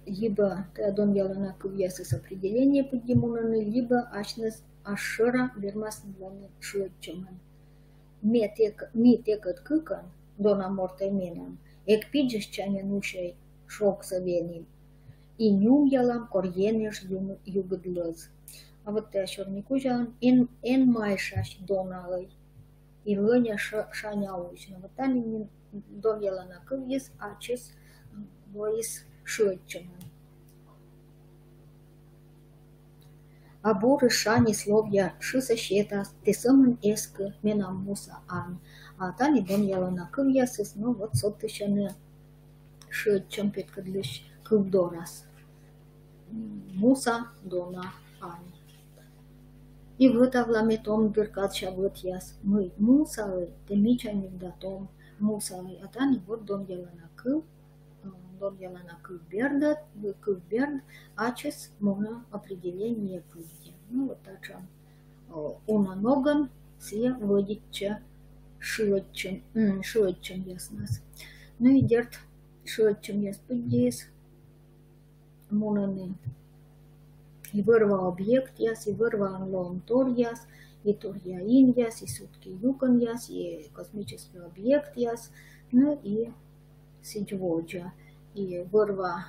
либӧ тайӧ донъялана кывъясыс определение пыдди мунӧны, либӧ асьныс ас шӧра вермасны лоны шыӧдчӧмӧн. Ме тэк-, ми тэкӧд кыкӧн, дона мортӧй менам, эг пидзӧсьтчаньӧн усьӧй шогсӧ венім. И нюмъялам, кор енэж ю-, югыдлӧз. А вот тайӧ сёрникузяын эн, эн майшась, донаӧй. И лӧня ша-, шаня узь. Но вот тані нин донъялана кывйыс ачыс, м, лоис шыӧдчӧмӧн. А бурыс шаньыс ловъя шысӧ сетас, тэ сӧмын эскы, менам муса ань. А тані донъялана кывъясыс, но вот содтысьӧны шыӧдчӧм петкӧдлысь кыв дорас. Муса, дона, ань. И вӧтавла ме том дыр кадся вӧтъяс, мый мусаӧй, тэ мичаньыд да том, мусаӧй. А тані вот донъялана кыв, э, донъялана кыв бердӧ, кыв берд ачыс мунӧ определение пыдди. Ну, вот татшӧм, э, уна ногӧн сійӧ вӧдитчӧ шыӧдчӧм, м, шыӧдчӧмъяснас. Ну и дерт, шыӧдчӧмъяс пыддиыс мунӧны и вӧр-ва объектъяс, и вӧр-ваӧн лоӧмторъяс, и торъя инъяс, и сутки юкӧнъяс, и космическӧй объектъяс, ну и сідз водзӧ. И вӧр-васӧ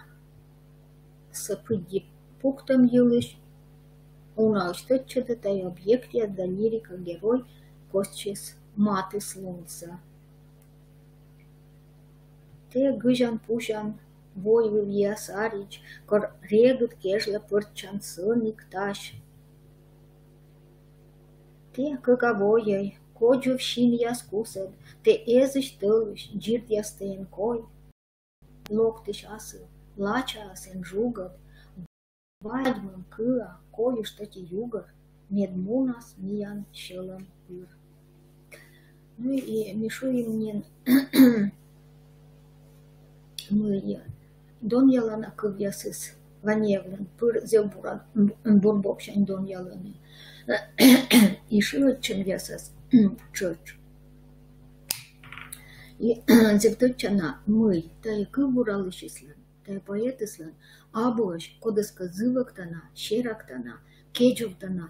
пыдди пуктӧм йылысь унаысь тӧдчӧдӧ, тайӧ объектъяс да лирика герой костчис матыслунсӧ. Тэ гыжан-пузян войвывъя саридз, кор регыд кежлӧ пӧрччан сӧник тась. Тэ кӧка войӧй, кодзув синъяс кусӧд, тэ эзысь тӧлысь, дзирдъястӧ эн кой. Локтысь асыв лачаӧс эн жугӧд, вадьмӧм кыа койыштӧ ті югӧр, мед мунас миян сьӧлӧм пыр. Ну и ми шуим нин, мый донъялана кывъясыс Ванеевлӧн пыр зэв бура, бур боксянь донъялӧны. И шыӧдчӧмъясыс тшӧтш. И зэв тӧдчана, мый тайӧ кывбуралысьыслӧн, тайӧ поэтыслӧн абуӧсь кодӧскӧ зывӧктана, серӧктана, кедзувтана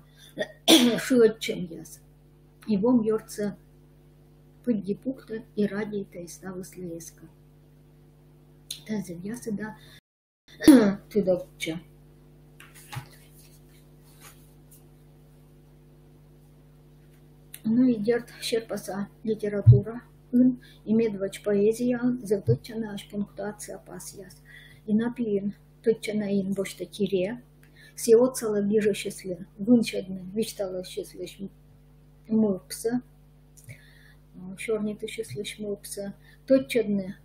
шыӧдчӧмъяс. И вом ёртсӧ пыдди пуктӧ и радейтӧ, и ставыслы эскӧ. Тайӧ зэв ясыда тыдовтчӧ. Ну и дерт, серпаса литератураын и медводз поэзияын зэв тӧдчанаӧсь пунктуация пасъяс. И на пиын тӧдчана ин босьтӧ тире, сійӧ отсалӧ гижысьыслы вынсьӧдны висьталысьыслысь мӧвпсӧ, сёрнитысьыслысь мӧвпсӧ, тӧдчӧдны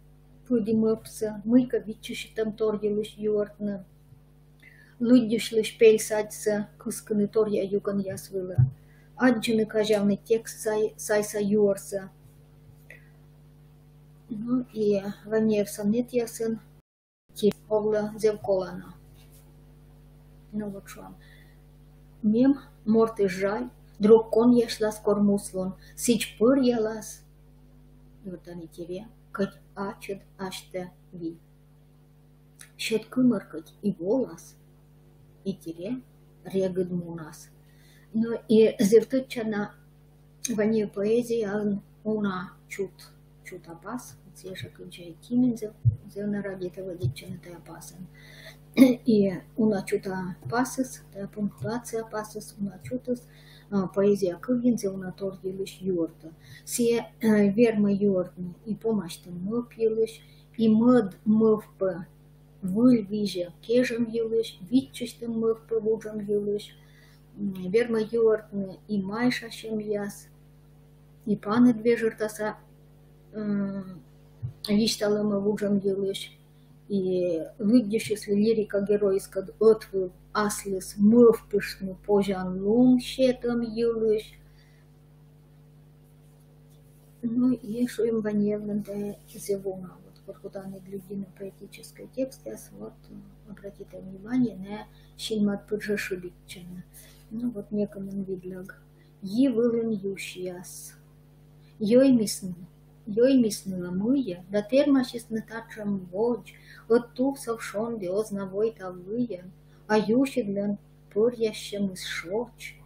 пыді мӧвпсӧ, мыйкӧ виччысьтӧм тор йылысь юӧртны, лыддьысьлысь пель садьсӧ кыскыны торъя юкӧнъяс вылӧ. аддзыны, казявны текст сай-, сайса юӧрсӧ. Ну и Ванеев сонетъясын ки овлӧ зэв колана. Ну вот шуам. Мем мортыс жаль, друг конъясьлас кор муслун, сідз пӧръялас, юртӧны тіре, кӧть ачыд асьтӧ вий. Сьӧд кымӧр кӧть и волас, и тіре регыд мунас. Ну и зэв тӧдчана Ванеев поэзияын уна чут, чут апас, сійӧ жӧ кыдзи Тимин зэв, зэв на радейтӧ вӧдитчыны тайӧ апасын. И уна чут апасыс, тайӧ пунктуация апасыс, уна чутыс, а, поэзия кывйын зэв уна тор йылысь юӧртӧ. Сійӧ, э, вермӧ юӧртны и помасьтӧм мӧвп йылысь, и мӧд мӧвпӧ выль визьӧ кежӧм йылысь, виччысьтӧм мӧвпӧ вуджӧм йылысь, м, вермӧ юӧртны и майшасьӧмъяс, и паныд вежӧртаса, м, висьталӧмӧ вуджӧм йылысь, и лыддьысьыслы лирика геройыскӧд ӧтвыв аслыс мӧвпыштны позянлун сетӧм йылысь. Ну и шуим, Ванеевлӧн тайӧ зэв уна. Вот кор кутанныд лыддьыны поэтическӧй текстъяс, вот, м, обратите внимание, найӧ синмад пыр жӧ шыбитчӧны. Ну вот некымын видлӧг. Йи вылын юсьяс. Йӧймисны, йӧймисны-ӧ мый-ӧ, да тэрмасисны татшӧм водз, ӧд тувсов шонді оз на войтав выйӧн, а юсьыдлӧн пӧръяссьӧмыс шоч.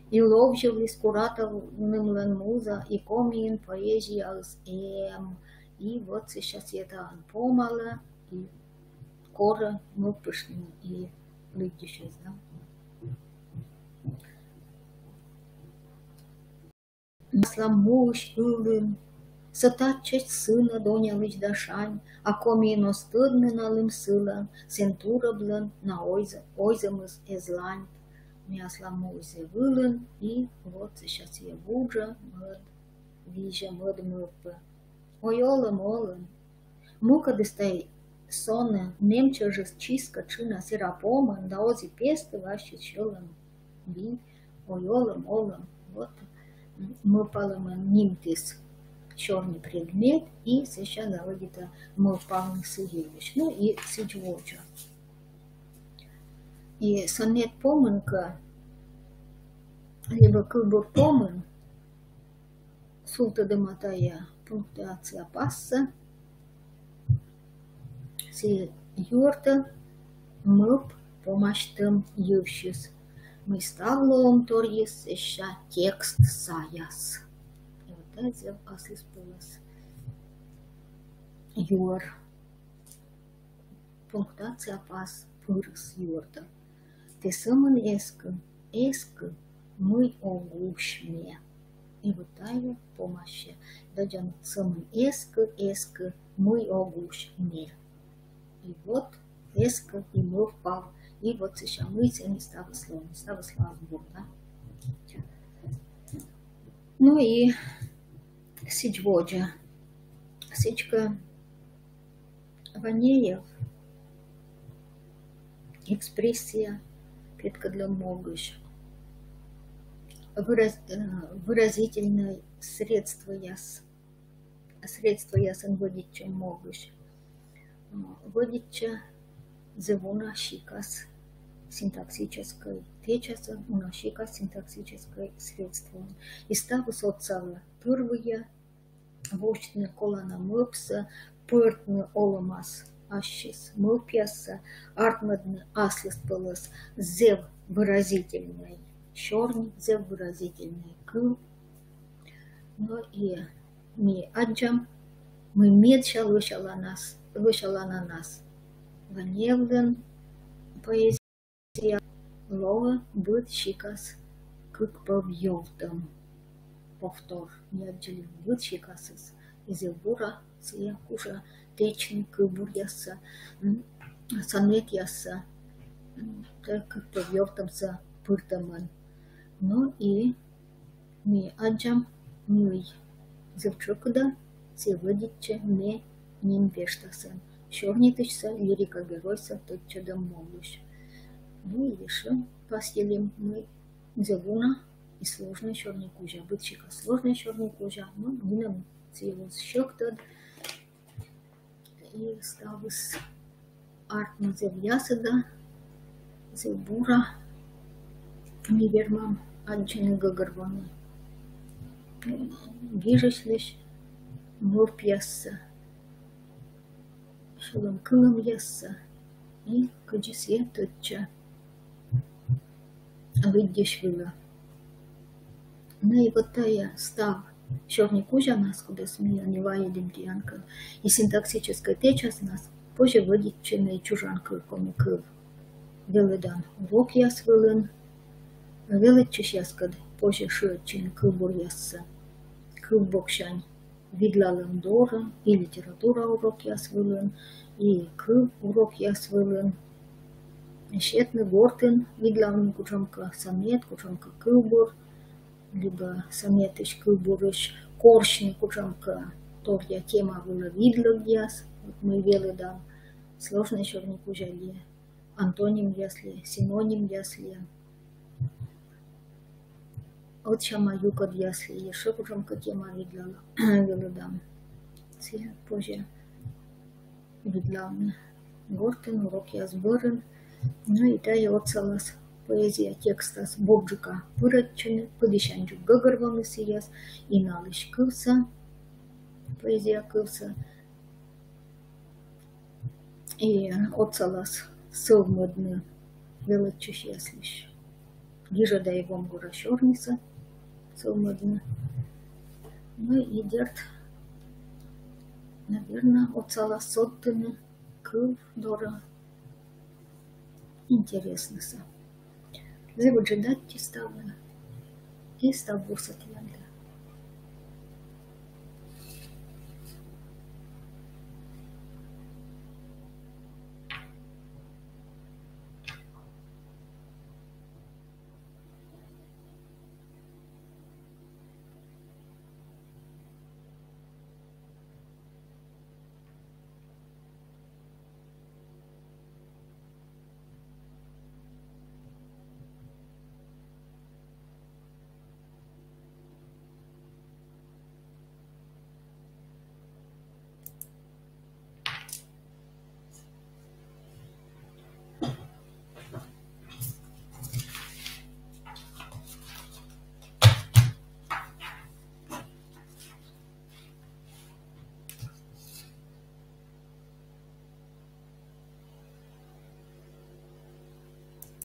И ловзьывліс Куратовнымлӧн муза, и Комиын поэзияыс эм. И вот сейчас это помалӧ, и корӧ мӧвпыштны и лыддьысьыс, да. Аслам муысь ылын, со татчӧдз сынӧд онялысь да шань, а Комиын оз тӧдны налым сылӧн, сэн турӧблӧн на ойзӧ-, ойзӧмыс эз ланьт. Ме аслам муысь зэв ылын, и вот сейчас я вуджӧ мӧд визьӧ, мӧд мӧвпӧ. Ой, олӧм, олӧм. Мукӧдыс тай сонӧ нэм чӧжыс чискӧ тшына сэра помӧн да оз и пестыв ассьыс сьӧлӧм вий. Ой, олӧм, олӧм. Вот, м, мӧвпалӧмын нимтіс сёрни предмет, и сэсся заводитӧ мӧвпавны сы йылысь. Ну и сідз водзӧ. И сонет помын кӧ, либӧ кывбур помын, султӧдӧма тайӧ пунктуация апассӧ, сійӧ юӧртӧ мӧвп помасьтӧм йывсьыс, мый став лоӧмторйыс сэсся текст саяс. И вот тайӧ зэв аслыспӧлӧс юӧр. Пунктуация апас пырыс юӧртӧ. Тэ сӧмын эскы, эскы, мый ог усь ме. И вот тайӧ помасьӧ. Даддян сӧмын эскы, эскы, мый ог усь ме. И вот эскы, и мӧвпав, и вот сэсся мый, сэні ставыс лоӧ, ставыс лоас бур, да. Ну и сідз водзӧ. Сідзкӧ, Ванеев экспрессия петкӧдлӧм могысь, выраз-, э, выразительнӧй средствояс, средствоясӧн вӧдитчӧм могысь, э, вӧдитчӧ зэв уна сикас синтаксическӧй течасӧн, уна сикас синтаксическӧй средствоӧн. И ставыс отсалӧ тырвыйӧ восьтыны колана мӧвпсӧ, пӧртны олӧмас ассьыс мӧвпъяссӧ, артмӧдны аслыспӧлӧс зэв выразительнӧй сёрни, зэв выразительнӧй кыв. Но и ми аддзам, мый медся лӧсяланас, лӧсялананас Ванеевлӧн поэзия лоӧ быд сикас кык пӧв йӧвтӧм. Повтор, ми аддзылім быд сикасыс. И зэв бура сійӧ кужӧ тэчны кывбуръяссӧ, м, сонетъяссӧ, м, тайӧ кык пӧв йӧвтӧмсӧ пыртӧмӧн. Ну и ми аддзам, мый зэв тшӧкыда сійӧ вӧдитчӧ ме ним вештасӧн, сёрнитысьсӧ, лирика геройсӧ тӧдчӧдӧм могысь. Ну и ещӧ пасйылім, мый зэв уна и сложнӧй сёрникузя. Быдсикас сложнӧй сёрникузя, но нинӧм сійӧ оз сьӧктӧд. И ставыс артмӧ зэв ясыда, зэв бура. Ми вермам аддзыны, гӧгӧрвоны гижысьлысь мӧвпъяссӧ, сьӧлӧмкылӧмъяссӧ и кыдзи сійӧ тӧдчӧ лыддьысь вылӧ. Но и вот тайӧ став сёрникузянас, кодӧс ми ӧні вайӧдім тіянкӧд, и синтаксическӧй тэчаснас позьӧ вӧдитчыны чужан кыв, коми кыв велӧдан урокъяс вылын. Велӧдчысьяскӧд позьӧ шыӧдчыны кывбуръяссӧ кывбоксянь видлалӧм дорӧ и литература урокъяс вылын, и кыв урокъяс вылын. Сетны гортын видлавны кутшӧмкӧ сонет, кутшӧмкӧ кывбур, либӧ сонетысь, кывбурысь корсьны кутшӧмкӧ торъя тема вылӧ видлӧгъяс, вот мый велӧдам сложнӧй сёрникузя ли, антонимъяс ли, синонимъяс ли, ӧтсяма юкӧдъяс ли, ещӧ кутшӧмкӧ тема видлалӧ, велӧдам. Сійӧ позьӧ видлавны гортын, урокъяс бӧрын. Но и тайӧ отсалас поэзия текстас бурджыка пырӧдчыны, пыдісяньджык гӧгӧрвоны сійӧс и налысь кывсӧ, поэзия кывсӧ. И отсалас сӧвмӧдны велӧдчысьяслысь гижӧда и гомгора сёрнисӧ сӧвмӧдны. Но и дерт, наверно, отсалас содтыны кыв дорӧ интереснӧсӧ. Зэв ыджыд аттьӧ ставнас и став бурсӧ тіянлы.